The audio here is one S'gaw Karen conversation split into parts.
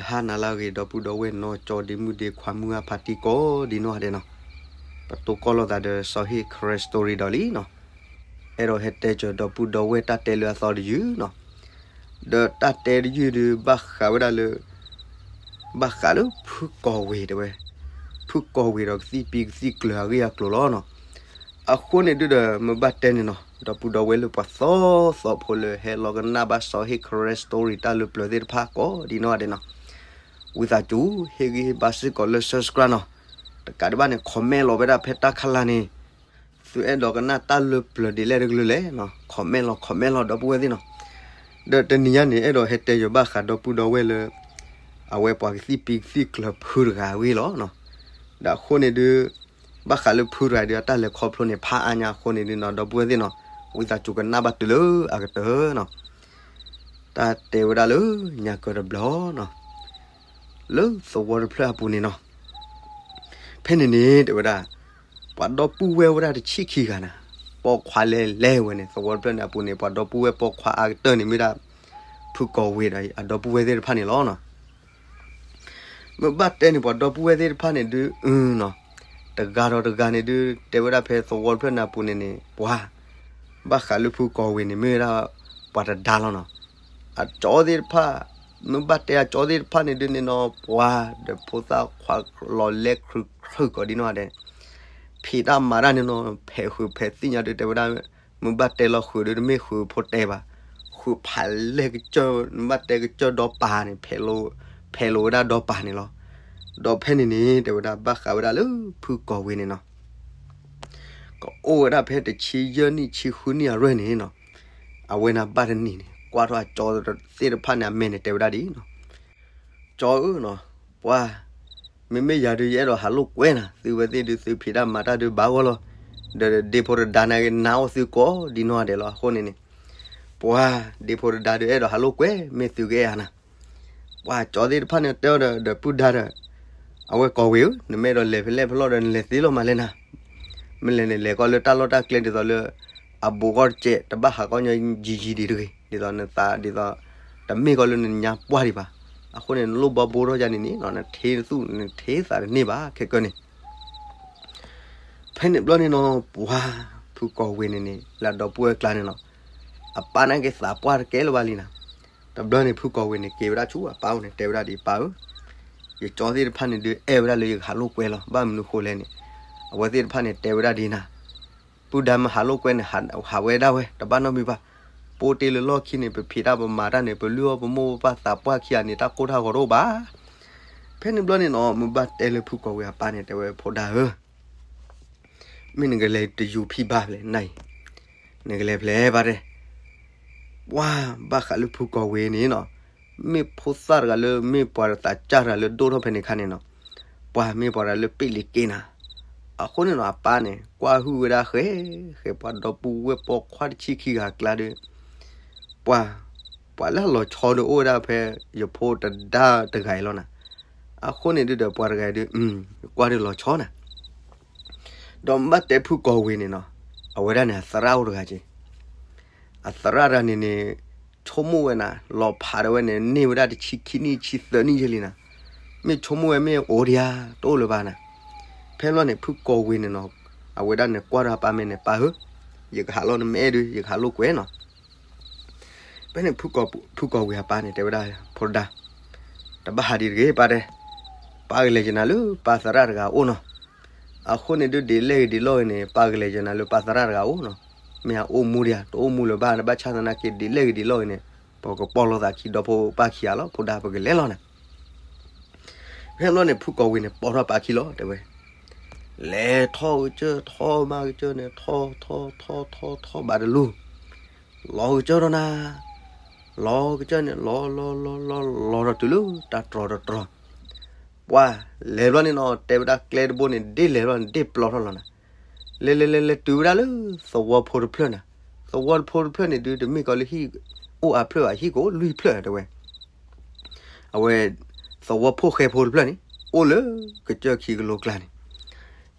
ဟါနၤလၢအဂ့ၤ ဒီပုၢ်ဒီဝဲၢ်နီၢ်ကၠီဒ့မုၣ်ဒ့ခွါမုၢ်အဖါတံၢ်ကိးဒံနီၢ်ဂၤဒဲးနီၤ, ပတိၢ်ကီၢ်လိာ်သးဒီးစီၤဟ့ၣ် Karen Story ဒီးလံနီၤ, အဲၣ်ဒိးဟဲတဲကၢၤဒီပုၢ်ဒီဝဲၢ်တၢ်တဲလၢအသီတယုၢ်နီၤ, ဒီးတၢ်တဲတယုၢ်ဒုးဘၣ်ဃးဝဲဒၣ်လၢ ဘၣ်ဃးလၢဖုကီၢ်ဝ့ၤတဲဝဲ, ဖုကီၢ်ဝ့ၤဒီးကသံၣ်ပံကသံၣ်ကျၢၤအဂ့ၢ်အကျိၤလီၤနီၤ. အဃိန့ၣ်ဒုးဒီး မ့ၢ်ဘၣ်တဲန့ၣ်နီၤ ဒီပုၢ်ဒီဝဲၢ်လၢပှၤသီသီဖိလၢဟဲလီၤကနၣ်ဘၣ်စီၤဟ့ၣ် Karen Story တၢ်လၢပျၢၤသ့ၣ်တဖၣ်ကိးဒံနီၢ်ဂၤဒဲးနီၤ, ဝံသးစူၤ ဟ့ၣ်ဂံၢ်ဟ့ၣ်ဘါစ့ၢ်ကီးလၢ subscribe နီၤ, တကးဒံးဘၣ်န့ၣ် comment လီၤဝဲဒၣ်ဖဲတၢ်ခါလာ်န့ၣ်, သုအဲၣ်ဒိးကနၣ်တၢ်လၢပျၢၤဒ်လဲၣ်တကလုာ်လဲၣ်နီၤ comment လီၤ comment လီၤ ဒီပုၢ်ဝဲၢ်သ့ၣ်နီၤ. ဒီးတနံၤညါန့ၣ် အဲၣ်ဒိးဟဲတဲယၤဘၣ်ဃးဒီပုၢ်ဒီဝဲၢ်လၢ အဝဲပှၤကသံၣ်ပံကသံၣ်ကျၢၤဖုတဂၤအဂ့ၢ်လီၤနီၤ. ဒီးအဃိန့ၣ်ဒုး ဘၣ်ဃးလၢဖုတဂၤဒုးအတၢ်လဲၤခီဖျိန့ၣ် ဖးအါညါအဃိန့ၣ်ဒုးနီၤ ဒီပုၢ်ဝဲၢ်သ့ၣ်နီၤ ဝံသးစူၤကနၣ်ဘၣ်တုၤလၢအကတၢၢ်နီၤ. တၢ်တဲဝဲဒၣ်လၢညါကၢၤတဘျီနီၤ, လၢသဝီတဖျၢၣ်အပူၤန့ၣ်နီၤ, ဖဲန့ၣ်န့ၣ် တဲဝဲဒၣ် ပှၤဒီပုၢ်ဝဲၢ်ဝဲဒၣ်တဆံခံဂၤနၤ, ပိာ်ခွါလဲၤလဲၤဝဲန့ၣ် သဝီတဖျၢၣ်န့ၣ်အပူၤန့ၣ် ပှၤဒီပုၢ်ဝဲၢ်ပိာ်ခွါအါကတၢၢ်န့ၣ်မ့ၢ်ဒၣ် ဖုကီၢ်ဝ့ၤဒီးအဒီပုၢ်ဝဲၢ်သ့ၣ်တဖၣ်န့ၣ်လီၤနီၤ. မ့ၢ်ဘၣ်တဲန့ၣ် ပှၤဒီပုၢ်ဝဲၢ်သ့ၣ်တဖၣ်န့ၣ်ဒုးအုနီၤ, တဂၤဒီးတဂၤန့ၣ်ဒုး တဲဝဲဒၣ်ဖဲသဝီတဖျၢၣ်န့ၣ်အပူၤန့ၣ်န့ၣ် ပှၤ ဘၣ်ဃးလၢဖုကီၢ်ဝ့ၤန့ၣ် မ့ၢ်ဝဲဒၣ်ပှၤတဒါလီၤနီၤ. အကၠီသ့ၣ်တဖၣ် မ့ၢ်ဘၣ်တဲအကၠီသ့ၣ်တဖၣ်န့ၣ်ဒုးန့ၣ်နီၤ ပှၤဒီးဖိသၣ်ခွါလီၤလဲခရူၣ်ခရူၣ်ကိးဒံနီၢ်ဂၤဒဲး, ဖံးတၢ်မၤတၢ်န့ၣ်နီၤ ဖဲးဃုာ်ဖဲးသ့ၣ်ညါဒုး တဲဝဲဒၣ် မ့ၢ်ဘၣ်တဲလီၤဃုာ်ဒုးတမ့ၢ်ဃုာ်ဖိတဲဘၣ်, ဃုာ်ဖးလဲကစၢၢ် မ့ၢ်ဘၣ်တဲကစၢၢ်ဒီပၤန့ၣ် ဖဲးလိာ်ဝဲဒၣ်ဒီပၤန့ၣ်လီၤ. ဒီးဖဲန့ၣ်န့ၣ် တဲဝဲဒၣ်ဘၣ်ဃးဝဲဒၣ်လၢဖုကီၢ်ဝ့ၤန့ၣ်နီၤ ကအိၣ်ဝဲဒၣ်ဖဲတဆံယဲၢ်နံၣ်ဆံဃုနံၣ်အရွဲၣ်န့ၣ်နီၤ, အဝဲန့ၣ်ဘၣ်တနံၤန့ၣ် ကွၢ်ထီၣ်အကၠီသ့ၣ်တဖၣ်န့ၣ် အမဲာ်န့ၣ်တဲဝဲဒၣ်ဒ်နီၤ, ကၠီဧၢနီၤ, ပှၤ မ့မ့ၢ်ယၤဒုး ယအဲၣ်ဒိးဟးလိာ်ကွဲနၤ, သုဝဲသ့ၣ်ဒုး သုဖံးတၢ်မၤတၢ်ဒုးဘၣ်ဂီၢ်လီၤ, ဒီးဒ့ဖိတဒါန့ၣ်ဂ့ၤ နာ်အီၣ်သုကိးဒံနီၢ်ဂၤဒဲးလီၤ. အဃိန့ၣ်န့ၣ် ပှၤ ဒ့ဖိတဒါဒုး အဲၣ်ဒိးဟးလိာ်ကွဲ မ့ၢ်သုကအဲၣ်ဧါနၤ. ပှၤကၠီသ့ၣ်တဖၣ်န့ၣ်တဲအီၤဒီး ဒီးပုၢ်ဒါဒီး အဝဲကီၢ်ဝ့ၤဧၢ, နမ့ၢ်အဲၣ်ဒိးလဲၤဖဲလဲၣ်ဖဲလဲၣ်ဒီး နလဲၤသ့လီၤမးလဲၣ်နၤ. မ့ၢ်လဲၤန့ၣ် လဲၤကီးလၢတၢ်လီၢ်တၢ်ကျဲဒ်သိးလၢ အဘူးကီၢ်တစဲး တဘၣ်ဟးကီၢ်ညီယံာ်ယံာ်ဒံးတဂ့ၤ, ဒ်သိးနသးဒ်သိး တမ့ၢ်ကီးလၢနညါပှၢ်ဒံးဘၣ်. အဃိန့ၣ် နလိၣ်ဘီဘိထီၣ်ယၤန့ၣ်န့ၣ် နထ့သူၣ်နထ့သးတန့ၢ်ဘၣ် ခဲကၢန့ၣ် ဖဲန့ၣ်ဘျီန့ၣ်နီၤ ပှၤ ဖုကီၢ်ဝ့ၤန့ၣ်န့ၣ် လၢအဒီပုၢ်ဝဲၢ်ကျါန့ၣ်နီၤ, အပၢ်န့ၣ်က့ၤသးပှၢ်တကဲလၢၤဘၣ်လံနၤ. တဘျီန့ၣ် ဖုကီၢ်ဝ့ၤန့ၣ် က့ၤဝဲဒၣ်ဆူအပၢ်အိၣ်န့ၣ် တဲဝဲဒၣ်ဒ်အပၢ်ဧၢ, ယကၠီသ့ၣ်တဖၣ်န့ၣ်ဒုး အဲၣ်ဝဲဒၣ်လၢယကဟးလိာ်ကွဲလီၤ. ဘၣ်မနုၤဃိလဲၣ်န့ၣ် အဝဲသ့ၣ်တဖၣ်န့ၣ် တဲဝဲဒၣ်ဒ်နၤ, ပုၢ်ဒါမ့ၢ်ဟးလိာ်ကွဲန့ၣ် ဟးဝဲဒၣ်ဝဲ တဘၣ်နီတမံၤဘၣ်. ပအိၣ်တ့ၢ်လၢလီၢ်ခံန့ၣ် ပဖံးတၢ်ပမၤတၢ်န့ၣ် ပလုၢ်အီၣ်ပမိၢ်ပပၢ်သးပှၢ်ခံဂၤန့ၣ် တၢ်ကိၢ်တၢ်ဂီၤတအိၣ်ဘၣ်. ဖဲန့ၣ်ဘျီန့ၣ်နီၤ မ့ၢ်ဘၣ်တဲလၢဖုကီၢ်ဝ့ၤအပၢ်န့ၣ် တဲဝဲ ဖိဒါဧၢ, မ့ၢ်နကလဲၤတယူၤဖံးဘၣ်ဖဲလဲၣ်နၤအံၤ, နကလဲၤဖဲလဲၣ်ဘၣ်တဲ, ပှၤ ဘၣ်ဃးလၢဖုကီၢ်ဝ့ၤန့ၣ်နီၤ, မ့ၢ်ဖိသၣ်တဂၤလၢ မ့ၢ်ပှၤသးစၢ်တဂၤလၢဒိၣ်ထီၣ်ဖဲန့ၣ်အခါန့ၣ်နီၤ, ပှၤမ့ၢ်ပှၤတဂၤလၢပ့ၢ်လံၤက့ၤနၤ. အဃိန့ၣ်နီၤ အပၢ်န့ၣ် ကွၢ်ဟုၣ်ဝဲဒၣ်ဃဲ ဃဲပှၤဒီပုၢ်ဝဲၢ်ပိာ်ခွါတဆံခံဂၤအကျါဒီး ပှၤ ပှၤလၢအလီၤဆီဒီးအိၣ်ဝဲဒၣ်ဖဲ ယဖိတဒါတဂၤအံၤလီၤနၤ. အဃိန့ၣ်ဒုးဒီးပှၤတဂၤအံၤဒုး ကွၢ်ဒုးလီၤဆီနၤ. ဒီးမ့ၢ်ဘၣ်တဲဖုကီၢ်ဝ့ၤန့ၣ်နီၤ, အဝဲဒၣ်န့ၣ် အသရၣ်အိၣ်တဂၤက့ၤ, အသရၣ်တဂၤန့ၣ်န့ၣ် ဆိကမိၣ်ဝဲနၤ လီၤဖးဒီးဝဲန့ၣ် န့ၢ်ဝဲဒၣ်တဆံခံနံၣ်ဆံသၢနံၣ်ယဲလံနၤ. မ့ၢ်ဆိကမိၣ်ဝဲမ့ၢ်အိၣ်ဒံးဧါ တအိၣ်လၢၤဘၣ်နၤ. ဖဲဘျီန့ၣ် ဖုကီၢ်ဝ့ၤန့ၣ်နီၤ, အဝဲဒၣ်န့ၣ်ကွၢ်ဒီးအပၢ်မဲာ်န့ၣ် ပၢ်ဧၢ, ယကဟးလီၤနမ့ၢ်အဲၣ်ဒုး ယကဟးလိာ်ကွဲနီၤ. ဖဲန့ၣ် ဖုကီၢ်ဝ့ၤအပၢ်န့ၣ် တဲဝဲဒၣ် ဖိဒါ, တဘၣ်ဟးဒံးတဂ့ၤ ပၢ်တဲ, ပၢ်ကလဲၤက့ၤနၤလၢပၢ်သရၣ်တဂၤအအိၣ်နီၤ. အဃိန့ၣ်ဒုးဒ်လဲၣ်ဂ့ၤဒ်လဲၣ်ဂ့ၤန့ၣ် ပၢ်ကလဲၤက့ၤနၤလၢပၢ်သရၣ်တဂၤအအိၣ်နီၤ. မ့ၢ်အအိၣ်မူဒံးဧါ တအိၣ်မူလၢၤဘၣ် နဘၣ်ဆၣ်သနာ်က့ ဒ်လဲၣ်ဂ့ၤဒ်လဲၣ်ဂ့ၤန့ၣ် ပကပီၢ်လိာ်သးခံဒီဖိပၢ်ခံဂၤလီၤ ဖိဒါ ပကလဲၤလီၤနၤ. ဖဲဘျီန့ၣ် ဖုကီၢ်ဝ့ၤန့ၣ် ပိာ်ထီၣ်ပၢ်ခံလီၤ တဲဝဲ. လဲၤထီၣ်ကစၢၢ် ထီၣ်မးကစၢၢ်န့ၣ် ထီၣ်ထီၣ်ထီၣ်ထီၣ်ထီၣ်ဘၣ်တလူၤ, လီၤကစၢၢ်ဒီးနၤ, လီၤကစၢၢ်န့ၣ် လီၤလီၤလီၤလီၤလီၤဒီးတုၤလၢ တၢ်တြီၤတတြီၤ. ပှၤလဲၤဘျီန့ၣ်နီၤ တဲဝဲဒၣ်ကျဲတဘိန့ၣ် ဒ်လဲၤဘျီန့ၣ် ဒ်ပျီထီၣ်လီၤနၤ. လဲၤလဲၤလဲၤလဲၤတုၤဝဲဒၣ်လၢ သဝီဖိတဖျၢၣ်နၤ. သဝီဖိတဖျၢၣ်န့ၣ်ဒုး တမ့ၢ်ကီးလၢဟံၣ်အိၣ်အါဖျၢၣ်ဘၣ် ဟံၣ်ကအိၣ်လွံၢ်ဖျၢၣ်တဲဝဲ. အဝဲ သဝီဖိဃဲဖိတဖျၢၣ်န့ၣ် အိၣ်လၢကစၢၢ်ခံကလိကျါန့ၣ်.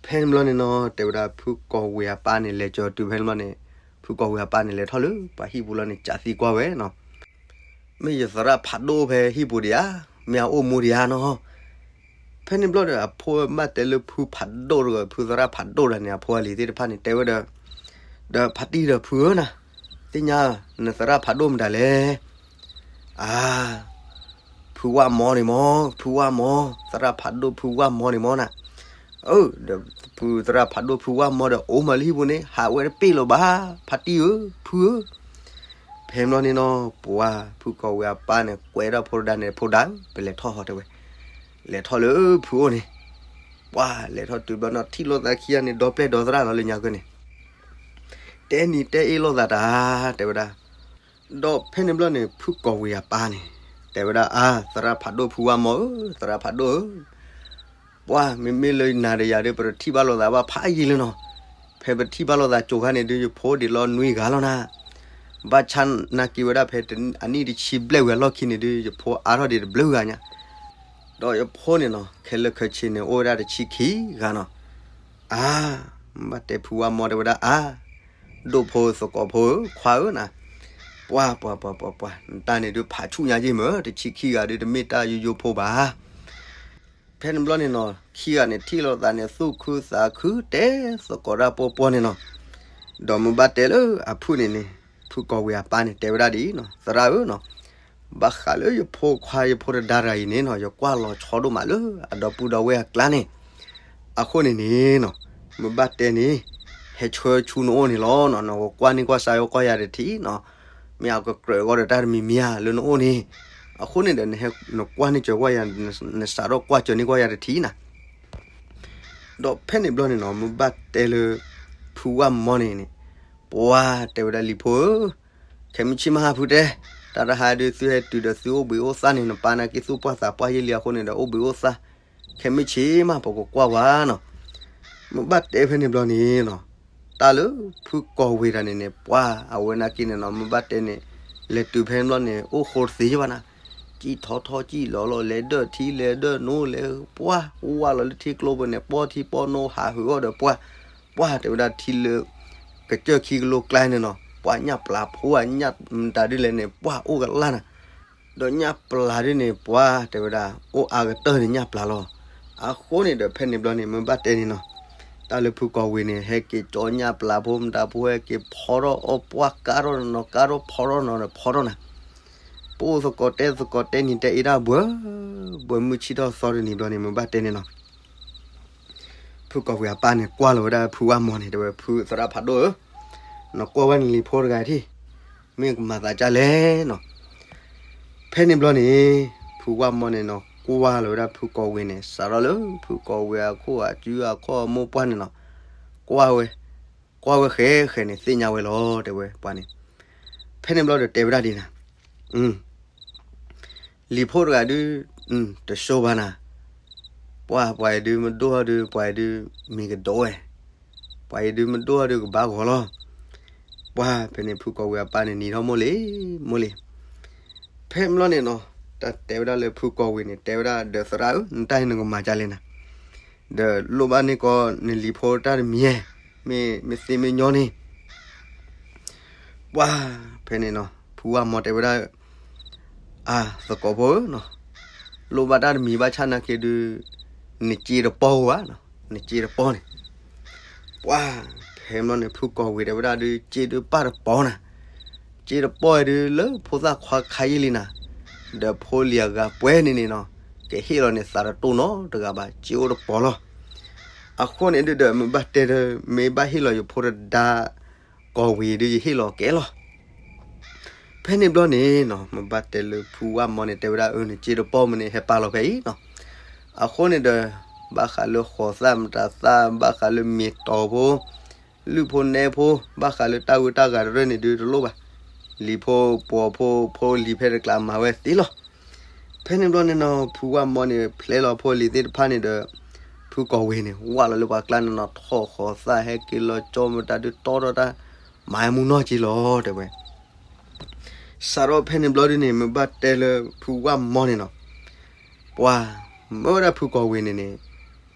ဖဲန့ၣ်ဘျီန့ၣ်နီၤ တဲဝဲဒၣ်ဖုကီၢ်ဝ့ၤအပၢ်န့ၣ် လဲၤကၠီၤတုၤဖဲန့ၣ်ဘျီန့ၣ် ဖုကီၢ်ဝ့ၤအပၢ်န့ၣ် လဲၤထီၣ်လၢပှၤဟံၣ်ပူၤလီၤန့ၣ် ကးသံကွၢ်ဝဲနီၤ. မ့ၢ်ယသရၣ်ဖးဒိၣ်ဖဲဟံၣ်ပူၤဒံးဧါ. မ့ၢ်အအိၣ်မူဒံးဧါနီၤ. ဖဲန့ၣ်ဘျီဒီး အဖိဘၣ်တဲလၢဖုဖးဒိၣ်တဂၤ ဖုသရၣ်ဖးဒိၣ်တဂၤန့ၣ် အဖိအလံၤသ့ၣ်တဖၣ်န့ၣ် တဲဝဲဒီး, ဒီးဖါတံၢ်ဒီးဖုဧၢနၤ, သ့ၣ်ညါဧၢ, နသရၣ်ဖးဒိၣ်မတၤလဲၣ်. အါ, ဖုဝၣ်မီန့ၣ်မီ, ဖုဝၣ်မီ, သရၣ်ဖးဒိၣ်ဖုဝၣ်မီန့ၣ်မီနၤ. အၢ, ဒီးဖုသရၣ်ဖးဒိၣ်ဖုဝၣ်မီဒီး အိၣ်မးလၢဟံၣ်ပူၤန့ၣ် ဟးဝဲတပ့ၢ်လၢၤဘၣ်, ဖါတံၢ်ဧၢ, ဖုဧၢ. ဖဲန့ၣ်ဘျီန့ၣ်နီၤ ပှၤဖုကီၢ်ဝံၤအပၢ်န့ၣ် ကွဲးဒီးဖိတဒါန့ၣ် ဖိဒါဧၢ, ပလဲၤထီၣ်ဟီတဲဝဲ, လဲၤထီၣ်လၢဖုအိၣ်န့ၣ်, ပှၤလဲၤထီၣ်တုၤဘျီနီၤ ထံၣ်လိာ်သးခံဂၤန့ၣ် ဒီပျဲၢ်ဒီသရၣ်လီၤလၢညါကၢန့ၣ်, တဲနံၤတဲအ့ၣ်လိာ်သးတၢ်, တဲဝဲဒၣ်. ဒီးဖဲန့ၣ်ဘျီန့ၣ် ဖုကီၢ်ဝံၤအပၢ်န့ၣ် တဲဝဲဒၣ် အါ, သရၣ်ဖးဒိၣ်ဖုဝၣ်မီဧၢ, သရၣ်ဖးဒိၣ်ဧၢ, ပှၤမ့မ့ၢ်လၢနၤဒီးယၤဒီး ပတထံၣ်ဘၣ်လိာ်သးဘၣ်ဖးယံာ်လၢနီၤ. ဖဲပထံၣ်ဘၣ်လိာ်သးကၠိၤခါန့ၣ်ဒုး ယဖိဒံးလီၤနွံဂၤလီၤနၤ. ဘၣ်ဆၣ်နာ်က့ၤဝဲဒၣ်ဖဲအနံၣ်တဆံဘျဲၣ်ဝံၤအလီၢ်ခံန့ၣ်ဒုး ယဖိအါထီၣ်ဒံးတဘျုးဂၤညါ, ဒီးယဖိန့ၣ်နီၤ ခဲလၢာ်ခဲဆ့န့ၣ် အိၣ်ဝဲဒၣ်တဆံခံဂၤနီၤ. အါ, ဘၣ်တဲဖုဝၣ်မီတဲဝဲဒၣ် အါ, ဒိၣ်ဖိသကိးဖိဧၢ, ခွါဧၢနၤ, ပှၤပှၤပှၤပှၤပှၤ နတၢ်န့ၣ်ဒုးဖးဆူၣ်ညါယ့ၢ်မၢ, တဆံခံဂၤဒုးတမ့ၢ်တၢ်ယိယိဖိဘၣ်. ဖဲန့ၣ်ဘျီန့ၣ်နီၤ ခံဂၤန့ၣ်ထံၣ်လိာ်သးန့ၣ် သူၣ်ခုသးခု တဲသကိးတၢ်ပီပီန့ၣ်နီၤ. ဒီးမ့ၢ်ဘၣ်တဲလၢအဖုၣ်န့ၣ်န့ၣ် ဖုကီၢ်ဝံၤအပၢ်န့ၣ် တဲဝဲဒၣ်ဒ်အံၤနီၤ, သရၣ်ဧၢနီၤ, ဘၣ်ဃးလၢယဖိခွါယဖိတဒါတဂၤအံၤန့ၣ်နီၤ ယကွၢ်လီၤဆီဒိၣ်မးလၢအဒီပုၢ်ဒီဝဲၢ်အကျါန့ၣ်, အဃိန့ၣ်န့ၣ်နီၤ မ့ၢ်ဘၣ်တဲန့ၣ် ဟဲဆှၢဆူနအိၣ်န့ၣ်လီၤနီၤ, နကကွၢ်န့ၢ်ကွၢ်စါယီၤကွၢ်ယၤတထံၣ်နီၤ, မ့ၢ်အကကြၢးဂီၢ်ဒီးတၢ်တမံၤမံၤဧါလၢနအိၣ်န့ၣ်, အဃိန့ၣ်ဒီး နကွၢ်န့ၢ်စၢၤကွၢ်ယၤ, နစးထီၣ်ကွၢ်စၢၤန့ၢ်ကွၢ်ယၤတထံၣ်နၤ. ဒီးဖဲန့ၣ်ဘျီန့ၣ်နီၤ မ့ၢ်ဘၣ်တဲလၢ ဖုဝၣ်မီန့ၣ်န့ၣ်, ပှၤတဲဝဲဒၣ်လံၤဖိဧၢ, ခဲမုၢ်ဆ့ၣ်မးဖုတဲ, တၢ်တဟါဒုးသုဟဲတုၤဒီးသုအိၣ်ဘှံးအိၣ်သါန့ၣ် နပၢ်နာ်က့သူၣ်ပှၢ်သးပှၢ်ယ့ၢ်လံအဃိန့ၣ်ဒီး အိၣ်ဘှံးအိၣ်သါ, ခဲမုၢ်ဆ့ၣ်မးပကကွၢ်ဝဲနီၤ. မ့ၢ်ဘၣ်တဲဖဲန့ၣ်ဘျီန့ၣ်နီၤ, တၢ်လၢဖုကီၢ်ဝံၤတၢ်န့ၣ်န့ၣ် ပှၤအဝဲနာ်က့န့ၣ်နီၤ မ့ၢ်ဘၣ်တဲန့ၣ်, လဲၤတုၤဖဲန့ၣ်ဘျီန့ၣ် အိၣ်ဃိတသ့ဘၣ်နၤ, ကံၣ်ထီထီကံၣ်လီၤလီၤ လဲၤဒၢၣ်ထံလဲၤဒၢၣ်နိလဲၤ, ပှၤဝဲလီၤလၢထံကျိပူၤန့ၣ် ပီထံပီနိ ဟးဟုးအီၣ်ဒီးပှၤ, ပှၤတဲဝဲဒၣ်ထံလၢ ကစၢၢ်ခံကလိကျါန့ၣ်နီၤ ပှၤညၣ်ပျၢ်ဖိဧါ ညၣ်မတၤဒ်လဲၣ်န့ၣ် ပှၤအိၣ်ကလၢ်နၤ, ဒီးညၣ်ပျၢ်ဒ်န့ၣ် ပှၤတဲဝဲဒၣ် အိၣ်အါကတၢၢ်န့ၣ်ညၣ်ပျၢ်လီၤ. အဃိန့ၣ်ဒီးဖဲန့ၣ်ဘျီန့ၣ် မ့ၢ်ဘၣ်တဲန့ၣ်နီၤ, တၢ်လၢဖုကီၢ်ဝံၤန့ၣ် ဟဲက့ၤကၠီညၣ်ပျၢ်ဖိမတၤဖိ ဟဲက့ၤဖီထီၣ်အီၣ်ပှၢ်ကါထီၣ်နီၤ ကါထီၣ်ဖီထီၣ်နီၤဒီးဖီထီၣ်နၤ, ပအိၣ်သကိးတဲသကိးတဲနံၤတဲအ့ၣ်တၢ်ဘှၢ, ဘှၢမုၢ်ဆ့ၣ်ထီၣ်သီတနံၤဘျီန့ၣ် မ့ၢ်ဘၣ်တဲန့ၣ်နီၤ ဖုကီၢ်ဝံၤအပၢ်န့ၣ် ကွၢ်လီၤဝဲဒၣ်ဖုဝၣ်မီန့ၣ် တဲဝဲ ဖုသရၣ်ဖးဒိၣ်ဧၢ, နကွၢ်ဝဲနလံၤဖိတဂၤထံၣ်, မ့ၢ်ကမၤသးဒ်လဲၣ်နီၤ. ဖဲန့ၣ်ဘျီန့ၣ် ဖုဝၣ်မီန့ၣ်နီၤ ကွၢ်လီၤဝဲဒၣ်ဖုကီၢ်ဝံၤန့ၣ် စးထီၣ်လၢဖုကီၢ်ဝံၤအခိၣ်အစုအခီၣ်အမိၢ်ပှၢ်န့ၣ်နီၤ, ကွၢ်ဝဲ, ကွၢ်ဝဲဃဲဃဲန့ၣ် သ့ၣ်ညါဝဲလီၤ တဲဝဲပှၤန့ၣ်. ဖဲန့ၣ်ဘျီဒီးတဲဝဲဒၣ်ဒ်နၤ လံၤဖိတဂၤဒုး တစိဘၣ်နၤ, ပှၤပှၤအံၤဒုးမဒိၣ်ထီၣ်ဒုး ပှၤအံၤဒုး မ့ၢ်ကဒိးဝဲ, ပှၤအံၤဒုးမဒိၣ်ထီၣ်ဒုးကဘၣ်ဂီၤလီၤ. ပှၤဖဲန့ၣ်ဖုကီၢ်ဝံၤအပၢ်န့ၣ်နံၤထီၣ်မိၢ်လံ, မိၢ်လံ. ဖဲန့ၣ်ဘျီန့ၣ်နီၤ တၢ်တဲဝဲဒၣ်လၢဖုကီၢ်ဝံၤန့ၣ် တဲဝဲဒၣ်ဒီးသရၣ်ဧၢ နတၢ်အံၤနကမၤဒ်လဲၣ်နၤ, ဒီးလိၣ်ဘၣ်န့ၢ်ကီးနလံၤဖိတၢ်တမံၤ, မ့ၢ်မ့ၢ်သ့မ့ၢ်ညီန့ၣ် ပှၤဖဲန့ၣ်နီၤ ဖုဝၣ်မီတဲဝဲဒၣ်, အါ သကိးဖိဧၢနီၤ, လိၣ်ဘၣ်တၢ်တမံၤဘၣ်ဆၣ်နာ်က့ဒုး နစ့တပီၢ်ဧိၤဧါ, နစ့တပီၢ်န့ၣ်, ပှၤဖဲန့ၣ်ဘျီန့ၣ် ဖုကီၢ်ဝံၤတဲဝဲဒၣ်ဒုး စ့ဒုးပၢ်တပီၢ်နၤ, စ့တပီၢ်အံၤဒုး လၢဖိသၣ်ခွါခါယံာ်လံနၤ, ဒီးဖိလံၤအဂၤပှဲၤန့ၣ်န့ၣ်နီၤ, ကဟ့ၣ်လီၤန့ၢ်သးတတိၢ်နီတဂၤဘၣ်, စ့အိၣ်တပီၢ်လီၤ. အဃိန့ၣ်ဒုးဒီး မ့ၢ်ဘၣ်တဲဒီး မ့ၢ်ဘၣ်ဟ့ၣ်လီၤယဖိတဒါ ကီၢ်ဝံၤဒုးယဟ့ၣ်လီၤကဲလီၤ. ဖဲန့ၣ်ဘျီန့ၣ်နီၤ မ့ၢ်ဘၣ်တဲလၢဖုဝၣ်မီန့ၣ် တဲဝဲဒၣ်အၢ နစ့တပီၢ်မ့ၢ်န့ၣ် ဟဲပာ်လီၤဖဲအံၤနီၤ. အဃိန့ၣ်ဒီး ဘၣ်ဃးလၢဃိးသၣ်မတၤသၣ် ဘၣ်ဃးလၢမ့ၢ်တီၤဖိ လုၢ်ဖိနဲဖိ ဘၣ်ဃးလၢတၢ်ဂုၤတၢ်ဂၤတရၢၢ်န့ၣ်ဒုးတလိၣ်ဘၣ်. လံၤဖိပိာ်ဖိ ဖိလံၤဖဲတကျါမၤဝဲသ့လီၤ. ဖဲန့ၣ်ဘျီန့ၣ်နီၤ ဖုဝၣ်မီန့ၣ် ဖျဲလီၤဖိလံၤသ့ၣ်တဖၣ်န့ၣ်ဒီး ဖုကီၢ်ဝံၤန့ၣ် ဝၢ်လီၤလၢပှၤကျါန့ၣ်နီၤ ထီၣ်ဃိးသၣ် ဟဲက့ၤလီၤကၠီမတၤဒုးတီထီၣ်တၢ် မၤမူနီၢ်က့လီၤ တဲဝဲ. စးထီၣ်ဖဲန့ၣ်ဘျီဒုးန့ၣ် မ့ၢ်ဘၣ်တဲလၢဖုဝၣ်မီန့ၣ်နီၤ ပှၤမၢဝဲဒၣ်ဖုကီၢ်ဝံၤန့ၣ်န့ၣ်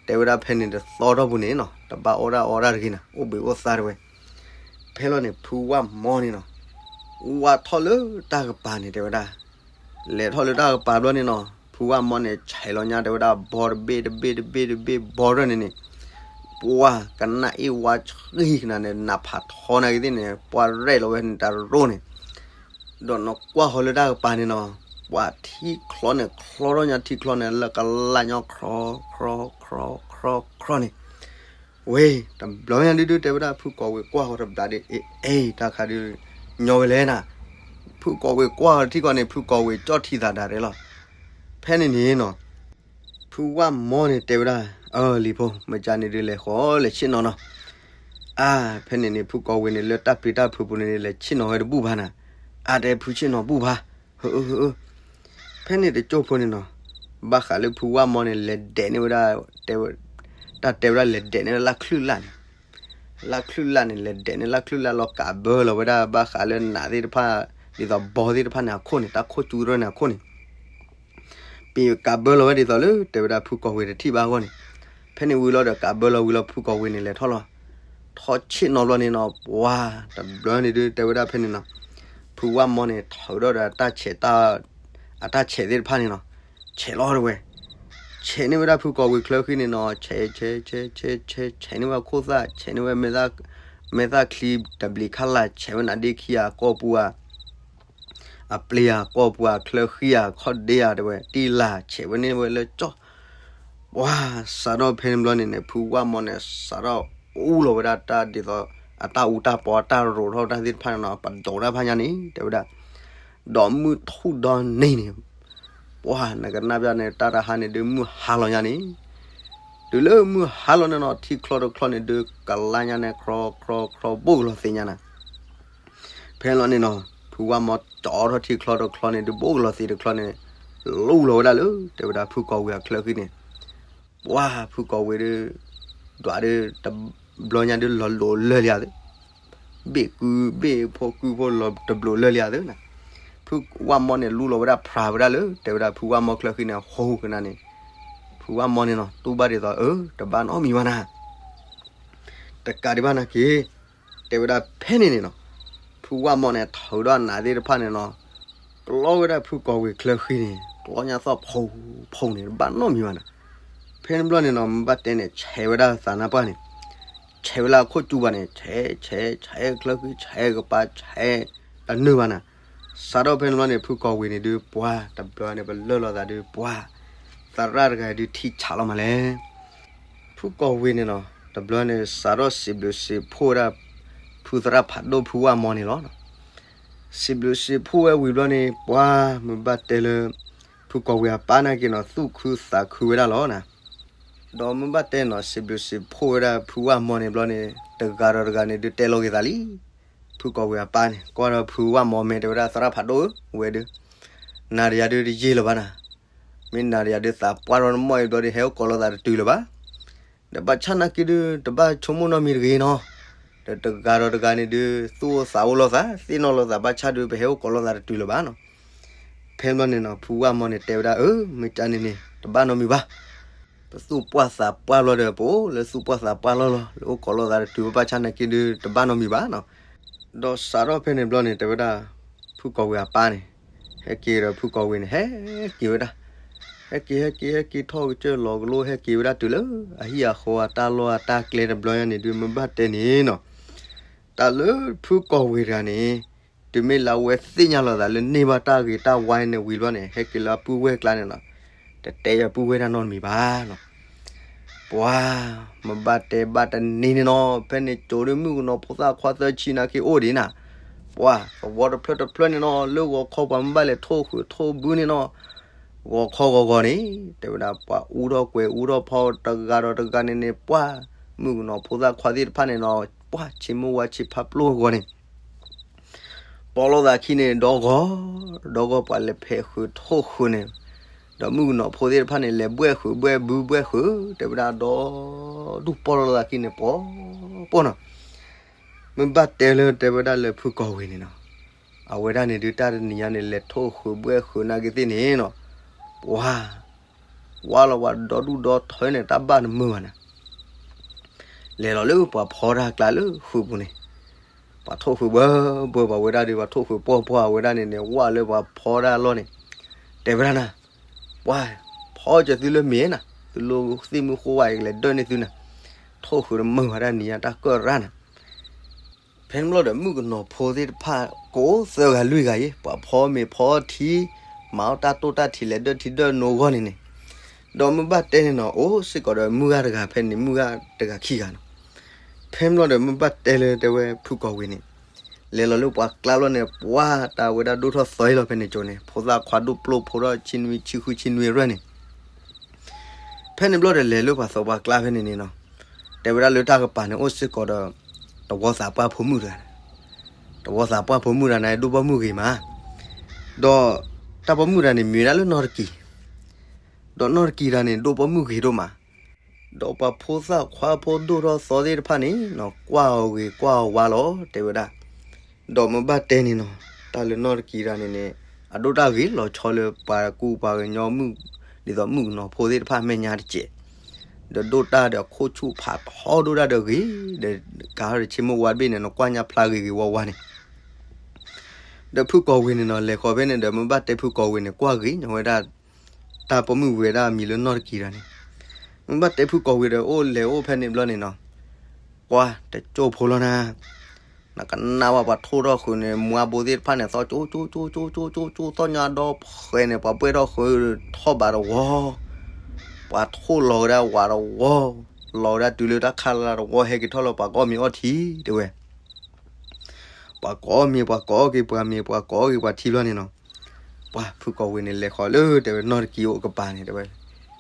တဲဝဲဒၣ်ဖဲန့ၣ်တသီထီၣ်ပူၤန့ၣ်နီၤ တဘၣ်အီၣ်ဒၣ်အီဒၣ်တဂ့ၤနၤ အိၣ်ဘှံးအိၣ်သါတဲဝဲ. ဖဲလီၤန့ၣ် ဖုဝၣ်မီန့ၣ်နီၤ ဝၢ်ထီၣ်လၢတၢ်ကပၤန့ၣ် တဲဝဲဒၣ် လဲၤထီၣ်လၢတၢ်ကပၤဘျီန့ၣ်နီၤ ဖု ဖုဝၣ်မီန့ၣ် ဆဲးလီၤညါတဲဝဲဒၣ် ဘီတဘ့ၣ်တဘ့ၣ်တဘ့ၣ်တဘ့ၣ် ဘီရၢၢ်န့ၣ်န့ၣ်, ပှၤကနၣ်အ့ၣ်ဝါဆှံကနၤန့ၣ် နးဖးထီနာ်က့ၤသ့ၣ်န့ၣ် ပှၤရဲၣ်လီၤဝဲန့ၣ်တရိၣ်န့ၣ်, ဒီးနကွၢ်ဃီၤလၢတၢ်ကပၤန့ၣ်နီၤ, ပှၤထံချီန့ၣ် ချီထီၣ်ညါထံချီန့ၣ် လၢကလၢ်ညီ ခရီခရီခရီခရီန့ၣ်, ဝဲ တဘျီညါဒုဒုတဲဝဲဒၣ် ဖုကီၢ်ဝ့ၢ်ကွၢ်ဃီၤတဘျီဒီး အ့ၣ် အ့ၣ် တၢ်ခါဒု ညီဝဲလဲၣ်နၤ, ဖုကီၢ်ဝ့ၢ်ကွၢ်ဃီၤထံကီၢ်န့ၣ် ဖုကီၢ်ဝ့ၢ်ကၠီၣ်ထံသးဒၣ်ရဲၣ်လီၤ. ဖဲန့ၣ်န့ၣ်နီၤ, ဖုဝၣ်မီန့ၣ်တဲဝဲဒၣ် အၢ လံၤဖိ မ့ၢ်ကန့ၣ်ဒု လဲၤဃီၤလဲၤဆ့ၣ်နီၤနီၤ, အါ ဖဲန့ၣ်န့ၣ် ဖုကီၢ်ဝ့ၢ်န့ၣ် လၢတၢ်ပျံၤတၢ်ဖုးပူၤန့ၣ် လဲၤဆ့ၣ်နီၤဝဲတဘူၣ်ဘၣ်နၤ, အါ တဲဖုဆ့ၣ်နီၤဘူၣ်ဘၣ်, ဟၢအၢ ဟၢအၢ, ဖဲန့ၣ်တကၠိဖိန့ၣ်နီၤ, ဘၣ်ဃးလၢဖုဝၣ်မီန့ၣ် လဲၤဒဲးန့ၢ်ဝဲဒၣ် တဲဝဲ, တၢ်တဲဝဲဒၣ်လဲၤဒဲးန့ၢ်လၢ်ချုၣ်လၢ်န့ၣ်, လၢ်ချုၣ်လၢ်န့ၣ် လဲၤဒဲးန့ၢ်လၢ်ချုၣ်လၢ်လီၤ ကးဘၢလီၤဝဲဒၣ် ဘၣ်ဃးလၢနးသ့ၣ်တဖၣ် ဒ်သိးဘီသ့ၣ်တဖၣ်န့ၣ်အခိၣ်န့ၣ် တၢ်ခိၣ်ကၠူရၢၢ်န့ၣ်အခိၣ်န့ၣ် ပ့ၤကးဘၢလီၤဝဲဒ်သိးလၢ တဲဝဲဒၣ်ဖုကီၢ်ဝ့ၢ်တထံၣ်ဘၣ်အဂီၢ်န့ၣ်, ဖဲန့ၣ်ဝံၤလီၤဒီးကးဘၢလီၤဝံၤလီၤ ဖုကီၢ်ဝ့ၢ်န့ၣ် လဲၤထီၣ်လီၤ, ထီၣ်ဆ့ၣ်နီၤဘျီန့ၣ်နီၤ ပှၤ တဘျီန့ၣ်ဒုတဲဝဲဒၣ်ဖဲန့ၣ်နီၤ, ဖုဝၣ်မီန့ၣ် ထုးဒီးဒီးတၢ်ဆဲး အတၢ်ဆဲးသ့ၣ်တဖၣ်န့ၣ်နီၤ, ဆဲးလီၤတဝဲ, ဆဲးန့ၢ်ဝဲဒၣ်ဖုကီၢ်ဝ့ၢ်ချၢဃံန့ၣ်နီၤ ဆဲး ဆဲး ဆဲး ဆဲး ဆဲး ဆဲးန့ၢ်ဝဲခိၣ်သၣ် ဆဲးန့ၢ်ဝဲ မဲာ်သၣ်ချံတဘျံးခါလၢ် ဆဲးဝဲနးဒ့ခံဂၤ ကိာ်ပူၤဧါ အပျ့ၤဧါ ကိာ်ပူၤဧါ ချၢဃံဧါ ခီၣ်ဒ့ဧါ တဲဝဲ တံၢ်လၢ် ဆဲးဝဲန့ၢ်ဝဲလၢကၠီၣ်, ပှၤ စးထီၣ်ဖဲန့ၣ်ဘျီန့ၣ်န့ၣ် ဖုဝၣ်မီန့ၣ် စးထီၣ်အူလီၤဝဲဒၣ်တၢ်ဒ်သိး အတၢ်အူတၢ်ပီ တၢ်ရိးထီၣ်တၢ်သ့ၣ်တဖၣ်န့ၣ်နီၤ ပဒိးတၢ်ဖးညါန့ၣ် တဲဝဲဒၣ်, ဒီးမုၢ်ထူၣ်ဒီနံၤန့ၣ် ပှၤ နကနၣ်ပျၢ်န့ၣ် တၢ်တဟါန့ၣ်ဒုးမုၢ်ဟါလီၤညါန့ၣ်, တုၤလၢမုၢ်ဟါလီၤန့ၣ်နီၤ ထံချီတချီန့ၣ်ဒုး ကလါညါန့ၣ် ခရီခရီခရီ ဘိၣ်ကလီၤသ့ၣ်ညါနၤ, ဖဲလီၤန့ၣ်နီၤ ဖုဝၣ်မီကၠီထီၣ်ထံချီတချီန့ၣ် ဒုးဘိၣ်ကလီၤသ့ၣ်တချီန့ၣ် လူလီၤဝဲဒၣ်လၢ တဲဝဲဒၣ်ဖုကီၢ်ဝ့ၢ်အချၢဃံန့ၣ်, ပှၤ ဖုကီၢ်ဝ့ၢ်ဒုး ဒွးဒုး တဘျီညါဒုးလီၤလိၤလၢာ်လံဧါသ့ၣ်, ဘ့ၣ်ကုဘ့ၣ်ဖိကုဖိလီၤတဘျိးလၢာ်လံဧါသ့ၣ်နၤ, ဖုဝၣ်မီန့ၣ် လူလီၤဝဲဒၣ်ဖြးဝဲဒၣ်လၢ တဲဝဲဒၣ်ဖုဝၣ်မီချၢဃံန့ၣ် ဟိကနၤန့ၣ်, ဖုဝၣ်မီန့ၣ်နီၤ တူၢ်ဘၣ်ဒ်သိး အၢ တဘၣ်နီတမံၤဘၣ်နၤ တကးဒံးဘၣ်နာ်က့ၤ, တဲဝဲဒၣ်ဖဲန့ၣ်န့ၣ်နီၤ, ဖုဝၣ်မီန့ၣ် ထုးဒီးအနးသ့ၣ်တဖၣ်န့ၣ်နီၤ, ကျီဝဲဒၣ်ဖုကီၢ်ဝ့ၢ်ချၢဃံန့ၣ် ကျီညါသီၣ်ဖီဖီန့ၣ် တဘၣ်နီတမံၤဘၣ်နၤ, ဖဲန့ၣ်ဘျီန့ၣ်နီၤ မ့ၢ်ဘၣ်တဲန့ၣ် ဆဲးဝဲဒၣ်သးနါပှၢ်န့ၣ်, ဆဲးဝဲလၢအခိၣ်ကၠူဘၣ်န့ၣ် ဆဲး ဆဲး ဆဲးချၢဃံ ဆဲးကပၤ ဆဲးတနုာ်ဘၣ်နၤ, စးထီၣ်ဖဲန့ၣ်ဘျီန့ၣ် ဖုကီၢ်ဝ့ၢ်န့ၣ်ဒုး ပှၤ တဘျီန့ၣ် ပလၢၢ်လိာ်သးဒုး ပှၤ သရၣ်တဂၤဒုးထံဆးလီၤမးလဲၣ် ဖုကီၢ်ဝ့ၢ်န့ၣ်နီၤ တဘျီန့ၣ် စးထီၣ်စံးဘျုးစံးဖှိၣ်ဝဲဒၣ် ဖုသရၣ်ဖးဒိၣ်ဖုဝၣ်မီန့ၣ်လီၤ. စံးဘျုးစံးဖှိၣ်ဝဲဝံၤဘျီန့ၣ် ပှၤမ့ၢ်ဘၣ်တဲလၢ ဖုကီၢ်ဝ့ၢ်အပၢ်နာ်က့ၤနီၤ သူၣ်ခုသးခုဝဲဒၣ်လီၤနၤ. ဒီးမ့ၢ်ဘၣ်တဲနီၤ စံးဘျုးစံးဖှိၣ်ဝဲဒၣ်ဖုဝၣ်မီန့ၣ်ဘျီန့ၣ် တဂၤဒီးတဂၤန့ၣ်ဒုးတဲလီၤက့ၤသးလံ. ဖုကီၢ်ဝ့ၢ်အပၢ်န့ၣ် ကွၢ်ဒီးဖုဝၣ်မီမဲာ်တဲဝဲဒၣ် သရၣ်ဖးဒိၣ်ဧၢ ဝဲဒုး နၤဒီးယၤဒုးတယံာ်လၢၤဘၣ်နၤ. မ့ၢ်နၤဒီးယၤဒုးသးပှၢ်ထီၣ်နမိၢ်အံၤဘျီဒုး ဟဲအိၣ်ကိးလိာ်သးတတုၤလၢၤဘၣ်. ဒီးဘၣ်ဆၣ်နာ်က့ၤဒုး တဘၣ်ဆိကမိၣ်နီတမံၤတဂ့ၤနီၤ. ဒီးတဂၤဒီးတဂၤန့ၣ်ဒုး သူၣ်အိၣ်သးအိၣ်လိာ်သး သ့ၣ်နီၣ်လိာ်သး ဘၣ်ဆၣ်ဒုး ပဟဲအိၣ်ကိးလိာ်သးတတုၤလၢၤဘၣ်နီၤ. ဖဲဘျီန့ၣ်နီၤ ဖုဝၣ်မီန့ၣ်တဲဝဲဒၣ် အၢ မ့ၢ်ကန့ၣ်န့ၣ် တဘၣ်နီတမံၤဘၣ်. ပသူၣ်ပှၢ်သးပှၢ်လီၤဒီး ပအိၣ်လၢသူၣ်ပှၢ်သးပှၢ်လီၤလီၤ လၢအိၣ်ကိးလိာ်သးတတုၤ ဘၣ်ဆၣ်နာ်က့ၤဒုး တဘၣ်နီတမံၤဘၣ်နီၤ. ဒီးစးထီၣ်ဖဲန့ၣ်ဘျီန့ၣ် တဲဝဲဒၣ် ဖုကီၢ်ဝ့ၢ်အပၢ်န့ၣ် ဟဲက့ၤဒီးဖုကီၢ်ဝ့ၢ်န့ၣ် ဟဲက့ၤဝဲဒၣ် ဟဲက့ၤ ဟဲက့ၤ ဟဲက့ၤထီၣ်ကစၢၢ်လီၤကလိ ဟဲက့ၤဝဲဒၣ်တုၤလၢ အဟံၣ်အဃီအတၢ်လီၢ်အတၢ်ကျဲတဘျီညါန့ၣ်ဒုး မ့ၢ်ဘၣ်တဲန့ၣ်နီၤ. တၢ်လၢဖုကီၢ်ဝ့ၢ်တဂၤန့ၣ် တုၤမ့ၢ်လၢအဝဲသ့ၣ်ညါလိာ်သးလၢန့ၢ်ဘၣ်တၢ်ဂ့ၤတၢ်ဝါန့ၣ်ဝံၤဘျီန့ၣ် ဟဲက့ၤလၢအပုၢ်ဝဲၢ်ကျါန့ၣ်နီၤ တတဲယပုၢ်ဝဲၢ်တၢ်နီတမံၤဘၣ်နီၤ. ပှၤ မ့ၢ်ဘၣ်တဲဘၣ်တနံၤန့ၣ်နီၤ ဖဲန့ၣ်ကၠိဒုးမုၣ်ကနီၤဖိသၣ်ခွါသၢဆံနာ်က့ၤအိၣ်ဒံးနၤ. ပှၤ သဝီတဖျၢၣ်တဖျၢၣ်န့ၣ်နီၤ လၢဂီၤခီပှၤမ့ၢ်ဘၣ်လဲၤထိၣ်ဃုာ်ထိၣ်ဘုန့ၣ်နီၤ ဂီၤခီဂီၤဂီၤန့ၣ် တဲဝဲဒၣ် ပှၤအူထီၣ်ကွဲၤအူထီၣ်ဖီတဂၤဒီးတဂၤန့ၣ်န့ၣ် ပှၤ မုၣ်ကနီၤဖိသၣ်ခွါသ့ၣ်တဖၣ်န့ၣ်နီၤ ပှၤဆ့မိၢ်ဝါဆ့ဖးပျိၢ်ဂီၤန့ၣ် ပိာ်လိာ်သးခံန့ၣ် ဒီဂီၤ ဒီဂီၤပှၤလဲၤဖဲးဃုာ်ထိၣ်ဃုာ်န့ၣ် ဒီးမုၣ်ကနီၤဖိသ့ၣ်တဖၣ်န့ၣ် လဲၤဘှဲၣ်ဃုာ်ဘှဲၣ်ဘုဘှဲၣ်ဃုာ် တဲဝဲဒၣ်ဒီး ဒူၣ်ပိာ်လိာ်သးခံန့ၣ် ပိာ်ပိာ်နီၤ မ့ၢ်ဘၣ်တဲလၢတဲဝဲဒၣ်လၢဖုကီၢ်ဝ့ၢ်န့ၣ်နီၤ အဝဲဒၣ်န့ၣ်ဒုးတၢ်တနံၤညါန့ၣ် လဲၤထိၣ်ဃုာ်ဘှဲၣ်ဃုာ်နာ်က့ၤသ့ၣ်န့ၣ်နီၤ ပှၤ ဝါလီၤဝဲဒီဒူၣ်ဒီထၢန့ၣ် တၢ်ဘၣ်နမုာ်ဘၣ်နၤ လဲၤလီၤလၢပှၤဖီတၢ်ကျါလၢဃုာ်ပူၤန့ၣ် ပှၤထိၣ်ဃုာ်ဘှဲၣ်ဘှဲၣ်ပှၤဝဲဒၣ်ဒီး ပှၤထိၣ်ဃုာ်ပှီၢ်ပှီၢ်အဝဲဒၣ်န့ၣ်န့ၣ် ဝၣ်လၢပှၤဖီတၢ်လီၢ်န့ၣ် တဲဝဲဒၣ်နၤ ပှၤ ပှၤဖီကၢၤသုလၢမ့ၤနၤ, သုလိသ့ၣ်မုၣ်ဃိဝဲကလဲၤဒၢၣ်န့ၢ်သုနၤ, ထိၣ်ဃုာ်တမုာ်ဝဲဒၣ်နံၤညါတၢ်ကၢၣ်ရၣ်နၤ. ဖဲန့ၣ်ဘျီဒီး မုၣ်ကနီၤဖိသ့ၣ်တဖၣ် ကိးသၢဂၤလွံၢ်ဂၤအံၤ ပှၤဖီမ့ၤဖီထံ, မၤအီၣ်တၢ်တိၢ်တၢ်ထံး လဲၤဒၢၣ်ထံဒၢၣ်နိဂီၢ်န့ၣ်န့ၣ်, ဒီးမ့ၢ်ဘၣ်တဲန့ၣ်နီၤ အိၣ်စ့ၢ်ကီးဒီးမုၢ်ဂၤတဂၤ ဖဲန့ၣ် မုၢ်ဂၤတဂၤခံဂၤနီၤ. ဖဲန့ၣ်ဘျီဒီး မ့ၢ်ဘၣ်တဲလၢတဲဝဲဖုကီၢ်ဝ့ၤန့ၣ် လဲၤလီၤလၢပှၤကျါဘျီန့ၣ် ပှၤတၢ်ဝဲဒၣ်ဒိၣ်ထီၣ်သီအံၤလီၤ ဖဲန့ၣ်ကၠိန့ၣ် ဖိသၣ်ခွါဒိၣ်ပျိၢ်ဖိထီၣ် ဆံနွံဆံဃုဆံနွံအရွဲၣ်န့ၣ် ဖဲန့ၣ်ဘျီဒီး လဲၤလၢပှၤသီပှၤကျါဖဲန့ၣ်န့ၣ်နီၤ, တဲဝဲဒၣ်လၢတၢ်ကပၤန့ၣ် အိၣ်စ့ၢ်ကီးဒီး တဝီသးပှၢ်ဖိမုၣ်တဂၤ, တဝီသးပှၢ်ဖိမုၣ်တဂၤန့ၣ် ဒိၣ်ပိာ်မုၣ်ဂ့ၤမး, ဒီးတၢ်ပိာ်မုၣ်တဂၤန့ၣ် မံၤဝဲဒၣ်လၢနီၢ်တကံၤ, ဒီးနီၢ်တကံၤတဂၤန့ၣ် ဒိၣ်ပိာ်မုၣ်ဂ့ၤဒိၣ်မး, ဒီးပှၤဖိသၣ်ခွါဖိဒိၣ်ထီၣ်သီသ့ၣ်တဖၣ်န့ၣ်နီၤ ကွၢ်အီၤဂ့ၤကွၢ်အီၤဝါလီၤ တဲဝဲဒၣ်. ဒီးမ့ၢ်ဘၣ်တဲန့ၣ်နီၤ တၢ်လၢနီၢ်တကံၤတဂၤန့ၣ်န့ၣ် အဒိၣ်တၢ်ဂ့ၤလီၤဆီလၢပှၤကူပှၤကညီမုၣ်, ဒ်သိးမုၣ်ကနီၤဖိသ့ၣ်တဖၣ်မဲာ်ညါတစဲး, ဒီးဒိၣ်တၢ်ဒီးခိၣ်ဆူၣ်ဖးထီဒိၣ်တၢ်ဒီးဂ့ၤ, ဒီးကဟီဒီးဆ့မိၢ်ဝါတဘ့ၣ်န့ၣ် နကွၢ်ညါဖျါဂ့ၤဂ့ၤဝါဝါန့ၣ် ဒီးဖုကီၢ်ဝ့ၤန့ၣ်နီၤ လဲၤဃီၤဖဲန့ၣ်ဒီး မ့ၢ်ဘၣ်တဲဖုကီၢ်ဝ့ၤန့ၣ် ကွၢ်ဂ့ၤညီဝဲဒၣ် တၢ်ပိာ်မုၣ်ဝဲဒၣ်အမံၤလၢနီၢ်တကံၤတဂၤန့ၣ်, မ့ၢ်ဘၣ်တဲဖုကီၢ်ဝ့ၤဒီး အိၣ်လဲၤအိၣ်ဖဲန့ၣ်ဘျီန့ၣ်နီၤ, ကွၢ်တကၠိဖိလီၤနၤ, နကနၣ်ဝဲပှၤထိၣ်ထီၣ်ဃုာ်န့ၣ် မွါဘိသ့ၣ်တဖၣ်န့ၣ် သီကၠိကၠိကၠိကၠိကၠိကၠိ သီၣ်ညါဒီဖှဲးန့ၣ် ပှၤပှဲၢ်ထီၣ်ဃုာ်ထီၣ်ဘးတဝီ, ပှၤထိၣ်လီၤဝဲဒၣ်ဝးတဝီ, လီၤဝဲဒၣ်တုၤလၢတၢ်ခးလၢတဝီ ဟဲက့ၤထီၣ်လၢပှၤကအီၣ်မ့ၤအီထံ တဲဝဲ ပှၤကအီၣ်မ့ၤ ပှၤကအီၣ်က့ၤပှၤမ့ၤ ပှၤကအီၣ်က့ၤပှၤထံဘျီန့ၣ်နီၤ, ပှၤဖုကီၢ်ဝ့ၤန့ၣ် လဲၤဃီၤလၢတဲဝဲနီၢ်တကံၤအိၣ်ကပၤန့ၣ် တဲဝဲ,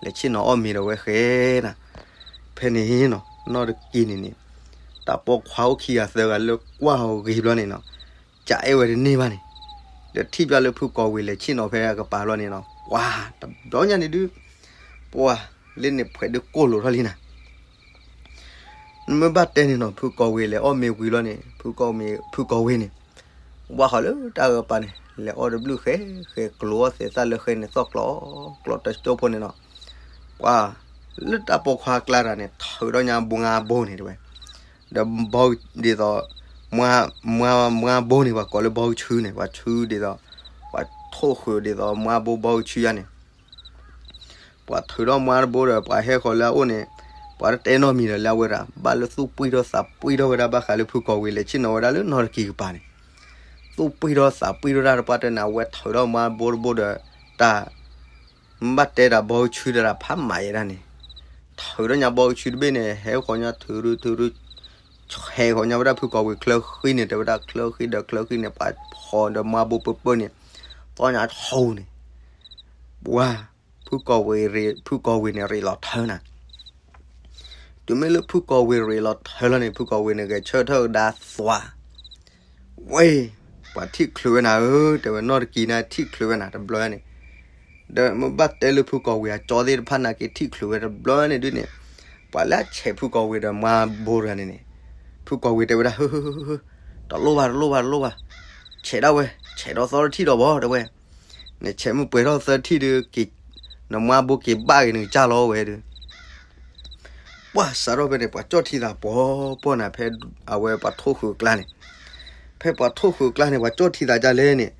လဲၤဆ့ၣ်နီၤအီၣ်မ့ၤဒီးဝဲဃဲနၤ, ဖဲန့ၣ်နီၤ နီၢ်တကံၤန့ၣ်န့ၣ် တၢ်ပိာ်ခွါအိၣ်ခံဂၤသၢဂၤလၢကွၢ်အီၤဂ့ၤဘျီန့ၣ်နီၤ, ကအဲၣ်ဝဲတန့ၢ်ဘၣ်န့ၣ်, ဒီးထံၣ်ဘျီလၢဖုကီၢ်ဝ့ၤလဲၤဆ့ၣ်နီၤဖဲအကပၤဘျီန့ၣ်နီၤ ပှၤတဘျီညါန့ၣ်ဒုး, ပှၤလၢန့ၣ်ဖှဲးဒုးကိၢ်လိာ်ထီၣ်လံနၤ နမ့ၢ်ဘၣ်တဲန့ၣ်နီၤ ဖုကီၢ်ဝ့ၤလဲၤအီၣ်မ့ၤဝံၤလီၤန့ၣ် ဖုကီၢ်မ့ၤ ဖုကီၢ်ဝ့ၤန့ၣ် ဝါဃီၤလၢတၢ်ဂီၤပၤန့ၣ် လဲၤအီၣ်တဘျုးဃဲ ဃဲကျိၤအီၣ်သဲးသၣ်လၢဃဲန့ၣ် သီၣ်ကျီကျီတကၠိဖိန့ၣ်နီၤ, ပှၤလၢတၢ်ပိာ်ခွါကျါတဂၤန့ၣ် ထုးထီၣ်ညါဘိငါဘိန့ၣ်တဲဝဲ, ဒီးဘီဒ်သိး မွါ မွါဘိန့ၣ် ပှၤကိးလၢဘီကဆူန့ၣ် ပှၤဆူဒ်သိး ပှၤထိၣ်ဃုာ်ဒ်သိးမွါဘိဘီကဆူယါန့ၣ် ပှၤထုးထီၣ်မွါတဘိဒီး ပှၤဟဲဃီၤလၢအအိၣ်န့ၣ်, ပှၤတတဲနီတမံၤဒီးလၢအဝဲဒၣ် ဘၣ်လၢသူၣ်ပှံၢ်ထီၣ်သးပှံၢ်ထီၣ်ဝဲဒၣ်ဘၣ်ဃးလၢဖုကီၢ်ဝ့ၤလဲၤဆ့ၣ်နီၤဝဲဒၣ်လၢနီၢ်တကံၤကပၤန့ၣ်, သူၣ်ပှံၢ်ထီၣ်သးပှံၢ်ထီၣ်တၢ်တပှၢ်တၢၢ်န့ၣ် အဝဲထုးထီၣ်မွါတဘိတဘိဒီး တၢ် မ့ၢ်ဘၣ်တဲဒၣ်ဘီကဆူတဂၤဖးမးယဲဒၣ်န့ၣ်, ထုးထီၣ်ညါဘီကဆူတဘ့ၣ်န့ၣ် ဟဲဃီၤညါထုးထုးထုးထုး ဆဲးဃီၤညါဝဲဒၣ်ဖုကီၢ်ဝ့ၤချၢဃံန့ၣ် တဲဝဲဒၣ်ချၢဃံဒီးချၢဃံန့ၣ် ပှၤဖီၣ်ဒီးမွါဘိပၢပၢန့ၣ် သီၣ်ညါထီန့ၣ်, ပှၤ ဖုကီၢ်ဝ့ၤရ့ၣ် ဖုကီၢ်ဝ့ၤန့ၣ်ရ့ၣ်လီၤထၢနၤ, တုၤမ့ၢ်လၢဖုကီၢ်ဝ့ၤရ့ၣ်လီၤထၢလီၤန့ၣ် ဖုကီၢ်ဝ့ၤန့ၣ် ဂဲၤဆၢထၢၣ်ကဒါသွါ ဝဲ ပှၤထံၣ်ချုးဝဲနၤဧၢ, တဲဝဲနီၢ်တကံၤန့ၣ် ထံၣ်ချုးဝဲနၤတဘျီန့ၣ်, ဒီးမ့ၢ်ဘၣ်တဲလၢဖုကီၢ်ဝ့ၤအကၠီသ့ၣ်တဖၣ်န့ၣ်က့ၤထံၣ်ချုးဝဲတဘျီန့ၣ်ဒုးန့ၣ်, ပှၤလၢအဆဲးဖုကီၢ်ဝ့ၤဒီးမွါဘိတဂၤန့ၣ်န့ၣ်, ဖုကီၢ်ဝ့ၤတဲဝဲဒၣ် ဟၢ တလိၣ်ဘၣ်တလိၣ်ဘၣ်တလိၣ်ဘၣ်, ဆဲးဒၣ်ဝဲ, ဆဲးဒီးသီတထံၣ်ဒီးဘီ တဲဝဲ နဆဲးမ့ၢ်ပှဲၤထီၣ်သၢထံၣ်ဒီး နမွါဘိက့ၤဘၣ်က့ၤနကစၢ်လီၤဝဲဒီး, ပှၤစးထီၣ်ဖဲန့ၣ် ပှၤကၠီၣ်ထံသးပှီၤပှီၢ်နၤ ဖဲအဝဲပှၤထိၣ်ဃုာ်အကျါန့ၣ်, ဖဲပှၤထိၣ်ဃုာ်အကျါန့ၣ် ပှၤကၠီၣ်ထံသးဒ်လဲၣ်န့ၣ်,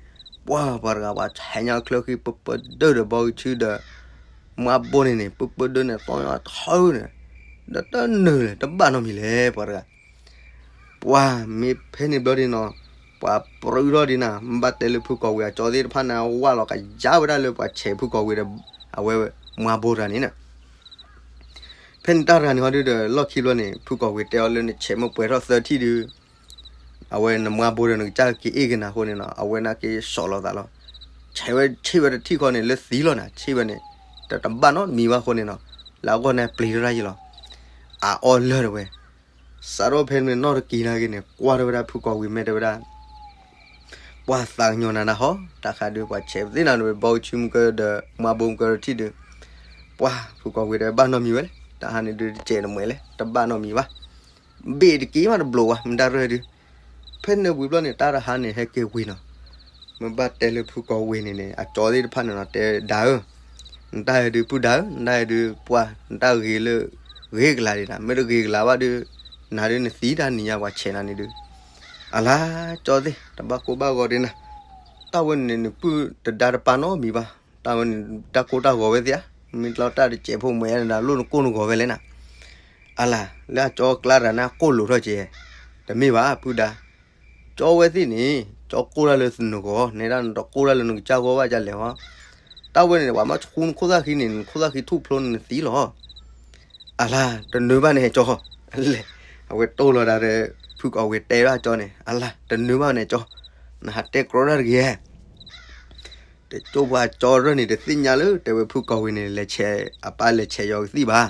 ပှၤပှၤတဂၤပှၤဆဲးညါချၢဃံ ပၢပၢဒၢဒီးဘီကဆူဒီး မွါဘိန့ၣ်န့ၣ် ပၢပၢဒၢန့ၣ် သီၣ်ညါထီန့ၣ်, ဒီးတနုာ်လၢၤ တဘၣ်နီတမံၤလဲၣ် ပှၤတဂၤ ပှၤမ့ၢ်ဖဲန့ၣ်ဘျီဒ်နီၤ, ပှၤပြူထီၣ်ဒ်နၤ မ့ၢ်ဘၣ်တဲလၢဖုကီၢ်ဝ့ၤအကၠီသ့ၣ်တဖၣ်န့ၣ် ဝၢ်လီၤကယါဝဲဒၣ်လၢပှၤဆဲးဖုကီၢ်ဝ့ၤဒီး အဝဲမွါဘိတဂၤန့ၣ်န့ၣ်, ဖဲန့ၣ်တၢ်တဂၤန့ၣ်ဟီဒုဒီး လီၢ်ခံဘျီန့ၣ် ဖုကီၢ်ဝ့ၤတဲအီၤလၢနဆဲးမ့ၢ်ပှဲၤထီၣ်သၢထံၣ်ဒီး အဝဲနမွါဘိဒီးနကစၢ်က့ၤအ့ၣ်က့ၤနၤအဃိန့ၣ်နီၤ အဝဲန့ၣ်က့ၤစိာ်လီၤသးလီၤ, ဆဲးဝဲဆ့ၣ်ဝဲတထံၣ်ဃီန့ၣ် လၢသံလီၤနၤ ဆ့ၣ်ဝဲန့ၣ်, တတဘၣ်နီတမံၤဘၣ်အဃိန့ၣ်နီၤ, လၢအဂီၢ်န့ၣ်ပျံၤထီၣ်တၢ်ယံၤလီၤ, အအီၣ်လၢာ်တဝဲ စးထီၣ်ဖဲန့ၣ်နီၢ်တကံၤနာ်က့န့ၣ် ကွၢ်ထီၣ်ဝဲဒၣ်ဖုကီၢ်ဝ့ၤမဲာ်တဲဝဲဒၣ်, ပှၤသးကညီၤနၤနၤဟီ, တၢ်ဃးဒုးပှၤဆဲးသ့ၣ်နၤန့ၣ် ဘီကဆူမုၢ်ကဒီးမွါဘိမုၢ်ကဒီးထံၣ်ဒုး, ပှၤဖုကီၢ်ဝ့ၤဒီးဘၣ်နီတမံၤဝဲလဲၣ်, တၢ်ဟးန့ၣ်ဒုးတစဲးတမှဲၤလဲၣ် တဘၣ်နီတမံၤဘၣ်, ဘ့ၣ်တက့ၤမးတဘျီဝဲ မတၢ်ရၢၢ်ဒုး, ဖဲန့ၣ်ဝံၤဘျီန့ၣ် တၢ်တဟါန့ၣ်ဟဲက့ၤဝံၤနီၤ မ့ၢ်ဘၣ်တဲလၢဖုကီၢ်ဝ့ၤန့ၣ်န့ၣ် အကၠီသ့ၣ်တဖၣ်န့ၣ်နီၤ တဲဒၣ်ဧၢ, နတၢ်အံၤဒုးပုၢ်ဒၣ်ဧၢ, နတၢ်အံၤဒုးပှၢ်, နတၢ်ဂ့ၤလၢ ဂ့ၤကလၤဒံးနၤ, မ့ၢ်တဂ့ၤကလၤဘၣ်ဒုး နၤဒုးနသံတၢ်နံၤညါပှၤဆဲးနၤန့ၣ်ဒုး, အလါကၠီသ့ၣ် တဘၣ်ကိၢ်ဘၣ်ဂီၤဒံးနၤ, တၢ်ဝဲန့ၣ်န့ၣ် နပုၢ်တဒါတပာ်နီတမံၤဘၣ် တၢ်ဝဲန့ၣ် တၢ်ကိၢ်တၢ်ဂီၤဝဲသ့ၣ်ဧါ, မ့ၢ်ကျီတၢ်တစဲးဖိမ့ၢ်ယါန့ၣ်ဒီး လိၣ်နကိၢ်နဂီၤဝဲလဲၣ်နၤ. အလၤ လၢအကၠီကျါတဂၤန့ၣ် ကိၢ်လိာ်ထီၣ်က့ၤ, တမ့ၢ်ဘၣ် ဖုဒါ ကၠီဝဲသ့ၣ်န့ၣ် ကၠီကိၢ်တၢ်လၢနဂီၤ နဲဒၣ်နတကိၢ်တၢ်လၢနကစၢ်ဂီၢ်ဘၣ်ဒ်လဲၣ်ဟီ. တၢ်ဝဲန့ၣ် ပှၤမ့ၢ်ဆူနခိၣ်သၣ်ဃံန့ၣ် နခိၣ်သၣ်ဃံထူၣ်ဖျိန့ၣ်နသံလီၤ. အလၤ တနၢၤဘၣ်န့ၣ်ကၠီ, လဲၣ်, အဝဲတိၢ်လီၤဒၣ်ဒီး ဖုကီၢ်ဝ့ၤတဲဘၣ်ကၠီန့ၣ် အလၤ တနၢၤဘၣ်န့ၣ်ကၠီ, နဟးတဲကြီတၢ်တဂ့ၤ တကၠိဖိအကၠီတရၢၣ်န့ၣ် တသ့ၣ်ညါလၢတဲဝဲဖုကီၢ်ဝ့ၤန့ၣ် လဲၤဆဲး အပၢ်လဲၤဆဲးယီၤကသံၣ်ဘၣ်.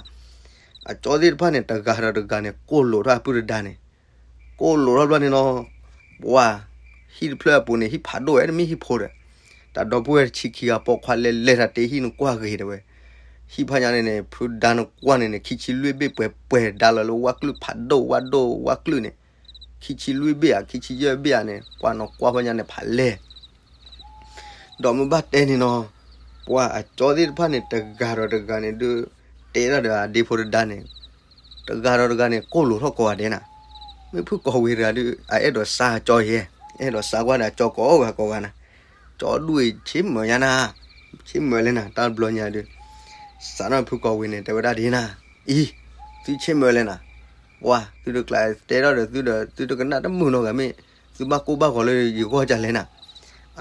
အကၠီသ့ၣ်တဖၣ်န့ၣ် တဂၤဒီးတဂၤန့ၣ် ကိၢ်လိာ်ထီၣ်အပုၢ်တဒါန့ၣ်, ကိၢ်လိာ်ထီၣ်ဘျီန့ၣ်နီၤ, ပှၤ ဟံၣ်တဖျၢၣ်အပူၤန့ၣ် ဟံၣ်ဖးဒိၣ်ဝဲ တမ့ၢ်ဟံၣ်ဖိဒီး, တၢ်ဒီပုၢ်ဝဲၢ်တဆံခံဂၤပိာ်ခွါလဲၤလဲၤတၢ်တ့ဟံၣ်နကွၢ်ဂ့ၤတဲဝဲ, ဟံၣ်ဖးညါန့ၣ်န့ၣ် ဖုဒါနကွၢ်န့ၣ်န့ၣ် ခံဆံလွံၢ်ဘ့ၣ်ပှဲၤပှဲၤဒါလီၤလၢဝၣ်ကျုၢ်ဖးဒိၣ်ဝၣ်ဒိၣ်ဝၣ်ကျုၢ်န့ၣ်, ခံဆံလွံၢ်ဘ့ၣ်ဧါ ခံဆံယဲၢ်ဘ့ၣ်ဧါန့ၣ် ကွၢ်နကွၢ်ဖးညါန့ၣ်ဖးလဲၢ် ဒီးမ့ၢ်ဘၣ်တဲန့ၣ်နီၤ, ပှၤအကၠီသ့ၣ်တဖၣ်န့ၣ် တဂၤဒီးတဂၤန့ၣ်ဒုး တဲဒၣ်ဒီးအဒ့ဖိတဒါန့ၣ်, တဂၤဒီးတဂၤန့ၣ် ကိၢ်လိာ်ထီၣ်ကိးဂၤဒဲးနၤ, မ့ၢ်ဖုကီၢ်ဝ့ၤတဂၤဒုး အအဲၣ်ဒိးစါအကၠီယဲ, အဲၣ်ဒိးစါကွၢ်န့ၣ် အကၠီကိးဂၤကိးဂၤနၤ, ကၠီဒူၣ်အံၤဆ့မၢၢ်ညါနၤ, ဆ့မၢၢ်လဲၣ်နၤ တၢ်ဘျီညါဒုး, စးထီၣ်ဖုကီၢ်ဝ့ၤန့ၣ် တဲဝဲဒၣ်ဒ်နၤ, အံၤ, သုဆ့မၢၢ်လဲၣ်နၤ, ပှၤ သုတကျါတဲထီၣ်ဒီးသုဒီး သုတကနၣ်တမုာ်နီတဂၤမ့ၢ်, သုဘၣ်ကိၢ်ဘၣ်ဂီၤလၢယဂီၢ်ဒ်လဲၣ်နၤ,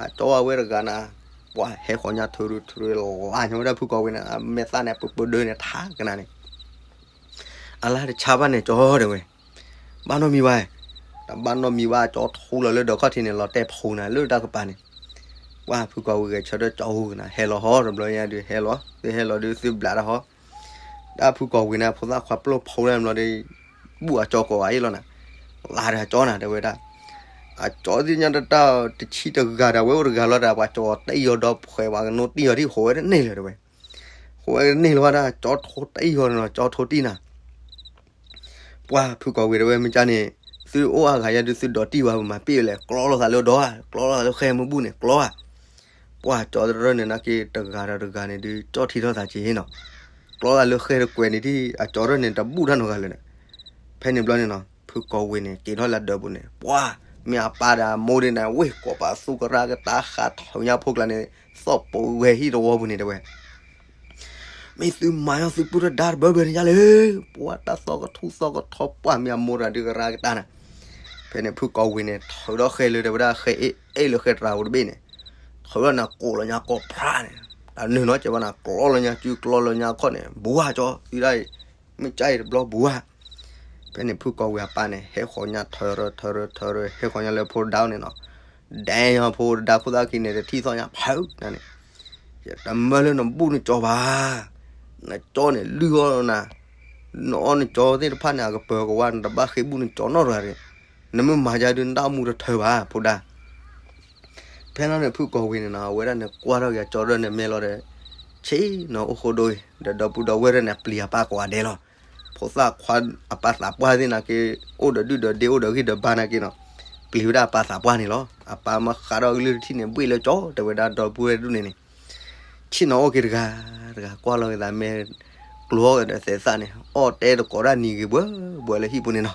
အကၠီဝဲတဂၤနၤ, ပှၤဟဲဃီၤညါထၢရူၤထၢရူၤလၢ်လၢ်ညါဝဲဒၣ်ဖုကီၢ်ဝ့ၤန့ၣ် အမဲာ်သၣ်န့ၣ် ပၢၢ်ပၢၢ်ဒၢန့ၣ် ထးကနၤန့ၣ် အလါတဆါဘၣ်န့ၣ်ကၠီတဲဝဲ, ဘၣ်နီတမံၤဘၣ်, တဘၣ်နီတမံၤဘၣ် ကၠီထူလီၤလၢဒီးခီၣ်ထံးန့ၣ် လီၤတဲာ်ဖှိၣ်နၤလၢတၢ်ကပၤန့ၣ်, ပှၤဖုကီၢ်ဝ့ၤဂဲၤဆၢထၢၣ်ကၠီဟူကနၤ ဟဲလီၤဟီတဘျီညါဒုး ဟဲလီၤ သုဟဲလီၤဒုး သုဘျးတၢ်ဟီ တၢ်ဖုကီၢ်ဝ့ၤန့ၣ် ဖိသၣ်ခွါပျိၢ်ဖီဒၣ်ဘျီဒီး ဘူၣ်အကၠီကိးဂၤအံၤလီၤနၤ, လါဒီးအကၠီနၤတဲဝဲဒၣ်, အကၠီသ့ၣ်ညါတတၢ်တဆံတဂၤဒီး အဝဲအိၣ်တဂၤလီၤဒီး ပှၤကၠီတံၢ်ယီၤဒီးဖှဲးပှၤကနိးတံၢ်ယီၤထံၣ်ဃိးဝဲတန့ၢ်လၢၤတဲဝဲ, ဃိးဝဲတန့ၢ်လၢၤဝဲဒၣ် ကၠီထိတံၢ်ယီၤန့ၣ်လီၤ ကၠီထိတံၢ်နၤ ပှၤဖုကီၢ်ဝ့ၤတဲဝဲမ့ၢ်ကၢ်န့ၣ်, သုအိၣ်အါဂၤယါဒုးသုဒိးတံၢ်ဝဲ ပမၤပ့ၢ်ဝဲလဲၣ် ကျီလိာ်သးလၢဒီးဧါ ကျီလိာ်သးလၢဃဲမုၢ်ဘူၣ်န့ၣ် ကျီဧါ, ပှၤကၠီတရၢၢ်န့ၣ်နာ်က့ တဂၤဒီးတဂၤန့ၣ်ဒုး ကၠီထံထီၣ်သးက့ၤနီၤ, ကျီသးလၢဃဲတကွဲးန့ၣ်ဒ် အကၠီတရၢၢ်န့ၣ် တဘူၣ်တၢ်နီတဂၤလၢၤန့ၣ်, ဖဲန့ၣ်ဘျီန့ၣ်နီၤ ဖုကီၢ်ဝ့ၤန့ၣ် က့ၤထီၣ်လၢဒၢးပူၤန့ၣ် ပှၤ မ့ၢ်အပၢ်ဒီးအမိၢ်ဒ်န့ၣ် ဝ့ၢ်ကိးပသူကရၢကတၢ်ဃးထီၣ်ညါဖိကျါန့ၣ် သီၣ်ပိာ်ဝဲဟံၣ်တဝီပူၤန့ၣ်တဲဝဲ မ့ၢ်သုမၤညီသုပုၢ်တဒါတဘၢဘၢန့ၣ်ယါလဲၣ်, ပှၤတၢ်သီကထူၣ်သီကထီ ပှၤမ့ၢ်အမိၢ်တဂၤဒုးကရၢကတၢ်နၤ, ဖဲန့ၣ်ဖုကီၢ်ဝ့ၤန့ၣ် ထုးထီၣ်ဃဲလၢတဲဝဲဒၣ်ဃဲအ့ၣ်အ့ၣ်လၢဃဲတရၢပူၤတဘ့ၣ်န့ၣ်, ထုးထီၣ်နၤကိးလီၤညါကိးဖြးန့ၣ်, တၢ်နုာ်နီၤကဲဘၣ်နၤ ကျီလီၤညါစုကျီလီၤညါခီၣ်န့ၣ် ဘှါကၠီ သုဒၣ်အံၤ, မ့ၢ်ကၢ်အံၤတဘျီဘှါ ဖဲန့ၣ်ဖုကီၢ်ဝ့ၤအပၢ်န့ၣ် ဟဲဃီၤညါထၢရၢထၢရၢထၢရၢ ဟဲဃီၤညါလၢဖိဒါန့ၣ်နီၤ, ဒဲညါဖိဒါခိၣ်သၣ်ခံန့ၣ် တထံၣ်သီၣ်ညါဖုးနၤန့ၣ်, ယတမၢလၢနဘူၣ်နကၠီဘၣ်, နကၠီန့ၣ်လုၢ်အီၣ်နၤ, နအီၣ်နကၠီသ့ၣ်တဖၣ်န့ၣ် အကပၢၤကဝါ နတဘၣ်ဃ့ဘူၣ်နကၠီနီတဂၤတဂ့ၤ, နမ့ၢ်မၤယါဒုးနတၢ်အိၣ်မူတထၢဘၣ် ဖိဒါ ဖဲလီၤန့ၣ်ဖုကီၢ်ဝ့ၤန့ၣ်နီၤ အဝဲဒၣ်န့ၣ်ကွၢ်ထီၣ်က့ၤအကၠီတရၢၢ်န့ၣ်မဲာ်လီၤဒီး, ဆ့နီၤအိၣ်ဃိဒိအံၤ ဒီးဒီပုၢ်ဒီဝဲၢ်တရၢၢ်န့ၣ် အပျံၤအပၢ်ကိးဂၤဒဲးလီၤ. ဖိသၣ်ခွါအပၢ်သးပှၢ်သ့ၣ်နာ်က့, အိၣ်ဒီးဒုၣ်ဒီးဒ့အိၣ်ဒီးဂံၢ်ဒီးဘါနာ်က့နီၤ, ပျံၤဝဲဒၣ်အပၢ်သးပှၢ်န့ၣ်လီၤ. အပၢ်မ့ၢ်ဃးထီၣ်ကလုၢ်တထံၣ်န့ၣ် ဘှ့ၣ်လၢကၠီ တဲဝဲဒၣ်ဒီပုၢ်ဝဲၢ်တဒူၣ်န့ၣ်န့ၣ်, ဆ့နီၤအိၣ်က့ၤတဂၤ, တဂၤကွၢ်လီၤက့ၤသးမဲာ်, ကျိၤအီၣ်က့ၤဒီးသဲးသၣ်န့ၣ် အီၣ်တဲတကိးဒၣ်နံၤဂ့ၤဘှဲဘှဲလၢဟံၣ်ပူၤန့ၣ်နီၤ.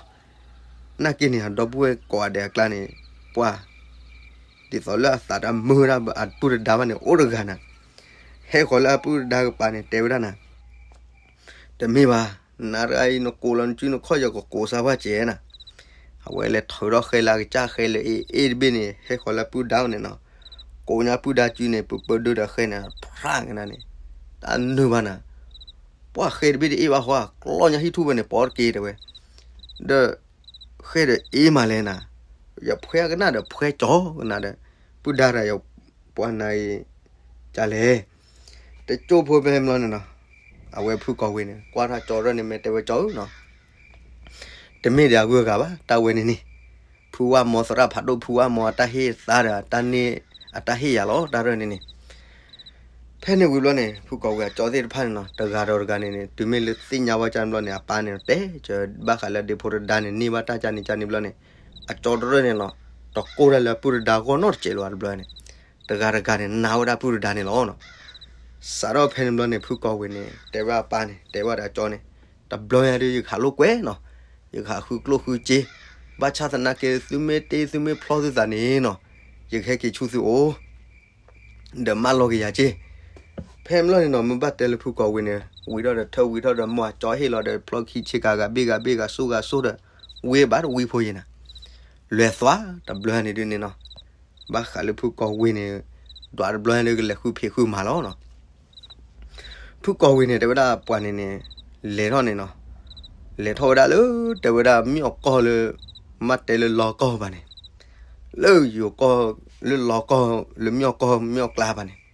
နာ်က့န့ၣ် အဒီပုၢ်ဝဲၢ်ကိးဂၤဒဲးအကျါန့ၣ်, ပှၤ ဒ်သိးလၢအသးတမုာ်ဝဲဒၣ်အပုၢ်တဒါဘၣ်န့ၣ် အိၣ်တဂၤနၤ, ဟဲဃီၤလၢအပုၢ်တဒါကပၤန့ၣ် တဲဝဲဒၣ်နၤ, တမ့ၢ်ဘၣ်, နၤတဂၤအံၤ နကိးလီၤနစုနခီၣ် ယကကိးစၢ်ပှၢ်စဲးနၤ. အဝဲလဲၤထုးထီၣ်ဃဲလၢအကစၢ်ဃဲလၢအ့ၣ်အ့ၣ်တဘ့ၣ်န့ၣ် ဟဲဃီၤလၢအပုၢ်တဒါန့ၣ်နီၤ, ကိးညါပုၢ်ဒါစုန့ၣ် ပၢၢ်ပၢၢ်ဒၢဒီးဃဲန့ၣ် ဖြးကနၤန့ၣ်, တၢ်နုာ်ဘၣ်နၤ, ပှၤဃဲတဘ့ၣ်တအ့ၣ်ဘၣ်ဃီ ကျီညါဟံၣ်ထူၣ်ဝဲန့ၣ် ပိာ်တက့ၢ်တဲဝဲ, ဒီး ဃဲဒီးအ့ၣ်မးလဲၣ်နၤ, ယဖှဲကနၣ်ဒီးဖှဲကၠီကနၤဒီး, ပုၢ်ဒါတဂၤ ယပှၤနၤအံၤ, ကလဲၣ်, တကၠိဖိဖဲမလီၤန့ၣ်နီၤ, အဝဲဖုကီၢ်ဝ့ၤန့ၣ် ကွၢ်ထီၣ်ကၠီတရၢၢ်န့ၣ် မဲာ်တဲဝဲကၠီဧၢနီၤ, တမ့ၢ်ဒီးအဂုၤအဂၤဘၣ် တၢ်ဝဲန့ၣ်န့ၣ်, ဖုဝၣ်မီသရၣ်ဖးဒိၣ် ဖုဝၣ်မီအတၢ်ဟ့ၣ်သါဒီး အတၢ်ဟ့ၣ်ယၤလီၤ တၢ်ရၢၢ်န့ၣ်န့ၣ် ဖဲန့ၣ်ဝံၤဘျီန့ၣ် ဖုကီၢ်ဝ့ၤအကၠီသ့ၣ်တဖၣ်န့ၣ်နီၤ တဂၤဒီးတဂၤန့ၣ်န့ၣ် တုၤမ့ၢ်လၢသ့ၣ်ညါဝဲကၢ်န့ၣ်ဘျီန့ၣ် အပၢ်န့ၣ်တဲ ကဘၣ်ဃးလၢဒ့ဖိတဒါန့ၣ် န့ၢ်ဘၣ်တၢ်ကၢ်န့ၣ်ကၢ်န့ၣ်ဘျီန့ၣ် အကၠီတရၢၢ်န့ၣ်နီၤ တကိၢ်တၢ်လၢအပုၢ်တဒါဂီၢ်နီတစဲးလီၤတဘျီန့ၣ် တဂၤတဂၤန့ၣ် နာ်ဝဲဒၣ်ပုၢ်တဒါန့ၣ်လီၤနီၤ. စးထီၣ်ဖဲန့ၣ်ဘျီန့ၣ် ဖုကီၢ်ဝ့ၤန့ၣ် တဲဝဲအပၢ်န့ၣ် တဲဝဲဒီးအကၠီန့ၣ် တဘျီညါဒုး ယကဟးလိာ်ကွဲနီၤ, ယကဟးဃုကျိၣ်ဃုစ့, ဘၣ်ဆၣ်သနာ်က့ သုမ့ၢ်တ့သုမ့ၢ်ဖျီသုသးန့ၣ်နီၤ, ယကဟဲက့ၤဆူသုအိၣ် ဒီးမၢလီၤက့ၤယၤက့ၢ်. ဖဲမလီၢ်န့ၣ်နီၤ မ့ၢ်ဘၣ်တဲလၢဖုကီၢ်ဝ့ၤန့ၣ် ဝံၤထီၣ်ဒီးထၢဝံၤထီၣ်ဒီးမ့ၢ်အကၠီဟ့ၣ်လီၤဒီးဖျီခံဆ့ကၤဂၤဘ့ၣ်ဂၤဘ့ၣ်ဂၤစိဂၤစိဒီး ဝ့ၢ်ဘၣ်တဝံဖိယဲၢ်နၤ လဲၤသွါတဘျီန့ၣ်ဒုန့ၣ်နီၤ ဘၣ်ဃးလၢဖုကီၢ်ဝ့ၤန့ၣ် ဒွးတဘျီန့ၣ်ဒုကလဲၤဃုဖံးဃုမၤလီၤနီၤ ဖုကီၢ်ဝ့ၤန့ၣ် တဲဝဲဒၣ်ပှၤန့ၣ်န့ၣ် လဲၤထီၣ်န့ၣ်နီၤ လဲၤထီၣ်ဝဲဒၣ်လၢ တဲဝဲဒၣ်မ့ၢ်အီၣ်ကီၢ်လၢ မ့ၢ်တဲလၢလီၤကီၢ်ဘၣ်န့ၣ် လၢယိၤကီၢ် လၢလီၤကီၢ် လၢမ့ၢ်အီၣ်ကီၢ်မ့ၢ်အီၣ်ကျါဘၣ်န့ၣ်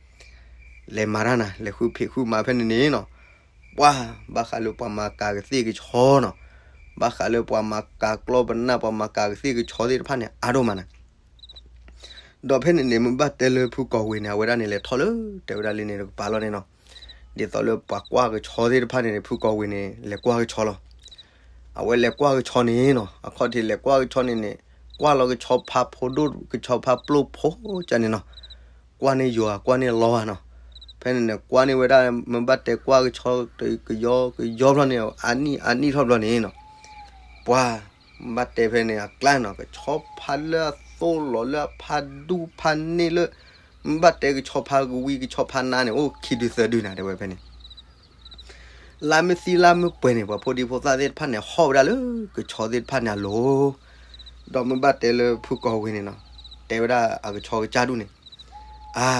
လဲၤမၤတၢ်နၤ လဲၤဃုဖံးဃုမၤဖဲန့ၣ်န့ၣ်နီၤ ပှၤ ဘၣ်ဃးလၢပှၤမၤကၤကသ့ၣ်ကဆီနီၤ ဘၣ်ဃးလၢပှၤမၤကၤကျီပနၢ် ပှၤမၤကၤကသ့ၣ်ကဆီသ့ၣ်တဖၣ်န့ၣ် အါဒိၣ်မးနၤ ဒီးဖဲန့ၣ်န့ၣ် မ့ၢ်ဘၣ်တဲလၢဖုကီၢ်ဝ့ၤန့ၣ် အဝဲဒၣ်န့ၣ် လဲၤထီၣ်လၢ တဲဝဲဒၣ်လံန့ၣ် တကပၤလီၤန့ၣ်နီၤ ဒ်သိးလၢပှၤကွၢ်ကဆီသ့ၣ်တဖၣ်န့ၣ်န့ၣ် ဖုကီၢ်ဝ့ၤန့ၣ် လဲၤကွၢ်ကဆီလီၤ အဝဲလဲၤကွၢ်ကဆီန့ၣ်နီၤ အခီၣ်ထံးလဲၤကွၢ်ကဆီန့ၣ်န့ၣ် ကွၢ်လီၤကဆီဖါဖိဒိၣ် ကဆီဖါပျိၢ်ဖိကန့ၣ်နီၤ ကွၢ်န့ၢ်ယွၤ ကွၢ်န့ၢ်လီၤဧါနီၤ ဖဲန့ၣ်န့ၣ် ကွၢ်န့ၢ်ဝဲဒၣ် မ့ၢ်ဘၣ်တဲကွၢ်ကဆီ ကယီကယီဘျီန့ၣ် အနံၣ်အနံၣ်ထီၣ်ဘျီန့ၣ်နီၤ ပှၤ မ့ၢ်ဘၣ်တဲဖဲန့ၣ် အကျါနီၤ ကဆီဖါလၢအသိၣ်လီၤလၢအဖါဒူဖါန့ၢ်လၢ မ့ၢ်ဘၣ်တဲကဆီဖါကဝံကဆီဖါနါန့ၣ် အိၣ်ခံဒုသၢဒုနၤ တဲဝဲဖဲန့ၣ် လါမ့ၢ်သံလါမ့ၢ်ပှဲၤန့ၣ် ပှၤဖိဒံဖိသၣ်သ့ၣ်တဖၣ်န့ၣ် ဟီၣ်ဝဲဒၣ်လၢကဆီသ့ၣ်တဖၣ်န့ၣ်အလိၤ ဒီးမ့ၢ်ဘၣ်တဲလၢဖုကီၢ်ဝ့ၤန့ၣ်နီၤ တဲဝဲဒၣ်အကဆီကစၢ်ဒူၣ်န့ၣ် အါ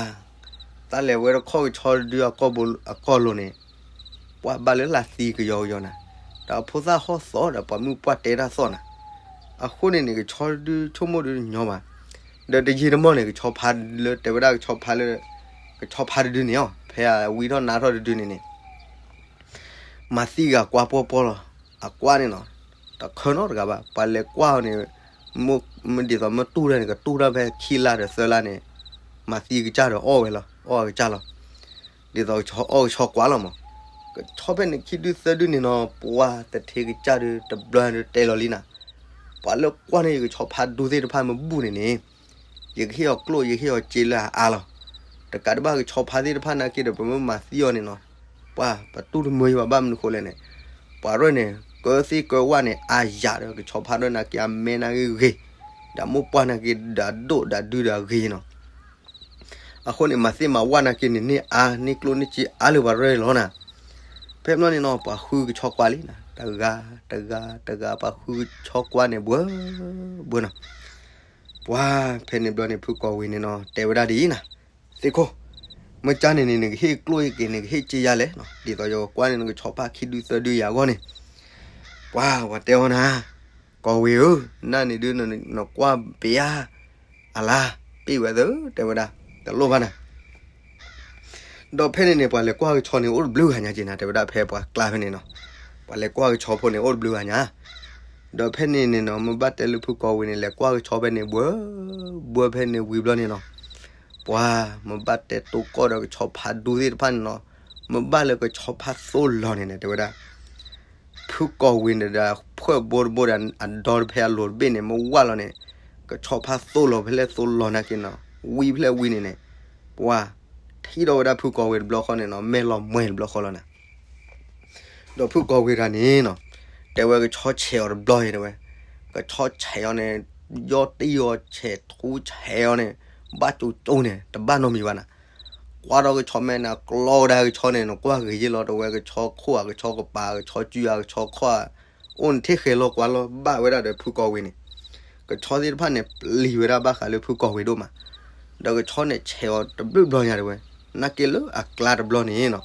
သးလဲၤဝဲတခီၣ်ကဆီတဒုအကီၢ်လိၤန့ၣ် ပှၤဘၣ်လၢလၢသံကယီကယီနၤ ဒီးဖိသၣ်ဟီၣ်သီၣ်ဒီးပှၤမုၢ်ပှၢ်တဲတၢ်သီၣ်နၤ အဃိန့ၣ်န့ၣ် ကဆီတဒုဆိကမိၣ်ဒုညီဘၣ် ဒီးတယံာ်တမီၢ်န့ၣ် ကဆီဖါလၢတဲဝဲဒၣ်ကဆီဖါလၢ ကဆီဖါတဒုန့ၣ်အီၤ ဖဲအဝံထီၣ်နါထီၣ်တဒုန့ၣ်န့ၣ် မၤသံဂၤကွၢ်ပှီၢ်ပှီၢ်လီၤ အကွၢ်န့ၣ်နီၤ တခၢနီတဂၤဘၣ် ပှၤလဲၤကွၢ်အီၤန့ၣ် မ့ၢ်ဒ်သိးမ့ၢ်တူၢ်တၢ်န့ၣ် ကတူၢ်တၢ်ဖဲခံလါဒီးသၢလါန့ၣ် မၤသံကစၢ်ဒီးအီၣ်ဝဲလီၤ အီၣ်အကစၢ်လီၤ ဒ်သိးကဆီအီၣ်ကဆီကွၢ်လီၤမး ကဆီဖဲန့ၣ်ခံဒုသၢဒုန့ၣ်နီၤ ပှၤတထ့ကစၢ်ဒုတဘျီဒုတဲလီၤလံနၤ ပှၤလၢကွၢ်န့ၢ်ယကဆီဖါဒူသ့ၣ်တဖၣ်မ့ၢ်ဘူၣ်န့ၣ်န့ၣ် ယကဟ့ၣ်အီၤကျိၣ် ယကဟ့ၣ်အီၤစ့လၢအအါလီၤ. တကးဒံးဘၣ်ကဆီဖါသ့ၣ်တဖၣ်နာ်က့ဒီး ပမ့ၢ်မၤသံအီၤန့ၣ်နီၤ, ပှၤ ပတူၢ်တမုာ်ယဘၣ် ဘၣ်မနုၤဃိလဲၣ်န့ၣ်, ပှၤရဲၣ်န့ၣ် ကၢသ့ၣ်ကၢဝၣ်န့ၣ် အါယၤဒီး ကဆီဖါရဲၣ်နာ်က့ အမဲနာ်က့ဂ့ၤ, ဒီးမိၢ်ပှၢ်နာ်က့ ဒီးဒိၣ်ဒီးဒုဒီးဂ့ၤနီၤ. အဃိန့ၣ် မၤသ့ၣ်မၤဝၣ်နာ်က့န့ၣ် န့ၢ်အါ န့ၢ်ကျိၣ်န့ၢ်စ့အါလၢပှၤရဲၣ်လီၤနၤ. ဖဲမ့ၢ်န့ၣ်နီၤ ပှၤဃုကဆီကွၢ်လံနၤ, တဂၤ တဂၤ တဂၤ ပှၤဃုကဆီကွၢ်န့ၣ် ဘှၢ ဘှၢနီၤ. ပှၤဖဲန့ၣ်ဘျီန့ၣ် ဖုကီၢ်ဝ့ၤန့ၣ်နီၤ တဲဝဲဒၣ်ဒ်အံၤနၤ, သ့ၣ်ခိၣ်, မ့ၢ်ကါန့ၣ်န့ၣ် နကဟ့ၣ်ကျိၣ်ဟ့ၣ်စ့ယၤလဲၣ်နီၤ, ဒ်သိးယကကွၢ်န့ၢ်နကဆီဖါခံဒုသၢဒုယၤအဂီၢ်န့ၣ်. ပှၤ ပှၤတဲအီၤနၤ, ကီၢ်ဝ့ၤဧၢ, နန့ၣ်ဒုးနကွၢ်ပ့ၤဧါ, အလါ, ပ့ၢ်ဝဲသၢ တဲဝဲဒၣ်, တလိၣ်ဘၣ်နၤ. ဒီးဖဲန့ၣ်န့ၣ် ပှၤလဲၤကွၢ်ကဆီန့ၣ် အိၣ်တဘျုးဂၤညါက့နၤ တဲဝဲဒၣ် ဖဲပှၤကျါဖဲန့ၣ်နီၤ, ပှၤလဲၤကွၢ်ကဆီဖိန့ၣ် အိၣ်တဘျုးဂၤညါ. ဒီးဖဲန့ၣ်န့ၣ်နီၤ မ့ၢ်ဘၣ်တဲလၢဖုကီၢ်ဝ့ၤန့ၣ် လဲၤကွၢ်ကဆီဖဲန့ၣ် ဘှၢ ဘှၢဖဲန့ၣ်ဝံၤဘျီန့ၣ်နီၤ, ပှၤ မ့ၢ်ဘၣ်တဲတိၢ်ကီၢ်ဒီးကဆီဖါဒူသ့ၣ်တဖၣ်န့ၣ်နီၤ, မ့ၢ်ဘၣ်လၢကဆီဖါသိၣ်လီၤန့ၣ်န့ၣ် တဲဝဲဒၣ် ဖုကီၢ်ဝ့ၤန့ၣ်ဒီး ဖှၢၣ်ဘိတဘိဒီး အဒီတဖဲအလိၤတဘ့ၣ်န့ၣ် မ့ၢ်ဝၢ်လီၤန့ၣ် ကဆီဖါသိၣ်လီၤဖဲလဲၣ်သိၣ်လီၤနာ်က့နီၤ, ဝံဖဲလဲၣ်ဝံန့ၣ်န့ၣ်, ပှၤ ထံၣ်ဒီးဝဲဒၣ်ဖုကီၢ်ဝ့ၤတဘျီဃီန့ၣ်နီၤ မဲာ်လီၤမှဲတဘျီဃီလီၤနၤ. ဒီးဖုကီၢ်ဝ့ၤတဂၤန့ၣ်နီၤ, တဲဝဲကဆီဆဲးအီၤတဘျီအံၤတဲဝဲ, ကဆီဆဲးအီၤန့ၣ်, ယီၢ်တံၢ်အီၤဆဲးထူဆဲးအီၤန့ၣ်, ဘၣ်ကၠိကၠိန့ၣ် တဘၣ်နီတမံၤဘၣ်နၤ. ကွၢ်ဒီးကဆီမဲာ်နၤ ကျီဝဲဒၣ်ကဆီန့ၣ် နကွၢ်ဂ့ၤယ့ၢ်လီၤ တဲဝဲကဆီခိၣ်ဧါ ကဆီကပၤ ကဆီစုဧါ ကဆီခီၣ်ဧါ, အိၣ်န့ၣ်ထဲဃဲၤလီၤကွၢ်လီၤဘၣ်ဝဲဒၣ်ဒီးဖုကီၢ်ဝ့ၤန့ၣ်, ကဆီသ့ၣ်တဖၣ်န့ၣ် ပျံၤဝဲဒၣ်ဘၣ်ဃးလၢဖုကီၢ်ဝ့ၤဒိၣ်မး. ဒီးကဆီန့ၣ်ဆဲးအီၤတဘျုးဘျီညါတဲဝဲ, နာ်က့လၢအကျါတဘျီန့ၣ်နီၤ,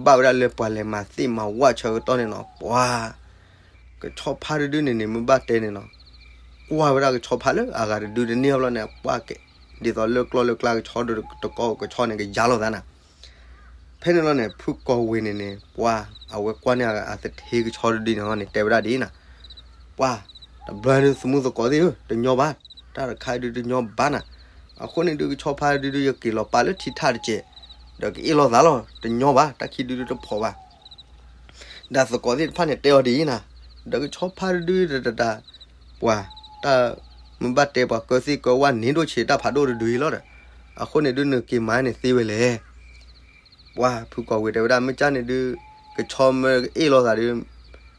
ဘၣ်ဝဲဒၣ်လၢပှၤလဲၤမၤသ့ၣ်မၤဝၣ်ဆၢကတီၢ်န့ၣ်နီၤ ပှၤ ကဆီဖါတဒုန့ၣ်န့ၣ် မ့ၢ်ဘၣ်တဲန့ၣ်နီၤ, ကွၢ်ဝဲဒၣ်ကဆီဖါလၢအဂၤတဒုတန့ၢ်ဘျီန့ၣ် ပှၤကဲ, ဒ်သိးလၢကျီၢ်လၢကျါကဆီတကီၢ်ကဆီန့ၣ် ကယါလိာ်သးနၤ. ဖဲန့ၣ်လီၤန့ၣ် ဖုကီၢ်ဝ့ၤန့ၣ်န့ၣ် ပှၤ အဝဲကွၢ်န့ၢ်အသထ့ကဆီတဒုန့ၣ်န့ၣ် တဲဝဲဒၣ်ဒ်အံၤနၤ, ပှၤ တဘျီဒုး သမူသကိးသ့ၣ်ဧၢ တညီဘၣ်, တၢ်တခါဒုးတညီဘၣ်နၤ. အဃိန့ၣ်ဒုး ကဆီဖါတဒုဒုး ယက့ၤလီၤပာ်လၢထံထၣ်တစဲး, ဒီးကအ့ၣ်လိာ်သးလီၤ တညီဘၣ်, တၢ်ခံဒုဒုးတဖီၣ်ဘၣ် ဒီးသကိးသ့ၣ်တဖၣ်န့ၣ်တဲအီၤဒ်အံၤနၤ, ဒီးကဆီဖါတဒုတတး, ပှၤ, တၢ်, မ့ၢ်ဘၣ်တဲပှၤကၢသ့ၣ်ကၢဝၣ်န့ၣ်ဒိၣ်ဆံးတၢ်ဖးဒိၣ်တဒုအံၤလီၤဒီး, အဃိန့ၣ်ဒုးနက့ၤမၤန့ၣ်သ့ဝဲလဲၣ်. ပှၤဖုကီၢ်ဝ့ၤတဲဝဲဒၣ် မ့ၢ်ကၢန့ၣ်ဒုး, ကဆီမ့ၢ်အ့ၣ်လိာ်သးဒုး,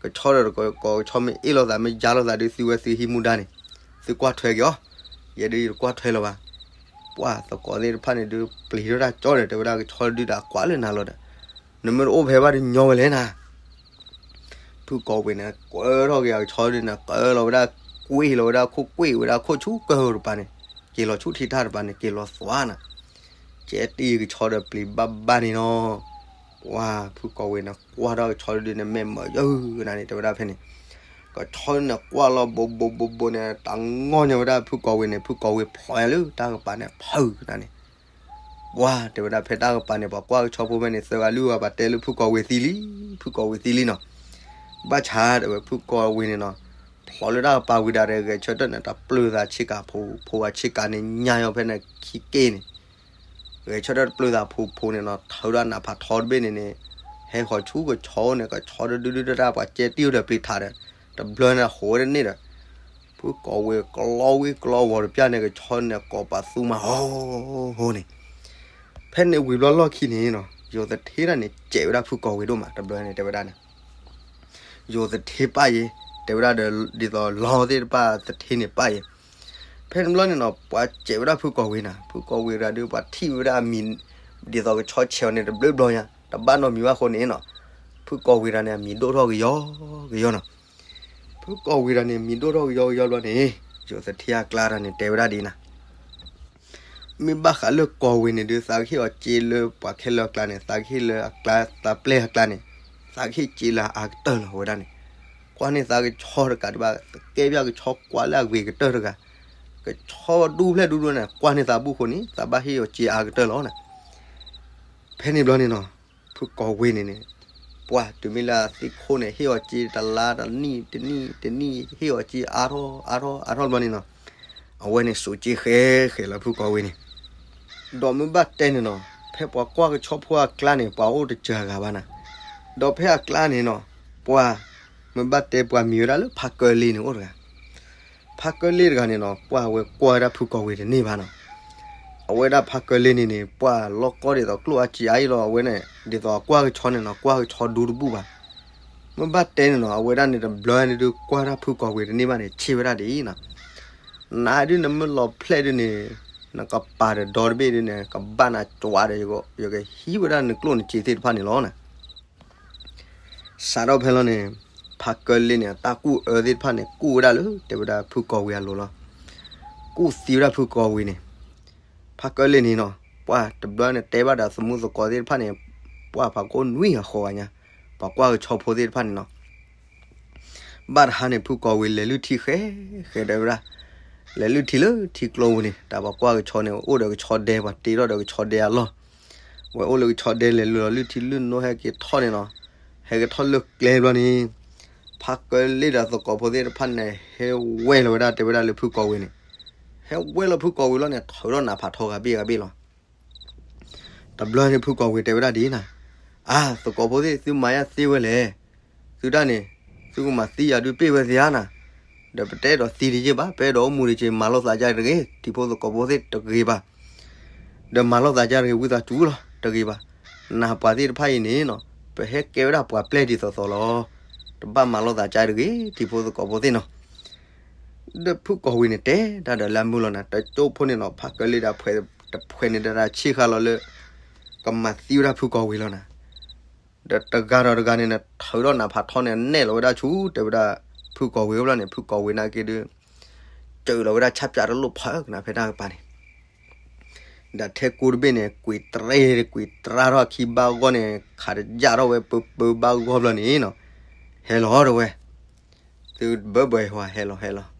ကဆီဒီးကီၢ်ကဆီမ့ၢ်အ့ၣ်လိာ်သးမ့ၢ်ယါလိာ်သးဒုး သုဝဲသုဟံးမူဒါန့ၣ်, သုကွၢ်ထွဲက့ၤအီၤ, ယဲဒုးယတကွၢ်ထွဲလၢၤဘၣ်. ပှၢ်သကိးသ့ၣ်တဖၣ်န့ၣ်ဒုး ပျံၤထီၣ်တၢ်ကၠီဒီး တဲဝဲဒၣ်ကဆီဒုးဒီး ကွၢ်လၢနၤလီၤဒီး နမ့ၢ်တအိၣ်ဖဲဘၣ်တညီဝဲလဲၣ်နၤ. ဖုကီၢ်ဝ့ၤန့ၣ် ကွဲထီၣ်က့ၤအကဆီဒုးန့ၣ် ကၢလီၤဝဲဒၣ်ကွ့ၢ်လီၤဝဲဒၣ်ခိၣ်ကွ့ၢ်ဝဲဒၣ်ခိၣ်ဆူကၢၢ်တပၤန့ၣ် က့ၤလီၤဆူထံထၣ်တပၤန့ၣ် က့ၤလီၤသွါနၤ. ကဲတံၢ်ကဆီဒီးပျံၤဘၣ်ဘၣ်န့ၣ်နီၤ. ပှၢ်ဖုကီၢ်ဝ့ၤန့ၣ် ကွၢ်ထီၣ်ကဆီဒုးန့ၣ် မဲာ်မၢယၢနၤန့ၣ် တဲဝဲဒၣ်ဖဲန့ၣ် ကဆီန့ၣ်ကွၢ်လီၤဘိးဘိးဘိးဘိးန့ၣ် တၢ်ငီၢ်ညါဝဲဒၣ်ဖုကီၢ်ဝ့ၤန့ၣ် ဖုကီၢ်ဝ့ၤဖျိးယၤလၢတၢ်ကပၤန့ၣ် ဖုနၤန့ၣ်. ပှၢ်တဲဝဲဒၣ်ဖဲတၢ်ကပၤန့ၣ် ပှၤကွၢ်ကဆီဖိဖဲန့ၣ် သၢဂၤလွံၢ်ဂၤဘၣ်တဲလၢဖုကီၢ်ဝ့ၤသံလံ, ဖုကီၢ်ဝ့ၤသံလံနီၤ. ဘၣ်ဆၣ်တဲဝဲဖုကီၢ်ဝ့ၤန့ၣ်နီၤ ဖျိးလၢတၢ်ကပၤဝံၤဒၣ်ဒီး ဂဲၤဆၢထၢၣ်န့ၣ် တပျုာ်သးဆ့ကၤဖိ, ဖိအဆ့ကၤန့ၣ် ညါညီဖဲန့ၣ်ခံက့ၢ်န့ၣ် ဂဲၤဆၢထၢၣ်တပျုာ်သးဖိဖိန့ၣ်နီၤ ထုးဒီးနးဖးထီတဘ့ၣ်န့ၣ်န့ၣ် ဟဲဃီၤဆူကဆီအိၣ်န့ၣ် ကဆီဒုဒုဒုဒၣ် ပှၤကဲတံၢ်အိၣ်ဒီးပျံၤထးဒီး တဘျီန့ၣ်ဟိးဝဲတန့ၢ်ဒီး ဖုကီၢ်ဝ့ၤကျီဝံၤကျီဝီၤတပျၢ်န့ၣ် ကဆီန့ၣ် ကိးပသူမးဟီဟီန့ၣ်. ဖဲန့ၣ်ဝံၤဘျီလီၢ်ခံန့ၣ်နီၤ ယိၤသထ့တၢ်န့ၣ် စဲးဝဲဒၣ်ဖုကီၢ်ဝ့ၤဒိၣ်မး တဘျီန့ၣ် တဲဝဲဒၣ်န့ၣ် ယိၤသထ့ပၣ်ယဲ, တဲဝဲဒၣ်ဒီး ဒ်သိးလီသ့ၣ်တဖၣ်သထ့န့ၣ်ပၣ်ယဲ. ဖဲန့ၣ်ဘျီန့ၣ်နီၤ ပှၤစဲးဝဲဒၣ်ဖုကီၢ်ဝ့ၤနၤ, ဖုကီၢ်ဝ့ၤတဂၤဒီး ပှၤထံၣ်ဝဲဒၣ်အမံၤ ဒ်သိးကဆီဆဲးအီၤန့ၣ် တဘျုးဘျီညါ တဘၣ်နီတမံၤဘၣ်အဃိန့ၣ်နီၤ ဖုကီၢ်ဝ့ၤတဂၤန့ၣ် အမံၤဒိၣ်ထီၣ်ကယီကယီနီၤ. ဖုကီၢ်ဝ့ၤတဂၤန့ၣ် မံၤဒိၣ်ထီၣ်ကယီကယီဘျီန့ၣ် ယိၤသထ့အကျါတၢ်န့ၣ် တဲဝဲဒၣ်ဒ်နၤ မ့ၢ်ဘၣ်ဃးလၢကီၢ်ဝ့ၤန့ၣ်ဒီး သးကဟ့ၣ်အီၤစ့လၢပှၤခဲလၢာ်အကျါန့ၣ် သးကဟ့ၣ်လၢအကျါ သးပျဲၢ်အကျါန့ၣ် သးကဟ့ၣ်စ့လၢအအါကတၢၢ်လီၤဝဲဒၣ်န့ၣ်. ကွၢ်န့ၢ်သးကဆီတကးဒံးဘၣ် သကဲဘၣ်ကဆီကွၢ်လၢအဂ့ၤကတၢၢ်တဂၤ ကဆီဒူဖျဲၣ်ဒူဒူန့ၣ် ကွၢ်န့ၢ်သးဘူၣ်အဃိန့ၣ် သးဘၣ်ဟ့ၣ်အီၤစ့အါကတၢၢ်လီၤနၤ. ဖဲန့ၣ်ဘျီန့ၣ်နီၤ ဖုကီၢ်ဝ့ၤန့ၣ်န့ၣ် ပှၢ်တုၤမ့ၢ်လၢအသ့ၣ်ခိၣ်န့ၣ် ဟ့ၣ်အီၤစ့တလါတနံၣ်တနံၣ်တနံၣ် ဟ့ၣ်အီၤစ့အါထီၣ်အါထီၣ်အါထီၣ်ဘျီန့ၣ်နီၤ အဝဲန့ၣ် စိာ်စ့ဃဲဃဲလၢဖုကီၢ်ဝ့ၤန့ၣ်. ဒီးမ့ၢ်ဘၣ်တဲန့ၣ်နီၤ ဖဲပှၤကွၢ်ကဆီဖိအကျါန့ၣ် ပှၤအိၣ်တစှၤဂၤဘၣ်နၤ. ဒီးဖဲအကျါန့ၣ်နီၤ ပှၢ် မ့ၢ်ဘၣ်တဲပှၤမံၤဝဲဒၣ်လၢဖးကၢလ့န့ၣ်အိၣ်တဂၤ ဖးကၢလ့တဂၤန့ၣ်နီၤ ပှၢ်အဝဲကွၢ်ဝဲဒၣ်ဖုကီၢ်ဝ့ၤတန့ၢ်ဘၣ်နီၤ. အဝဲဒၣ်ဖးကၢလ့န့ၣ်န့ၣ် ပှၢ်လီၤကီဒ်သိးကျိၣ်အါစ့အါအံၤလီၤ အဝဲန့ၣ် ဒ်သိးအကွၢ်ကဆီန့ၣ်နီၤ ကွၢ်ကဆီဒူတဘူၣ်ဘၣ်. မ့ၢ်ဘၣ်တဲန့ၣ်နီၤ အဝဲဒၣ်န့ၣ်တဘျီန့ၣ်ဒုးကွၢ်ဒၣ်ဖုကီၢ်ဝ့ၤတန့ၢ်ဘၣ်န့ၣ် ဆ့ဝဲဒၣ်ဒ်အံၤနီၤ နဒုးနမ့ၢ်လီၤဖျဲၣ်ဒုးန့ၣ် နကပၤဒီးဒီတဘ့ၣ်ဒုးန့ၣ် ကဘၣ်နၤကွၢ်ဒီး ယကဟံးဝဲဒၣ်နကျိၣ်နစ့သ့ၣ်တဖၣ်န့ၣ်လီၤနၤ. စးထီၣ်ဖဲလီၤန့ၣ် ဖးကၢလ့န့ၣ် အတၢ်ကူၣ်အၢသ့ၣ်တဖၣ်န့ၣ် ကူၣ်ဝဲဒၣ်လၢ တဲဝဲဒၣ်ဖုကီၢ်ဝ့ၤအလိၤလီၤ. ကူၣ်သံဝဲဒၣ်ဖုကီၢ်ဝ့ၤန့ၣ် ဖးကၢလ့န့ၣ်နီၤ ပှၢ်တဘျီန့ၣ်တဲဘၣ်ဒီးသမူသကိးသ့ၣ်တဖၣ်န့ၣ် ပှၢ်ဖးကိနွံအဃိဂၤညါ ပှၤကွၢ်ကဆီဖိသ့ၣ်တဖၣ်န့ၣ်နီၤ ဘၣ်တဟါန့ၣ် ဖုကီၢ်ဝ့ၤလဲၤလုၢ်ထံဃဲဃဲဒီးဝဲဒၣ် လဲၤလုၢ်ထံလၢထံကျိပူၤန့ၣ် တၢ်ပှၤကွၢ်ကဆီန့ၣ် အိၣ်ဒီးကဆီဒဲ ပှၤတ့ထီၣ်ဒီးကဆီဒဲအလီၢ် ဝဲအိၣ်လၢကဆီဒဲလဲၤလုၢ်လီၤလုၢ်ထံလုၢ်နိဟဲက့ၤထီၣ်န့ၣ်နီၤ ဟဲက့ၤထီၣ်လၢကျဲဘျီန့ၣ် ဖးကၢလ့ဒီးသကိးဖိသ့ၣ်တဖၣ်န့ၣ် ဟဲဝဲလီၤဝဲဒၣ်တဲဝဲဒၣ်လၢဖုကီၢ်ဝ့ၤန့ၣ် ဟဲဝဲလီၤဖုကီၢ်ဝ့ၤလီၤန့ၣ် ထုးထီၣ်နးဖးထီဂၤဘ့ၣ်ဂၤဘ့ၣ်လီၤ. တဘျီန့ၣ်ဖုကီၢ်ဝ့ၤတဲဝဲဒၣ်ဒ်နၤ, အါ သကိးဖိသ့ၣ် သုမၤယၤသ့ဝဲလဲၣ်, သုတၢ်န့ၣ် သုကမၤသံယၤဒုးပ့ၢ်ဝဲသ့ဧါနၤ, ဒီးပတအဲၣ်ဒိးသံတယ့ၢ်ဘၣ်, ပအဲၣ်ဒိးအိၣ်မူတက့ၢ် မၤလိာ်သးဒ်တဂ့ၤ, တံၤဖိသကိးဖိသ့ၣ်တဂ့ၤဘၣ်, ဒီးမၤလိာ်သးဒ်တဂ့ၤ ဝံသးစူၤလီၤ တဂ့ၤဘၣ်, နပှၤသ့ၣ်တဖၣ်အံၤန့ၣ်နီၤ ပဟဲကဲဝဲဒၣ်ပှၤပျဲၢ်ဒ်သိးသိးလီၤ, တဘၣ်မၤလိာ်သးဒ်တဂ့ၤ တံၤဖိသကိးဖိသ့ၣ်နီၤ ဒီးဖုကီၢ်ဝ့ၤန့ၣ်တဲတၢ်ဒီးလၢအမုာ်လီၤနၤ, တကၠိဖိန့ၣ်နီၤ ဖးကၢလ့ဒီးဖှဲးတဖှဲးန့ၣ် တၢ်ဆ့ၣ်ဃာ်လီၤလၢ ကမၤသံဝဲဒၣ်ဖုကီၢ်ဝ့ၤလီၤနၤ, ဒီးတဂၤဒီးတဂၤန့ၣ် ထုးထီၣ်နးဖးထီန့ၣ် နဲၣ်လီၤဝဲဒၣ်ဆူ တဲဝဲဒၣ် ဖုကီၢ်ဝ့ၤအဘျီန့ၣ် ဖုကီၢ်ဝ့ၤနာ်က့ဒုး စၢၤလီၤဝဲဒၣ်ဆၣ်ပၠးတလိၣ်ဖးကနၣ်ဖဲတၢ်ကပၤန့ၣ် ဒီးထဲကူတဘ့ၣ်န့ၣ် ကွံာ်တြဲၤကွံာ်တြါထီၣ်ခံဘၣ်ဂီၢ်န့ၣ် ခးတယၣ်ထီၣ်ဝဲပၢပၢဘၣ်ဂီၢ်ဘျီန့ၣ်နီၤ, ဟဲလီၤတဝဲ, သုဘၢဘၢဟဲလီၤဟဲလီၤ,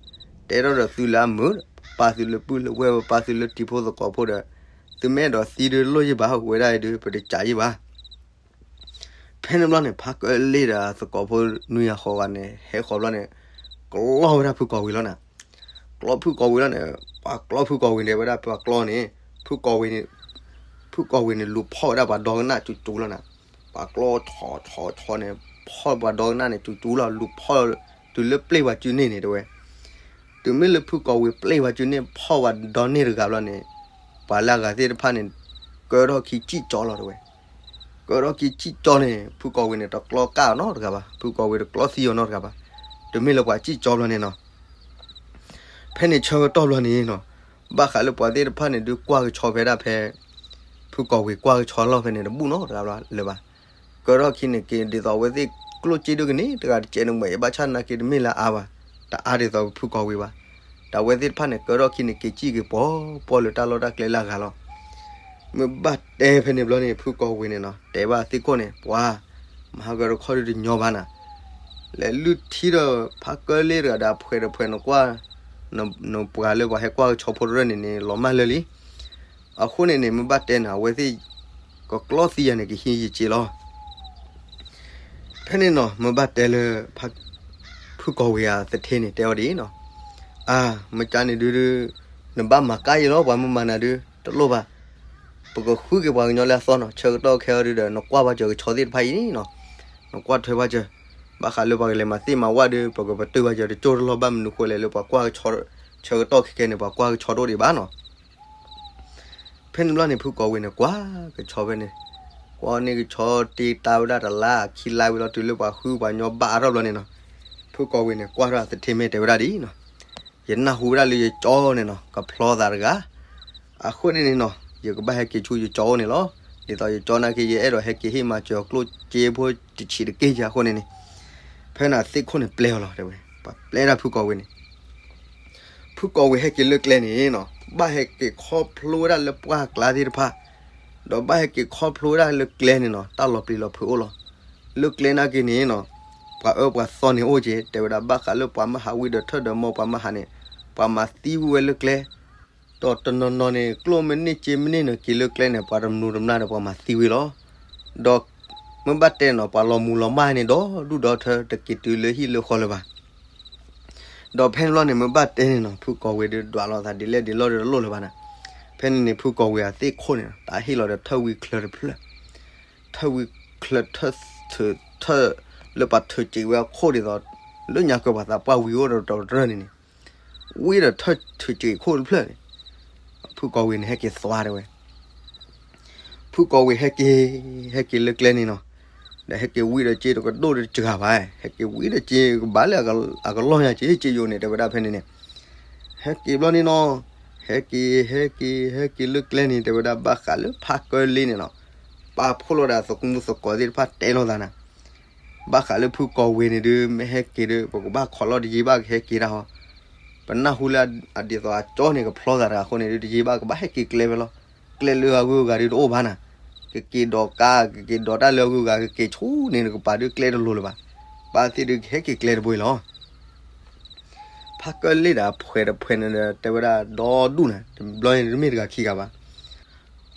တဲထီၣ်ဒီးသုလၢအမုာ်, ပာ်သုလၢပုၢ်လၢဝဲၢ် ပာ်သုလၢတံၤဖိသကိးဖိဒီး, သုမ့ၢ်အဲၣ်ဒိးသံဒုးလိၣ်ယ့ၢ်ဘၣ် ဝဲဒၣ်အံၤဒုး ပတစးယ့ၢ်ဘၣ် ဖဲန့ၣ်ဘျီန့ၣ် ဖးကၢလ့ဒီးသကိးဖိနွံဂၤဃိးဂၤန့ၣ် ဟဲဃီၤဘျီန့ၣ် ကျီဝဲဒၣ်ဖုကီၢ်ဝ့ၤလီၤနၤ, ကျီဖုကီၢ်ဝ့ၤလီၤန့ၣ်, ပှၤကျီဖုကီၢ်ဝ့ၤန့ၣ် ဝဲဒၣ်ပှၤကျီန့ၣ်, ဖုကီၢ်ဝ့ၤန့ၣ်, ဖုကီၢ်ဝ့ၤန့ၣ် လူၤဖီၣ်ဝဲဒၣ်ပှၤဒီကနၣ်စူၤစူၤလီၤနၤ, ပှၤကျီဆီဆီဆီန့ၣ် ဖီၣ်ပှၤဒီကနၣ်န့ၣ် စူၤစူၤလီၤ လူၤဖီၣ် တုၤလၢပျဲၢ်ပှၤစုန့ၢ်န့ၣ်တဝဲ တုၤမ့ၢ်လၢဖုကီၢ်ဝ့ၤပျဲၢ်ပှၤစုန့ၢ် ဖီၣ်ပှၤဒီန့ၢ်တဂၤဘျီန့ၣ်, ပှၤလၢအဂၤသ့ၣ်တဖၣ်န့ၣ် ကၢထီၣ်ခံစံၣ်ကၠီလီၤတဝဲ, ကၢထီၣ်ခံစံၣ်ကၠီန့ၣ် ဖုကီၢ်ဝ့ၤန့ၣ် တကျီကၢ်အီၤနီတဂၤဘၣ်, ဖုကီၢ်ဝ့ၤတကျီသံအီၤနီတဂၤဘၣ်, တုၤမ့ၢ်လၢပှၤစံၣ်ကၠီဘျီန့ၣ်နီၤ, ဖဲန့ၣ်ဆၢကတီၢ်ဘျီန့ၣ်နီၤ, ဘၣ်ဃးလၢပှၤသ့ၣ်တဖၣ်န့ၣ်ဒုးကွၢ်ကဆီဖဲဒၣ်ဖဲ ဖုကီၢ်ဝ့ၤကွၢ်ကဆီလီၤဖဲန့ၣ် တဘူၣ်နီတဂၤဘၣ်လၢၤဘၣ်. ကၢထီၣ်ခံန့ၣ်က့ၤ ဒ်သိးအဝဲသ့ၣ်ကျိၣ်စ့ဒိၣ်ကန့ၣ် တဂၤတစဲးန့ၣ်မ့ၢ် ဘၣ်ဆၣ်နာ်က့တမ့ၢ်လၢအါဘၣ်, တအါဒ်သိးဖုကီၢ်ဝ့ၤဘၣ်. ဒီးအဝဲသ့ၣ်တဖၣ်န့ၣ် ကၢထီၣ်ခံန့ၣ်က့ၤ စံၣ်က့ၤပီၤပီၢ်လၢတၢ်လီၢ်တၢ်ကျဲလၢအဂၤလီၤ. မ့ၢ်ဘၣ်တဲဖဲန့ၣ်ဘျီန့ၣ် ဖုကီၢ်ဝ့ၤန့ၣ်နီၤ တဲဘၣ်သ့ၣ်ခိၣ်န့ၣ် ပှၤ မဟါကၢတခီဒုးတညီဘၣ်နၤ, လဲၤလုၢ်ထံဒီးဖးကၢလ့တဂၤဒီး အဖှဲးတဖှဲးနကွၢ် နပှၤလၢပှၤဟဲကွၢ်ကဆီဖိတရၢၢ်န့ၣ်န့ၣ် လီၤမၢ်လၢာ်လံ. အဃိန့ၣ်န့ၣ် မ့ၢ်ဘၣ်တဲန့ၣ် အဝဲသ့ၣ် ကကျီသံယၤန့ၣ် ကဟံးယစ့လီၤ. ဖဲန့ၣ်နီၤ မ့ၢ်ဘၣ်တဲလၢ ဖုကီၢ်ဝ့ၤအသထ့န့ၣ် တဲအီၤဒ်အံၤနီၤ, အါ မ့ၢ်ကါန့ၣ်ဒုးဒုး နဘၣ်မၤကါယံလီၤ ပှၤမ့ၢ်မၤနၤဒုး တလိၣ်ဘၣ်. ပကဃုက့ၤပှၤကညီလၢအသီနီၤ ဆၢကတီၢ်ခဲအံၤဒုးဒီး နကွၢ်ပှၤစၢၤကဆီသ့ၣ်တဖၣ်အံၤနီၤ, နကွၢ်ထွဲပှၤစၢၤ, ဘၣ်ဃးလၢပှၤကလဲၤမၤသ့ၣ်မၤဝၣ်ဒုး ပကပတုာ်ပှၤစၢၤတကၠိၢ်တလီၢ်ဘၣ်မနုၤဃိလဲၣ်လၢပှၤကွၢ်ကဆီ ဆၢကတီၢ်ခဲခဲန့ၣ် ပှၤကွၢ်ကဆီတအိၣ်ဒံးဘၣ်နီၤ. ဖဲန့ၣ်ဘျီန့ၣ် ဖုကီၢ်ဝ့ၤန့ၣ် ကွၢ်ကဆီဖဲန့ၣ်, ကွၢ်န့ၢ်ကဆီတ့တၢ်ဝဲဒၣ်တလါခံလါဝံၤလီၤ တုၤလၢပှၤဃုပှၤညီဘၣ်အါထီၣ်ဘျီန့ၣ်နီၤ, ဖုကီၢ်ဝ့ၤန့ၣ် ကွၢ်ထီၣ်အသထ့မ့ၢ်တဲဝဲဒၣ်ဒ်အံၤနီၤ, ယနၢ်ဟူဝဲဒၣ်လၢယကၠီန့ၣ်နီၤ ကဖျီသးတဂၤ, အဃိန့ၣ်န့ၣ်နီၤ ယကဘၣ်ဟဲက့ၤဆူယကၠီအိၣ်န့ၣ်လီၤ. ဒ်သိးယကၠီနာ်က့ ယအဲၣ်ဒိးဟဲက့ၤဟ့ၣ်မၤစၢၤအီၤကျိၣ်စ့ဖိတဆံးတက့ၢ်ယၤအဃိန့ၣ်န့ၣ်, ဖဲန့ၣ်သ့ၣ်ခိၣ်န့ၣ်ပျဲအီၤလီၤ တဲဝဲ, ပှၤပျဲဒၣ်ဖုကီၢ်ဝ့ၤန့ၣ် ဖုကီၢ်ဝ့ၤဟဲက့ၤလၢကျဲန့ၣ်နီၤ ဘၣ်ဟဲက့ၤခီဖျိဝဲဒၣ်လၢပှၢ်ကျါသ့ၣ်တဖၣ်, ဒီးဘၣ်ဟဲက့ၤခီဖျိဝဲဒၣ်လၢကျဲန့ၣ်နီၤ တၢ်လီၤပျံၤလီၤဖုးအိၣ်လီၤ. လၢကျဲနာ်က့န့ၣ်နီၤ ပှၤအၢပှၤသီန့ၣ်အိၣ်က့ၤ တဲဝဲဒၣ်ဘၣ်ဃးလၢပှၤမၢဟးဝံဒီးထၢၣ်ဒီးမီပှၤမၢဟးန့ၣ် ပှၤမၤသံဝဲလၢကျဲ ဒီးတနီၤနီၤန့ၣ် ကျိၣ်မ့ၢ်န့ၢ်စ့မ့ၢ်န့ၢ်န့ၣ် က့ၤလၢကျဲန့ၣ် ပှၤတမနုၤတမနုၤဒီးပှၤမၤသံဝဲလီၤ. ဒီးမ့ၢ်ဘၣ်တဲနီၤ ပှၤလီၤမူၤလီၤမၢ်န့ၣ် ဒီဒူၣ်ဒီထၢ တက့ၤတုၤလၢဟံၣ်လၢဃီလၢၤဘၣ်. ဒီးဖဲန့ၣ်ဘျီန့ၣ် မ့ၢ်ဘၣ်တဲန့ၣ်နီၤ ဖုကီၢ်ဝ့ၤဒုး ဒွးလိာ်သးဒ်လဲၣ်ဒ်လဲၣ်ဒီးတလိၣ်လၢၤဘၣ်န့ၣ်, ဖဲန့ၣ်န့ၣ် ဖုကီၢ်ဝ့ၤအသ့ၣ်ခိၣ်န့ၣ် တၢ်ဟ့ၣ်လီၤဒီးထၢၣ်ဝံချၢတဖျၢၣ်, ထၢၣ်ဝံချၢထၢၣ်ထုးထၢၣ် လၢပှၤထုးစ့းဝဲအခိၣ်ဒ်သိး လၢညါကၢၤပှၤသးပှၢ်ဝံၤအိၣ်ဒီးတရၢၢ်န့ၣ်န့ၣ် ဝံဒီးထၢၣ်ထုးစ့းခိၣ်တဖျၢၣ်န့ၣ်, ဖုကီၢ်ဝ့ၤန့ၣ် ဟဲက့ၤသွါတဲဝဲ ဖုကီၢ်ဝ့ၤဟဲက့ၤ ဟဲက့ၤလၢကျဲန့ၣ်နီၤ, ဒီးဟဲက့ၤဝံဒီးစ့တကဒိၣ်တစှၤဘၣ်, ဟဲက့ၤဝံဒီးစ့ကဘၣ်လၢအကလီၢ်ညါ စ့စ့ယိာ်န့ၣ် တဲဝဲဒၣ်ဖဲန့ၣ်န့ၣ်, ဟဲက့ၤဘျီန့ၣ်နီၤ, ဟဲက့ၤ ဟဲက့ၤ ဟဲက့ၤလၢကျဲန့ၣ် တဲဝဲဒၣ်ဘၣ်ဃးလၢဖးကၢလ့န့ၣ်နီၤ, ပာ်ဖှိၣ်လိာ်ဒီးသးသမူသကိးသ့ၣ်တဖၣ်တဲလိာ်သးနၤ ဘၣ်ဃးလၢဖုကီၢ်ဝ့ၤန့ၣ်ဒုး မ့ၢ်ဟဲက့ၤဒုး ပကဘၣ်ခိးလီၤတယံာ်ဘၣ်ကဟဲက့ၤတၢ်ဟီ, ပနၢ်ဟူလၢအဒ်သိးအကၠီန့ၣ် ကဖျီသးတဂၤအဃိန့ၣ်ဒုး တယံာ်ဘၣ်ကဘၣ်ဟဲက့ၤကျဲဝဲလီၤ. ကျဲလၢအဂုၤအဂၤဒုးတအိၣ်ဘၣ်နၤ, ကက့ၤဒိးကါ ကက့ၤဒိးတၢ်လၢအဂုၤအဂၤ ကက့ၤဆူန့ၣ် နကပၤဒုးကျဲတလိၤလၢၤဘၣ်, ပၢ်သ့ၣ်ဒုးကဟဲက့ၤကျဲတဘိအံၤလီၤ. ဖးကၢလ့ဒီးအဖှဲးတဖှဲးန့ၣ်ဒီး တဲဝဲဒၣ်ဒီဒူၣ်နၤ တဘျီန့ၣ်တမ့ၢ်တဂၤခံဂၤဘၣ်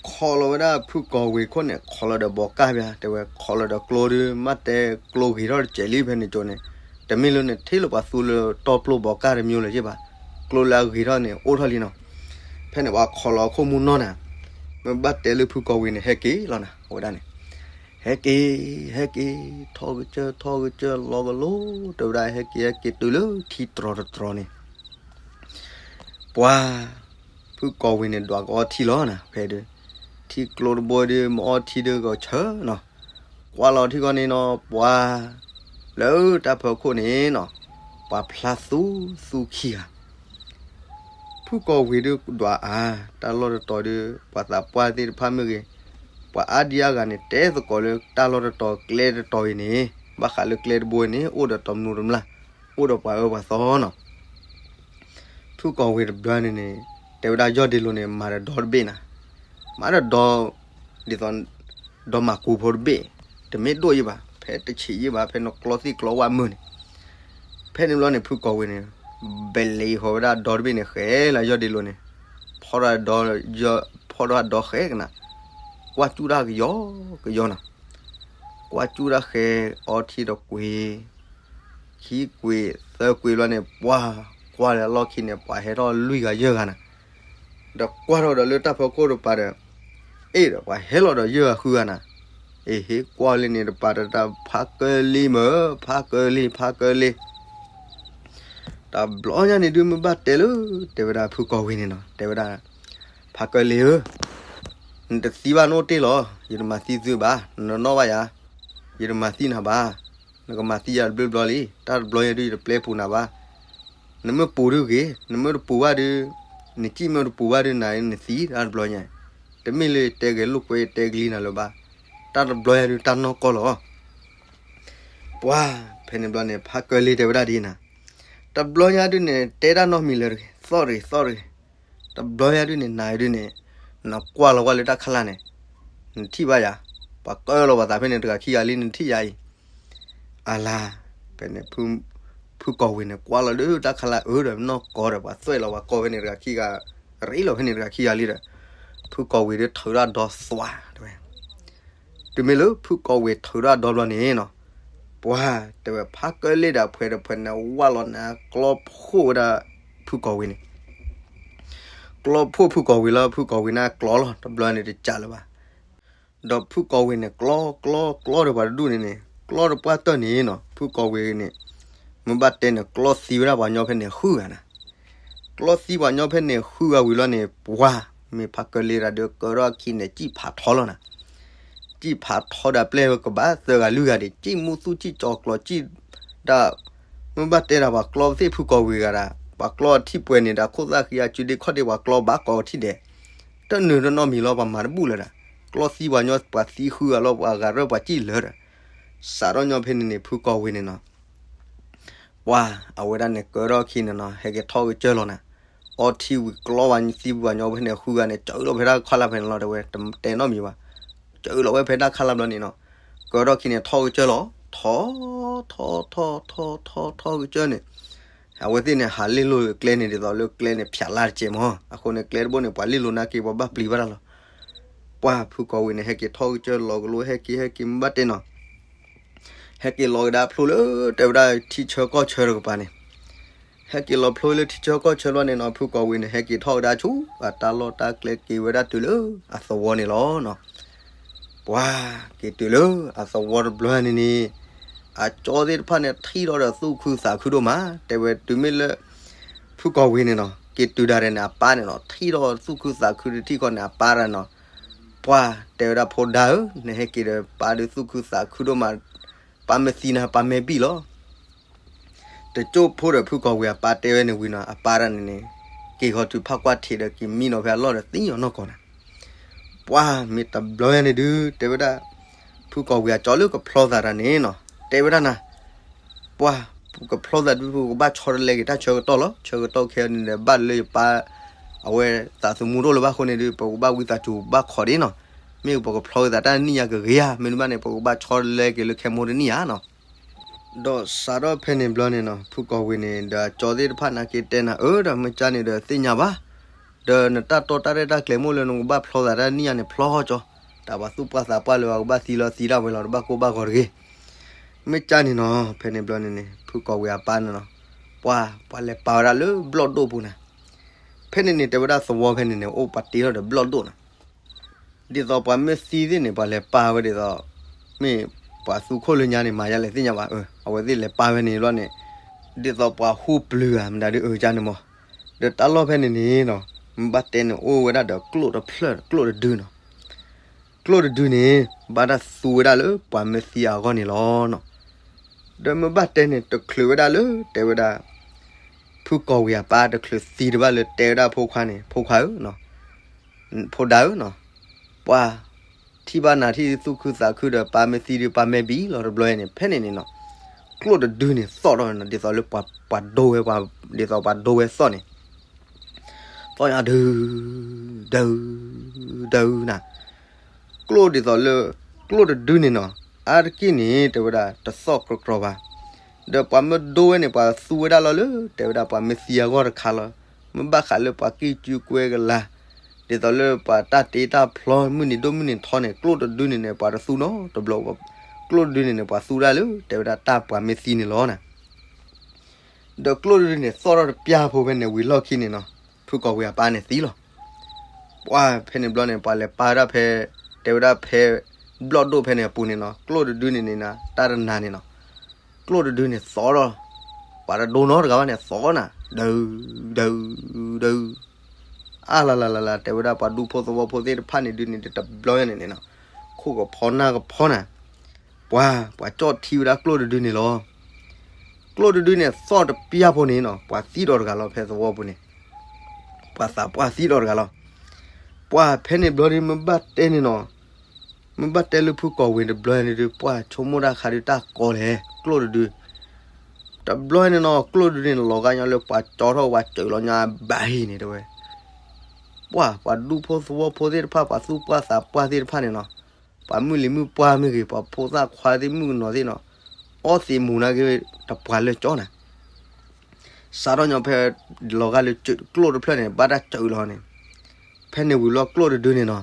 ခိးလီၤဝဲဒၣ်ဖုကီၢ်ဝ့ၤခိၣ်န့ၣ် ခိးလီၤဒီးဘီးကၢ်ပၠး တဲဝဲ ခိးလီၤဒီးကျိဒုး မ့ၢ်တဲကျိဂ့ၤထီၣ်တစဲးလံဖဲန့ၣ်ကၠိန့ၣ်, တမ့ၢ်လၢနထံၣ်လၢပှၤသူလၢတီပျိဘီးကၢ်တမံၤလၢၤဘၣ်, ကျိလၢအဂ့ၤထီၣ်န့ၣ် အိၣ်ထီၣ်လံနီၤ. ဖဲန့ၣ်ပှၤခိးလီၤအခိၣ်မူနီၢ်နၤ, မ့ၢ်ဘၣ်တဲလၢဖုကီၢ်ဝ့ၤန့ၣ် ဟဲက့ၤလီၤနၤ အဝဲဒၣ်န့ၣ်, ဟဲက့ၤ ဟဲက့ၤ ထီၣ်ကစၢၢ် ထီၣ်ကစၢၢ် လီၤကလိ တဲဝဲဒၣ် ဟဲက့ၤ ဟဲက့ၤတုၤလၢထံတြီၤတတြီၤန့ၣ် ပှၤ ဖုကီၢ်ဝ့ၤန့ၣ် ဒွးကအီထံလီၤနၤ ဖဲဒုး ထံကျိတဘိဒုး မ့ၢ်အီထံဒုးကဆၢနီၤ, ကွၢ်လီၤထံကီၢ်န့ၣ်နီၤ ပှၤ လၢတၢ်ဖီခိၣ်န့ၣ်နီၤ ပှၤဖျါသူသူခံဂၤ ဖုကီၢ်ဝ့ၤဒုးဒွးအါ တၢ်လီၢ်တတီၤဒုး ပှၤသးပှၢ်သ့ၣ်တဖၣ်မ့ၢ်ဂ့ၤ, ပှၤအါဒံအါဂၤန့ၣ် တဲသကိးလၢတၢ်လီၢ်တတီၤကျဲတတီၤအံၤန့ၣ် ဘၣ်ဃးလၢကျဲတဘိအံၤန့ၣ် အိၣ်ဒီးတမျူးတမျၢ်, အိၣ်ဒီးပှၤအၢပှၤသီနီၤ. ဖုကီၢ်ဝ့ၤတဘျီန့ၣ်န့ၣ် တဲဝဲဒၣ်ယီၢ်ဒ့လိၤန့ၣ် မၤဒီးဒီတဘ့ၣ်နၤ, မၤဒီးဒီ ဒ်သိး ဒီမၤကူဖိတဘ့ၣ်, တမ့ၢ်ဒိၣ်ယံၣ်ဘၣ်, ဖဲတဆံးယံၣ်ဘၣ်, ဖဲနကျီသံၣ်ကျီဝၣ်မုၢ်န့ၣ်, ဖဲန့ၣ်ဘျီန့ၣ် ဖုကီၢ်ဝ့ၤန့ၣ် ဘဲးလဲၤဃီၤဝဲဒၣ်ဒီတဘ့ၣ်န့ၣ် ဃဲလၢယီၢ်ဒ့လိၤန့ၣ်, ဖီၣ်ဒီးဒီ ဖီၣ်ဒီးဒီဃဲကနၤ, ကွၢ်စူၣ်တၢ်ကယီကယီနၤ, ကွၢ်စူၣ်တၢ်ဃဲအီထံဒီးကွံာ် ခံကွံာ်သၢကွံာ်ဘျီန့ၣ် ပှၤကွၢ်လၢအလီၢ်ခံန့ၣ် ပှၤဟဲထီၣ်လွံၢ်ဂၤယဲၢ်ဂၤနၤ, ဒီးကွၢ်ထီၣ်ဒီးလၢတၢ်ဖီခိၣ်တပၤဒီး အ့ၣ်ဒီးပှၤဟဲလီၤဒီးယဲၢ်ဂၤဃုဂၤနၤ, အ့ၣ်ဟ့ၣ်ကွၢ်လံန့ၣ်တပၤတတၢ်ဖးကၢလ့မ့ၢ် ဖးကၢလ့ ဖးကၢလ့ တဘျီညါန့ၣ်ဒုးမ့ၢ်ဘၣ်တဲလၢ တဲဝဲဒၣ်ဖုကီၢ်ဝ့ၤန့ၣ်နီၤ တဲဝဲဒၣ် ဖးကၢလ့ဧၢ, နတသံဘၣ်နအိၣ်တ့ၢ်လီၤ, ယတမၤသံသုဘၣ်, နနီၣ်ဘၣ်ယၤ, ယတမၤသံနၤဘၣ်, နကမၤသံယၤတဘျီဘျီလံ, တၢ်တဘျီညါဒုးယတပျဲပူၤနၤဘၣ်, နမ့ၢ်ပူၤဒုးဂ့ၤ, နမ့ၢ်တပူၤဘၣ်ဒုး နစံၣ်မ့ၢ်တပူၤဘၣ်ဒုးနၤ နသံတၢ်တဘျီညါ, တမ့ၢ်လၢတဲဂဲၤလိာ်ကွဲတဲကလံၤနၤလၢၤဘၣ်, တၢ်တဘျီညါဒုးတၢ်နီၢ်ကီၢ်လီၤ. ပှၤ ဖဲန့ၣ်ဘျီန့ၣ် ဖးကၢလ့တဲဝဲဒၣ်ဒ်နၤ, တဘျီညါဒုးန့ၣ် တဲတၢ်နီတမံၤလၢၤတဂ့ၤ, သီၣ်တဂ့ၤ သီၣ်တဂ့ၤ, တဘျီညါဒုးန့ၣ် နၤဒုးန့ၣ် နကွၢ်လီၤကွၢ်လၢတၢ်ခါလၢ်န့ၣ် နထံၣ်ဘၣ်ယၤ, ပှၤကၢလီၤပှၤသးဖဲန့ၣ်တဂၤခံဂၤလံ နထံၣ်ယၤအံၤ အလါ, ဖဲန့ၣ် ဖုကီၢ်ဝ့ၤန့ၣ် ကွၢ်လီၤဒုးတၢ်ခါလၢ်အၢဒီးနီၢ်ကီၢ်ဒီး ပှၤသွဲၣ်လီၤပှၤကီၢ်ဖဲန့ၣ်တဂၤခံဂၤ, ရ့လီၤဖဲန့ၣ်တဂၤခံဂၤလံဒီး ဖုကီၢ်ဝ့ၤဒုးထုးထီၣ်ဒီသွါတဲဝဲ, တုၤမ့ၢ်လၢဖုကီၢ်ဝ့ၤထုးထီၣ်ဒီဘျီန့ၣ်နီၤ, ပှၤတဲဝဲ ဖးကၢလ့ဒီးအဖှဲးတဖှဲးန့ၣ် ဝၢ်လီၤန့ၣ် ကျီဖှိၣ်ဝဲဒၣ် ဖုကီၢ်ဝ့ၤန့ၣ်, ကျီဖှိၣ်ဖုကီၢ်ဝ့ၤလီၤ, ဖုကီၢ်ဝ့ၤန့ၣ်ကျီလီၤ တဘျီန့ၣ်တကးလၢၤဘၣ် ဒီးဖုကီၢ်ဝ့ၤန့ၣ် ကျီ ကျီ ကျီဒီးပှၤတဒူၣ်န့ၣ်န့ၣ် ကျီတပှၢ်တၢၢ်န့ၣ်နီၤ, ဖုကီၢ်ဝ့ၤန့ၣ် မ့ၢ်ဘၣ်တဲန့ၣ် ကျီသံဝဲဒၣ်ပှၤညီဖဲန့ၣ်ဃုဂၤနၤ, ကျီသံပှၤညီဖဲန့ၣ်ဃုဂၤဝံၤလီၤန့ၣ် ပှၤ မ့ၢ်ဖးကၢလ့တၢ်ဒုးကၢထီၣ်အခံန့ၣ် စံၣ်ဖးထီလီၤနၤ, စံၣ်ဖးထီဒီးအပျဲၢ်ဝဲကဘၣ်သၢဂၤလွံၢ်ဂၤဒံး စံၣ်မူသူၣ်စံၣ်ကၠီကျီစံၣ် ဒၣ် မ့ၢ်ဘၣ်တဲဒၣ်ပှၤကျီသ့ၣ်ဖုကီၢ်ဝ့ၤဂၤဒၣ် ပှၤကျီထံၣ်ပှဲၤန့ၣ်ဒီး ခိၣ်သၣ်ဃံအစုဒ့ခီၣ်ဒ့ ပှၤကျီဘၣ်ကိးထံၣ်ဒဲး တနုာ်တနီတမံၤလီၤ ပှၤမၤတဘူၣ်လၢၤဒၣ်, ကျီသံပှၤညီပှၤသံဃုဂၤလီၤ ပှၤဂၤရၢၢ်ပှၤစံၣ်လၢၤဒီး စးထီၣ်ညီဖဲန့ၣ်န့ၣ် ဖုကီၢ်ဝ့ၤန့ၣ်နီၤ ပှၤ အဝဲဒၣ်န့ၣ်ကၢထီၣ်အခံန့ၣ်နီၤ ဟဲက့ၤထီၣ်ကစၢၢ်လီၤနၤ, အီထံဝံၤကျီပှၤသံပှၤညီဖဲန့ၣ်ဃုဂၤန့ၣ် စၢလီၤဖဲတၢ်ခါလၢ်ဖဲန့ၣ်လီၤ တဲဝဲ တတဲနီတမံၤဘၣ်, စၢလီၤဝဲဖဲတၢ်ခါလၢ်ဘျီန့ၣ်နီၤ, ကၢထီၣ်အခံန့ၣ်ထီၣ်ကစၢၢ်လီၤ, ထီ ထီ ထီ ထီ ထီ ထီကစၢၢ်န့ၣ် အဝဲသ့ၣ်န့ၣ် ဟးလ့ၣ်လိာ်ကျဲန့ၣ် ဒ်သိးလၢကျဲန့ၣ် ဖျးလါတကဲးမး, အဃိန့ၣ် ကျဲတဘိန့ၣ် ပှၤလ့ၣ်လိာ်နာ်က့ ပှၤဘၣ်ပျံၤဘၣ်တၢ်လီၤ. ပှၤဖုကီၢ်ဝ့ၤန့ၣ် ဟဲက့ၤထီၣ်ကစၢၢ်လီၤကလိ ဟဲက့ၤ ဟဲက့ၤ မ့ၢ်ဘၣ်တဲနီၤ, ဟဲက့ၤလီၤကဒါဖျိလၢ တဲဝဲဒၣ်ထံဆၢကီၢ်ဆၢတကပၤန့ၣ်, ဟဲက့ၤလီၤဖျိလၢထံဆၢကီၢ်ဆၢဘျီန့ၣ်နီၤ ဖုကီၢ်ဝ့ၤန့ၣ် ဟဲက့ၤထီၣ်ကဒါဆူ အတၢ်လီၢ်တၢ်ကျဲက့ၤဝဲဒၣ်တုၤလၢအသဝီန့ၣ်လီၤ. ပှၤက့ၤတုၤလၢအသဝီတဘျီန့ၣ်န့ၣ်, အကၠီသ့ၣ်တဖၣ်န့ၣ် ထံၣ်ထီၣ်ဒီးသူၣ်ခုသးခုဒိၣ်မး, တဲဝဲတုၤမ့ၢ်လၢ ဖုကီၢ်ဝ့ၤန့ၣ်နီၤ က့ၤတုၤဒၣ်ရဲၣ်န့ၣ် အပၢ်န့ၣ်နီၤ ထံၣ်ထီၣ်သူၣ်ခုသးခုတထံၣ်ဃီန့ၣ် အပၢ်ဒၣ်နီၤ, ပှၤတဲဝဲဒၣ်ဖိဒါဧၢ, နဟဲက့ၤဒီးပၢ်ဒုးသူၣ်ခုသးခုဒိၣ်မး, ပၢ်မ့ၢ်သံနၤ ပၢ်မ့ၢ်ဘံၣ်လီၤ. တကၠိၢ်ဖိဒီးဖုကီၢ်ဝ့ၤအပၢ်တဲဝဲန့ၣ်ဝံၤနီၤ အပၢ်ဒၣ်န့ၣ်န့ၣ် က့ၤဃီၤတုၤဖးကွၢ်ထံးဒီးက့ၤမံနီၤဖဲအလီၢ်ဒီးသံအီၤနီၢ်ကီၢ်နၤ ပှၤမ့ၢ်တဘျီညါန့ၣ်ဒုး တဲဝဲဒၣ် ဖုကီၢ်ဝ့ၤအကၠီလၢကဖျီသးတၢ်န့ၣ်နီၤ တဲဝဲဒၣ်နၤ, ပှၤ ပကဖျီသးဒုး ပကဘၣ်ဆီတလဲက့ၤတၢ်ဆၢကတီၢ်လီၤ. ဆၢကတီၢ်ခဲအံၤန့ၣ်ဒီး ဘၣ်လၢယပၢ် အဝဲသးသမူတအိၣ်လၢၤဘၣ်အဃိန့ၣ်ဒုး ပကဘၣ်ဝံသးစူၤဘၣ်ခိးဒ်နီၤ, မ့ၢ်ပကဖျီသးတၢ်နံၣ်ညါကဂ့ၤဧါ, မ့တမ့ၢ်န့ၣ် ပကဘၣ်ဆီတလဲက့ၤလၢခဲမိၢ်တနံၣ်ဧါနီၤ. ဒီးစးထီၣ်ဖဲန့၁ၣ်ဘျီန့ၣ်နီၤ ဖုကီၢ်ဝ့ၤန့ၣ် ဒီးအကၠီသ့ၣ်တဖၣ်န့ၣ်က့ၤတဲနၤ အၢ ဒီးမ့ၢ်ကၢန့ၣ်ဒီးသ့ၣ်ညါဘၣ်, ဒီးနတၢ်တီတၢ်ရဲၣ်တၢ်ကျဲၤမိၢ်လၢနကဘၣ်ဖျီသးတၢ်နံၣ်ညါန့ၣ် ဖျီကၠီ, တၢ်ပှၤသူၣ်ပှၢ်သးပှၢ်လၢပှၤကဘၣ်သံလီၤသံတၢ်ဝဲလီၤ တဘၣ်ကိၢ်ဘၣ်ဂီၤတဂ့ၤ. မ့ၢ်ကၢန့ၣ်နီၤ ဖဲန့ၣ်ဘျီန့ၣ်န့ၣ် ဖုကီၢ်ဝ့ၤအပၢ်န့ၣ်နီၤ ပှၤ ပှၤလဲၤပာ်ဝဲဒၣ်လၢဘျီၣ်ဒိၣ်ပူၤနၤ, ဖဲန့ၣ်န့ၣ် တဲဝဲဒၣ်သဝီဖဲန့ၣ်န့ၣ် အိၣ်ပှၤတ့ထီၣ်ဒီးဘျီၣ်ဒိၣ်နၤ ဒ်သိးပှၤမ့ၢ်သံသ့ၣ်န့ၣ် ပှၤလဲၤပာ်ဝဲဒ်သိး မ့ၢ်ပှၤသူခိၣ်လၢညါန့ၣ် မၤယါလဲၣ်သ့ၣ်ညါဘၣ်, အဝဲသ့ၣ်လဲၤပာ်ဝဲန့ၣ်ဘျီန့ၣ် ဒ်သိးပှၤဟူပျုၤဧါ မတၤဒုးအၢကၢန့ၣ်မး, ဒီးတၢ်လီၢ်ဖဲန့ၣ်န့ၣ်နီၤ မ့ၢ်ဘၣ်တဲန့ၣ် အိၣ်ဝဲဒၣ်ဒီးကျိၣ်တဖျၢၣ် ကျိၣ်တဒုနီၤ ကျိၣ်တဒုန့ၣ် ဘၣ်တၢ်သူဝဲဒၣ်လၢပှၤမ့ၢ်သံအဂီၢ်န့ၣ်လီၤနီၤ. ဒီးမ့ၢ်ဘၣ်တဲန့ၣ် တချုးဝဲဒၣ်လၢ တဲဝဲဒၣ် ဖုကီၢ်ဝ့ၤအပၢ်တချုးသံတဘၣ်လၢတဲဝဲဒၣ်ဖိခွါန့ၣ် ဖိခွါဧၢ, ဖိဒါဧၢနီၤ, ပှၤ ထံၣ်ဘၣ်နၤထံၣ်သူၣ်ခုသးခုဒီးပၢ်မ့ၢ်သံဒုးပၢ်မ့ၢ်ဘံၣ်လီၤတဘျီန့ၣ် ဖဲန့ၣ်န့ၣ်နီၤ ကျိၣ်တဒုန့ၣ်သီၣ်ထီၣ်နီၤ ဒ်သိးလၢပှၤဒိဝဲ ဒ်သိးပှၤဒိဝဲသီၣ်န့ၣ် သီၣ်ညါဒု ဒု ဒုနၤ, ကျိၣ်ဒ်သိးလၢ ကျိၣ်တဒုန့ၣ်နီၤ အါတက့ၢ်န့ၣ် တဲဝဲဒၣ်တသီၣ်ကြီကြီဘၣ်. ဒီးပှၤမ့ၢ်ဒိဝဲန့ၣ် ပှၤသူဝဲဒၣ်လီၤလၢ တဲဝဲဒၣ်ပှၤမ့ၢ်သံအဂီၢ်တခါလီၤ. မ့ၢ်ဘၣ်ဃးလၢပှၤကံၢ်ကၠူကွဲကလၤ ဒ်သိးလၢပှၤတၢ်တ့တၢ်ဖျီ မုၢ်နံၤဒိၣ်မုၢ်နံၤထီန့ၣ် ကျိၣ်တဒုန့ၣ်န့ၣ် ပှၤတသူနီတဘျီ, ကျိၣ်တဒုန့ၣ်န့ၣ် ပှၤသူဒၣ်လၢ တဲဝဲဒၣ်တၢ်ပှၤမ့ၢ်သံန့ၣ်လီၤနၤ. ဒီးကျိၣ်တဒုန့ၣ် သီၣ်ထီၣ်တပျၢ်ဖိဖဲန့ၣ်ဝံၤလီၢ်ခံန့ၣ်နီၤ, ဖုကီၢ်ဝ့ၤအပၢ်န့ၣ်သံလီၤ. ပှၤဖဲန့ၣ်ဘျီန့ၣ် ပှၤလဲၤပာ်ဝဲဒၣ်ဖဲ တဲဝဲဒၣ်ဖဲ ဘျီၣ်ဒိၣ်ဖဲန့ၣ်အပူၤန့ၣ်နီၤ, ကျိၣ်တဒုန့ၣ်န့ၣ်နၤ တၢ်တနၤန့ၣ်နီၤ, ကျိၣ်တဒုန့ၣ်သီၣ်ဒီး ပှၤတဒိနီတဂၤဘၣ်န့ၣ် သီၣ်နၤ ဒု ဒု ဒု အါလါလါလါလါ တဲဝဲဒၣ်ပှၤဒူဖိသဝီဖိသ့ၣ်တဖၣ်န့ၣ်ဒုးန့ၣ် တဘျီညါန့ၣ်န့ၣ်နီၤ, ခိၣ်ကဖီနၢ်ကဖီနၤ, ပှၤ ပှၤကၠီၣ်ထံဝဲဒၣ်ကျိၣ်တဒုန့ၣ်လီၤ. ကျိၣ်တဒုန့ၣ်သီၣ်တပျၢ်ဖိန့ၣ်နီၤ, ပှၤသံဒီးတဂၤလီၤဖဲသဝီပူၤန့ၣ်, ပှၤသးပှၢ်သံဒီးတဂၤလီၤ. ပှၤဖဲန့ၣ်ဘျီဒုး မ့ၢ်ဘၣ်တဲန့ၣ်နီၤ, မ့ၢ်ဘၣ်တဲလၢဖုကီၢ်ဝ့ၤတဘျီန့ၣ်ဒုး ပှၤဆိကမိၣ်တၢ်ခါဒုးတၢ်ကီလဲၣ် ကျိၣ်တဒု, တဘျီန့ၣ်နီၤ ကျိၣ်တဒုန့ၣ် လီၤဂာ်ညီလၢပှၤကၠီထီၣ်ဝဲစၢၤလီၤညါဘၣ်ဟံၣ်န့ၣ်တဲဝဲ ပှၤ ပှၤဒူဖိသဝီဖိသ့ၣ်တဖၣ် ပှၤသူၣ်ပှၢ်သးပှၢ်သ့ၣ်တဖၣ်န့ၣ်နီၤ, ပှၤမုၢ်လံၤမုၢ်ပှၢ်မ့ၢ်ဂ့ၤ ပှၤဖိသၣ်ခွါသ့ၣ်မုၣ်ကနီၤသ့ၣ်နီၤ, အီသံးမူၤနာ်က့ တပှၤလၢကၠီနၤ, စးထီၣ်ညီဖဲ လီၤဂာ်လၢကျိၣ်တဖျၢၣ်န့ၣ် ဘၣ်တၢ်စၢၤလီၤန့ၣ်, ဖဲန့ၣ်ဝံၤလီၤကျိၣ်တဒုန့ၣ်နီၤ,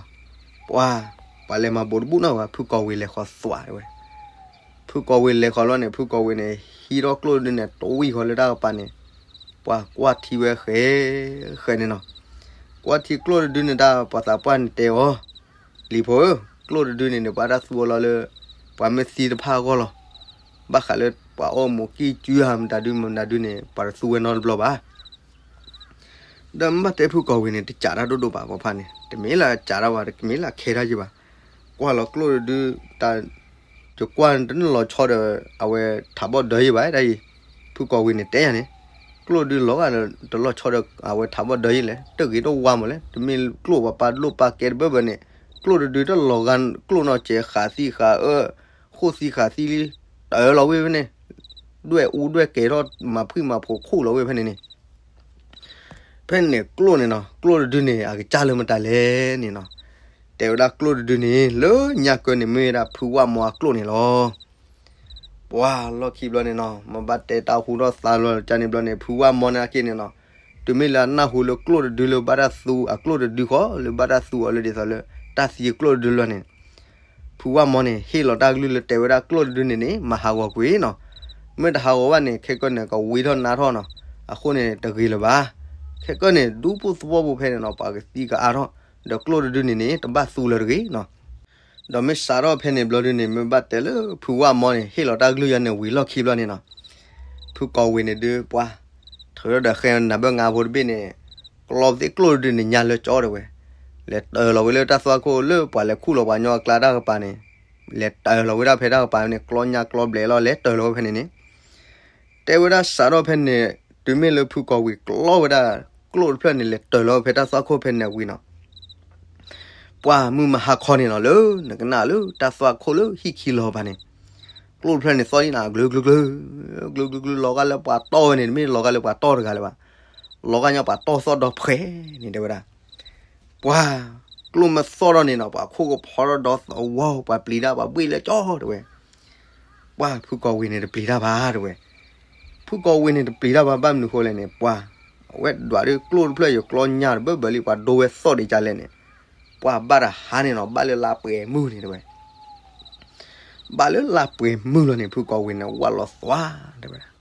ပှၤ ပှၤလဲၤမၤဘူးတဘူးနီၤဝဲ ဖုကီၢ်ဝ့ၤလဲၤဃီၤသွးတဲဝဲ ဖုကီၢ်ဝ့ၤလဲၤဃီၤလီၤန့ၣ် ဖုကီၢ်ဝ့ၤန့ၣ် ဟံးထီၣ်ကျိၣ်တဒုန့ၣ် တဝံၣ်ဃီၤလၢတၢ်ကပၤန့ၣ်, ပှၤကွၢ်ထံဝဲဃဲ ဃဲန့ၣ်နီၤ, ကွၢ်ထံကျိၣ်တဒုန့ၣ်တၢ် ပှၤသးပှၢ်န့ၣ်တဲအီၤ, လံၤဖိဧၢ, ကျိၣ်တဒုန့ၣ်န့ၣ် ပှၤတၢ်သူအီၤလီၤလၢ ပှၤမ့ၢ်သံတဖၣ်အဂီၢ်လီၤ, ဘၣ်ဃးလၢပှၤအီၣ်မူးကံၢ်စုဧါ မတၤဒုမတၤဒုန့ၣ် ပှၤတသူဝဲနီတဘျီဘၣ် ဒီးမ့ၢ်ဘၣ်တဲဖုကီၢ်ဝ့ၤန့ၣ် တစးတၢ်ဒိၣ်ဒိၣ်ဘၣ် ပှၤဖါန့ၣ် တမ့ၢ်လၢစးတၢ်ဘၣ် တမ့ၢ်လၢခဲတၢ်ယံၤဘၣ်, ကွၢ်လီၤကျိၣ်တဒု တၢ် ယကွၢ်တန့ၢ်လီၤဆီဒီး အဝဲထးဘီၣ်ဒၢယံၤဘၣ်ဒၣ်အံၤ, ဖုကီၢ်ဝ့ၤန့ၣ်တဲယၤန့ၣ်, ကျိၣ်တဒုလီၤဂာ်တလီၤဆီဒီး အဝဲထးဘီၣ်ဒၢယံၤလဲၣ် တဂ့ၤတဝါမးလဲၣ် တမ့ၢ်ကျိၣ်ပှၤပာ်ဒိၣ်ပာ်ကဲတဘၢဘၢန့ၣ်, ကျိၣ်တဒုတလီၤဂာ်ကျိၣ်နီၢ်ကဲးဃာ်သံဃာ်အၢ, ဃိၣ်သံဃာ်သံလံ, တၢၢ်လီၤဝဲဖဲန့ၣ်, ဒွဲၣ်အူဒွဲၣ်ကဲၤထီၣ်မၤဖှံမၤဖိးခိၣ်လီၤဝဲဖဲန့ၣ်န့ၣ် ဖဲန့ၣ်ကျိၣ်န့ၣ်နီၤ ကျိၣ်တဒုန့ၣ် အကစၢ်လၢမတၤလဲၣ်န့ၣ်နီၤ, တဲဝဲဒၣ်ကျိၣ်တဒုန့ၣ် လၢညါကၢန့ၣ်မ့ၢ်ဝဲဒၣ်ဖုဝၣ်မီအကျိၣ်န့ၣ်လီၤ. ပှၤလီၢ်ခံဘျီန့ၣ်နီၤ မ့ၢ်ဘၣ်တဲတၢ်ဟူထီၣ်သါလီၤကန့ၣ်ဘျီန့ၣ် ဖုဝၣ်မီန့ၣ်အက့န့ၣ်နီၤ, တုၤမ့ၢ်လၢအနၢ်ဟူလၢကျိၣ်တဒုလၢဘၣ်တၢ်သူအကျိၣ်တဒုဃီ လၢဘၣ်တၢ်သူအီၤလၢဒ်သိးလၢ တၢ်သံအကျိၣ်တဒုလီၤန့ၣ် ဖုဝၣ်မီန့ၣ် ဟ့ၣ်လီၤတၢ်ကလုၢ်လၢတဲဝဲဒၣ်ကျိၣ်တဒုန့ၣ်န့ၣ် မၤဟးဂီၤကွံာ်နီၤ, မ့ၢ်တဟးဂီၤဘၣ်န့ၣ် ခဲကၢန့ၣ် ကဝံထီၣ်နါထီၣ်နီၤ, အဃိန့ၣ် တဂ့ၤလၢၤဘၣ်. ခဲကၢန့ၣ် ဒူဖိသဝီပူၤဖဲန့ၣ်နီၤ ပှၤကသံကအါထီၣ်, ဒီးကျိၣ်တဒုန့ၣ်န့ၣ် တဘၣ်သူလၢၤတဂ့ၤနီၤ. ဒီးမ့ၢ်စးထီၣ်ဖဲန့ၣ်ဘျီဒုန့ၣ် မ့ၢ်ဘၣ်တဲလၢဖုဝၣ်မီန့ၣ် ဟ့ၣ်လီၤတၢ်ကလုၢ်ယၤန့ၣ်ဝံၤလီၢ်ခံဘျီန့ၣ်နီၤ, ဖုကီၢ်ဝ့ၤန့ၣ်ဒုးပှၤ ထုးထီၣ်ဒီးဃဲနၤဘၢၣ်ငါဖိတဘ့ၣ်န့ၣ်, ကျီသ့ၣ်ကျိၣ်တဒုန့ၣ်ညါလၢကၠီတဲဝဲ, လဲၤတၢၢ်လီၤဝဲလၢတၢ်သွၣ်ခိၣ်လၢပှၤလဲၤခူၣ်လီၤပှၤညီအကျါတၢ်ကပၤန့ၣ်, လဲၤတၢၢ်လီၤဝဲဒၣ်ဖဲတၢ်ကပၤန့ၣ် ကျီညါကျီဘျဲးလီၤ လဲၤတၢၢ်လီၤဝဲဖဲန့ၣ်န့ၣ် တဲဝဲဒၣ်စးထီၣ်ဖဲန့ၣ်, တုၤမ့ၢ်လၢဖုကီၢ်ဝ့ၤကျီဝဲဒၣ် ကျိၣ်တဖျၢၣ်န့ၣ် လဲၤတၢၢ်လီၤဖဲတၢ်သွၣ်ခိၣ်ဖဲန့ၣ်ဝံၤနီၤ, ပှၤမုၢ်မဟါခီန့ၣ်နီၤ လၢနကနၣ်လၢတၢ်သွၣ်ခိၣ်လၢဟံၣ်ခံလီၤဘၣ်န့ၣ်, ကျိၣ်တဖျၢၣ်န့ၣ်သီၣ်လံနၤ ကလုာ်ကလုာ်ကလုာ်, ကလုာ်ကလုာ်ကလုာ် လီၤဂာ်လၢပှၤတီၢ်ဝဲန့ၣ် တမ့ၢ်လီၤဂာ်လၢပှၤတီၢ်တဂၤလၢၤဘၣ်, လီၤဂာ်ညီပှၤတီၢ်သီၣ်ဒီဖှဲးန့ၣ်တဲဝဲဒၣ် ပှၤ ကျိၣ်မ့ၢ်သီၣ်ဒီးန့ၣ်နီၤ ပှၤခိၣ်ကဖီထီၣ်ဒီသဝီ ပှၤပျံၤတၢ် ပှၤဘှ့ၣ်လၢကၠီတဲဝဲ, ပှၤဖုကီၢ်ဝ့ၤန့ၣ်တပျံၤတၢ်ဘၣ်တဲဝဲ, ဖုကီၢ်ဝ့ၤန့ၣ်တပျံၤတၢ်ဘၣ် ဘၣ်မနုၤဃိလဲၣ်န့ၣ် ပှၤ အဝဲဒွးဒုးကျိၣ်တဖျၢၣ်ယကျီညါတဘၢဘၢလံ ပှၤဒိဝဲသီၣ်ဒံးကလဲၣ်န့ၣ်, ပှၤဘၣ်တဟါန့ၣ်နီၤ ဘၣ်လၢလါပှဲၤမုၢ်န့ၣ်တဲဝဲ ဘၣ်လၢလါပှဲၤမုၢ်လီၤန့ၣ် ဖုကီၢ်ဝ့ၤန့ၣ် ဝၢ်လီၤသွါတဲဝဲဒၣ်,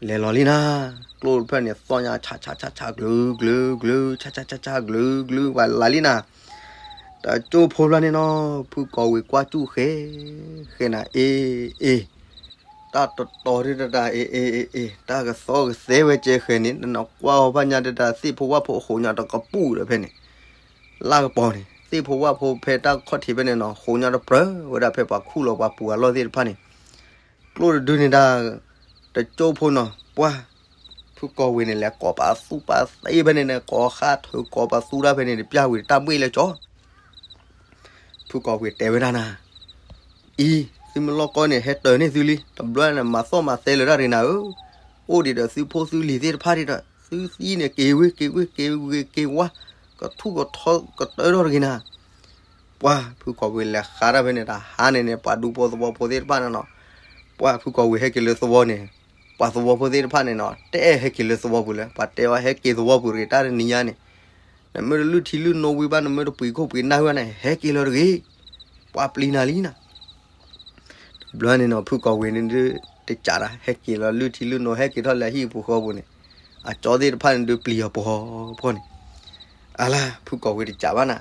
လဲၤလီၤလံနၤ, ကျိၣ်တဖျၢၣ်န့ၣ် သီၣ်ညါဆးဆးဆးဆး ကလုာ်ကလုာ်ကလုာ် ဆးဆးဆးဆး ကလုာ်ကလုာ် ပှၤလၢလံနၤ, တကၠိဖိဖျၢၣ်န့ၣ်နီၤ, ဖုကီၢ်ဝ့ၤကွၢ်စူၣ်ဃဲ ဃဲနၤ အ့ အ့ တၢ်တတီၤဒုတတၢ် အ့ အ့ အ့ အ့ တၢ်ကသီကသဲဝဲကဲဃဲန့ၣ် နကွၢ်အီၤဘၣ်ညါတတၢ် သ့ၣ်ဖိဝၣ်ဖိအဃိးညါတကပူၤဒီးဖဲန့ၣ် လၢကပီၤန့ၣ် သ့ၣ်ဖိဝၣ်ဖိဖဲတၢ်ခီၣ်ထံးဖဲန့ၣ်နီၤ ဃိးညါတပြၢဝဲဒၣ်ဖဲပှၤခူၣ်လီၤပှၤပူၤအလီၢ်သ့ၣ်တဖၣ်န့ၣ်, ကျိၣ်တဒုန့ၣ်ဒၣ် တကၠိဖိနီၤ ပှၤ ဖုကီၢ်ဝ့ၤန့ၣ် လဲၤကိးပာ်သူပာ်သ့ဖဲန့ၣ်န့ၣ် ကိးဃါထုးကိးပာ်သူတၢ်ဖဲန့ၣ် တပျၢ်ဝံၤတၢ်ဘှ့ၣ်လၢကၠီ ဖုကီၢ်ဝ့ၤတဲဝဲဒၣ်နၤ, အံၤ သုမ့ၢ်လီၢ်ကီၢ်န့ၣ် ဟဲတၢၢ်န့ၢ်သုလံ တဘျီန့ၣ် မၤသီၣ်မၤသဲလၢၤတၢ်ရ့နၤဧၢ, အိၣ်ဒံးဒီးသုဖိသုလံၤသ့ၣ်တဖၣ်ဒံးဒီး သုသံန့ၣ် က့ၤဝ့ၤက့ၤဝ့ၤက့ၤဂ့ၤက့ၤဝါ, ကထူၣ်ကထီကတၢၢ်ထီၣ်တဂ့ၤနၤ ပှၤဖုကီၢ်ဝ့ၤလဲၤဃါတၢ်ဖဲန့ၣ် တဟါန့ၣ်န့ၣ် ပှၤဒူဖိသဝီဖိသ့ၣ်တဖၣ်န့ၣ်နီၤ, ပှၤဖုကီၢ်ဝ့ၤဟဲက့ၤလၢသဝီန့ၣ်, ပှၤသဝီဖိသ့ၣ်တဖၣ်န့ၣ်နီၤ တအဲၣ်ဟဲက့ၤလၢသဝီပူၤလၢၤ, ပှၤတဲအီၤဟဲက့ၤသဝီပူၤတဂ့ၤ တၢ်တနံၤညါန့ၣ်, နမ့ၢ်တလုၢ်ထံလုၢ်နိဝံၤဘၣ် နမ့ၢ်တပှ့ၤခိၣ်ပှ့ၤနၢ်ဝံၤဘၣ်န့ၣ် ဟဲက့ၤလီၤတဂ့ၤ, ပှၤပျံၤနၤလံနၤ တဘျီန့ၣ်နီၤ ဖုကီၢ်ဝ့ၤန့ၣ်ဒုး တကးဒၣ် ဟဲက့ၤလီၤလုၢ်ထံလုၢ်နိ ဟဲက့ၤထီၣ်လၢအဟံၣ်ပူၤဃီပူၤန့ၣ်, အကၠီသ့ၣ်တဖၣ်န့ၣ်ဒုး ပျံၤအီၤပှီၤပှီၤန့ၣ်, အလါ ဖုကီၢ်ဝ့ၤတကးဘၣ်နၤ,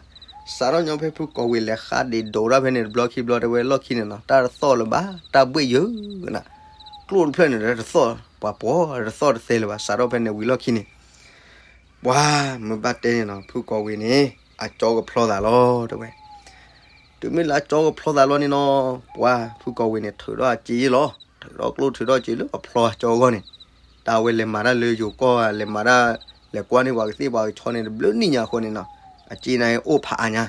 စးထီၣ်ညီဖဲဖုကီၢ်ဝ့ၤလဲၤဃါဒံးဒိးတၢ်ဖဲန့ၣ် တဘျီခံဘျီတဲဝဲလီၢ်ခံန့ၣ်နီၤ တၢ်တသီၣ်လၢၤဘၣ် တၢ်ဘှ့ၣ်ယၢၤနၤ, ကျိၣ်တဖျၢၣ်န့ၣ် တသီၣ်ပှၤပှီၤ တသီၣ်တသဲလၢၤဘၣ် စးထီၣ်ဖဲန့ၣ်ဝံၤလီၢ်ခံန့ၣ် ပှၤမ့ၢ်ဘၣ်တဲန့ၣ်နီၤ ဖုကီၢ်ဝ့ၤန့ၣ် အကၠီကဖျီသးလီၤတဲဝဲ, တုၤမ့ၢ်လၢအကၠီကဖျီသးလီၤန့ၣ်နီၤ ပှၤဖုကီၢ်ဝ့ၤန့ၣ် ထုးထီၣ်အစ့လီၤ, ထုးထီၣ်ကျိၣ်ထုးထီၣ်စ့လၢကဖျီအကၠီအဂီၢ်န့ၣ်, တၢ်ဝဲလဲၤမၤတၢ်လၢယိၤကီၢ် လဲၤမၤတၢ် လဲၤကွၢ်န့ၢ်ပှၤကသ့ၣ်ပှၤကဆီန့ၣ် တဘျုးနံၣ်ညါအဃိန့ၣ်နီၤ, အစ့န့ၣ်အိၣ်ဖးအါညါ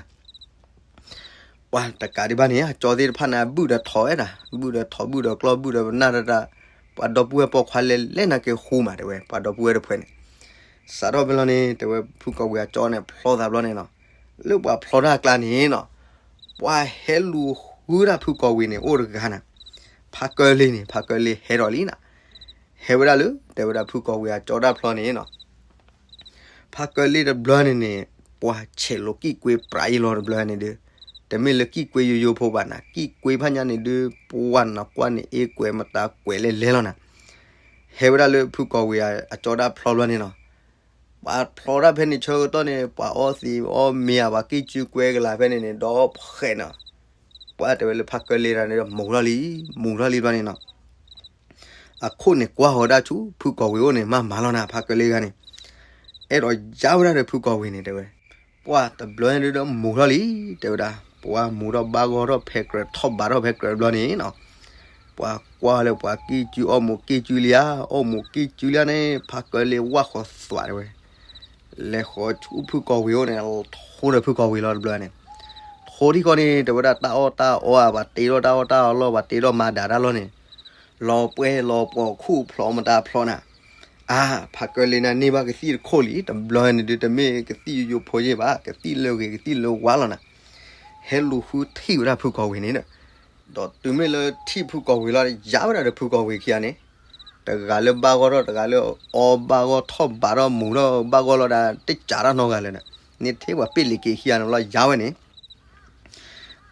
ပှၤတကးဒံးဘၣ်န့ၣ် အကၠီသ့ၣ်တဖၣ်န့ၣ် ဘုၣ်ဒီးထိးဝဲဒၣ်, ဘုၣ်ဒီးထိး ဘုၣ်ဒီးကျီၢ် ဘုၣ်ဒီးပနၢ်တၢ်တၢ်, ပှၤဒီပုၢ်ဝဲၢ်ပိာ်ခွါလဲၤလဲၤနာ်က့ၤဃူမး တဲဝဲ, ပှၤဒီပုၢ်ဝဲၢ်တဖုန့ၣ်. စးထီၣ်ဖဲလီၤန့ၣ် တဲဝဲ ဖုကီၢ်ဝ့ၤအကၠီန့ၣ် ဖျီသးဘျီန့ၣ်နီၤ, လၢပှၤဖျီတၢ်အကျါန့ၣ်နီၤ, ပှၤဟဲလူၤဃုတၢ်ဖုကီၢ်ဝ့ၤန့ၣ် အိၣ်တဂၤနၤ, ဖါကၢလ့န့ၣ် ဖါကၢလ့ဟဲဒီးလံနၤ, ဟဲဝဲဒၣ်လၢ တဲဝဲဒၣ်ဖုကီၢ်ဝ့ၤအကၠီတၢ်ဖျီန့ၣ်နီၤ ဖါကၢလ့တဘျီန့ၣ်န့ၣ် ပှၤဆဲးလိာ်ကံၣ်ကွ့ပြးအံၤလီၤတဘျီန့ၣ်ဒုး, တမ့ၢ်လၢကံၣ်ကွ့ယိယိဖိဘၣ်နၤ, ကံၣ်ကွ့ဖးညါန့ၣ်ဒုး ပှၤနကွၢ်န့ၣ်အ့ကွဲးမတၤကွဲးလဲၤလဲၤလီၤနၤ, ဟဲဝဲဒၣ်လၢဖုကီၢ်ဝ့ၤအကၠီတၢ်ဖျီဘျီန့ၣ်နီၤ, ပှၤဖျီတၢ်ဖဲန့ၣ်ဆၢကတီၢ်န့ၣ် ပှၤအီသံးအီမ့ၤဧါ ပှၤကံၣ်ကုကွဲကလာ်ဖဲန့ၣ်န့ၣ် ဒီးဖှဲးနီၤ, ပှၤတဲဝဲလၢဖါကၢလ့တၢ်န့ၣ်ဒီး မူၤထီၣ်လံ, မူၤထီၣ်လံဘျီန့ၣ်နီၤ အခိၣ်န့ၣ်ကွၢ်ဃီၤဒၣ်ဆူ ဖုကီၢ်ဝ့ၤအိၣ်န့ၣ် မၤမၤလီၤနၤ ဖါကၢလ့ဂၤန့ၣ်, အဲၣ်ဒိးယါဝဲဒၣ်ဒီးဖုကီၢ်ဝ့ၤန့ၣ် တဲဝဲ, ပှၤတဘျီန့ၣ်ဒီးမူၤထီၣ်လံ တဲဝဲဒၣ်, ပှၤမူၤထီၣ်ဘၣ်ဂီၢ်ထီၣ်ဖဲကြၢး ထီၣ်ဘးထီၣ်ဖဲကြၢးဘျီန့ၣ်နီၤ, ပှၤကွၢ်လၢပှၤကံၣ်ကုအီၣ်မူၤကံၣ်ကုလံဧါ, အီၣ်မူၤကံၣ်ကုလံဧါန့ၣ် ဖါကၢလ့ဝၢ်ဃီၤသွးတဲဝဲ လဲၤဃီၤဆူဖုကီၢ်ဝ့ၤအိၣ်န့ၣ် ထိဒီးဖုကီၢ်ဝ့ၤလီၤတဘျီန့ၣ်, ထိထံၣ်ဃီန့ၣ် တဲဝဲဒၣ်တၢ်အီၣ်တၢ်အီဧါ ပှၤတ့ထီၣ်တၢ်အီၣ်တၢ်အီလီၢ် ပှၤတ့ထီၣ်မၤဒၤတၢ်လီၢ်န့ၣ်, လီၤပှဲၤလီၤပှီၤခူၣ်ဖျိးမတၤဖျိးနၤ, အါ ဖါကၢလ့န့ၣ်န့ၢ်ဘၣ်ကသံၣ်တခိၣ်လံ တဘျီန့ၣ်ဒုး တမ့ၢ်ကသံၣ်ယိယိဖိယ့ၢ်ဘၣ် ကသံၣ်လၢဂ့ၤကသံၣ်လၢဝါလီၤနၤ, ဟဲလူၤဃုထံၣ်ဝဲဒၣ်ဖုကီၢ်ဝ့ၤန့ၣ်ဒီး, ဒီးတုၤမ့ၢ်လၢထံၣ်ဖုကီၢ်ဝ့ၤလီၤ ယါဝဲဒၣ်ဒီးဖုကီၢ်ဝ့ၤခံဂၤန့ၣ်, တဂၤလၢဘၣ်ဂီၢ်ထီၣ် တဂၤလၢအီဘၣ်ဂီၢ်ထီၣ်ဘးထီၣ်မူၤထီၣ်ဘၣ်ဂီၢ်လီၤဒၣ် တကးတၢ်နီတဂၤလၢၤဒီး, န့ၣ်ထဲပှၤပ့ၢ်လံၤက့ၤခံဂၤန့ၣ်လီၤ ယါဝဲန့ၣ်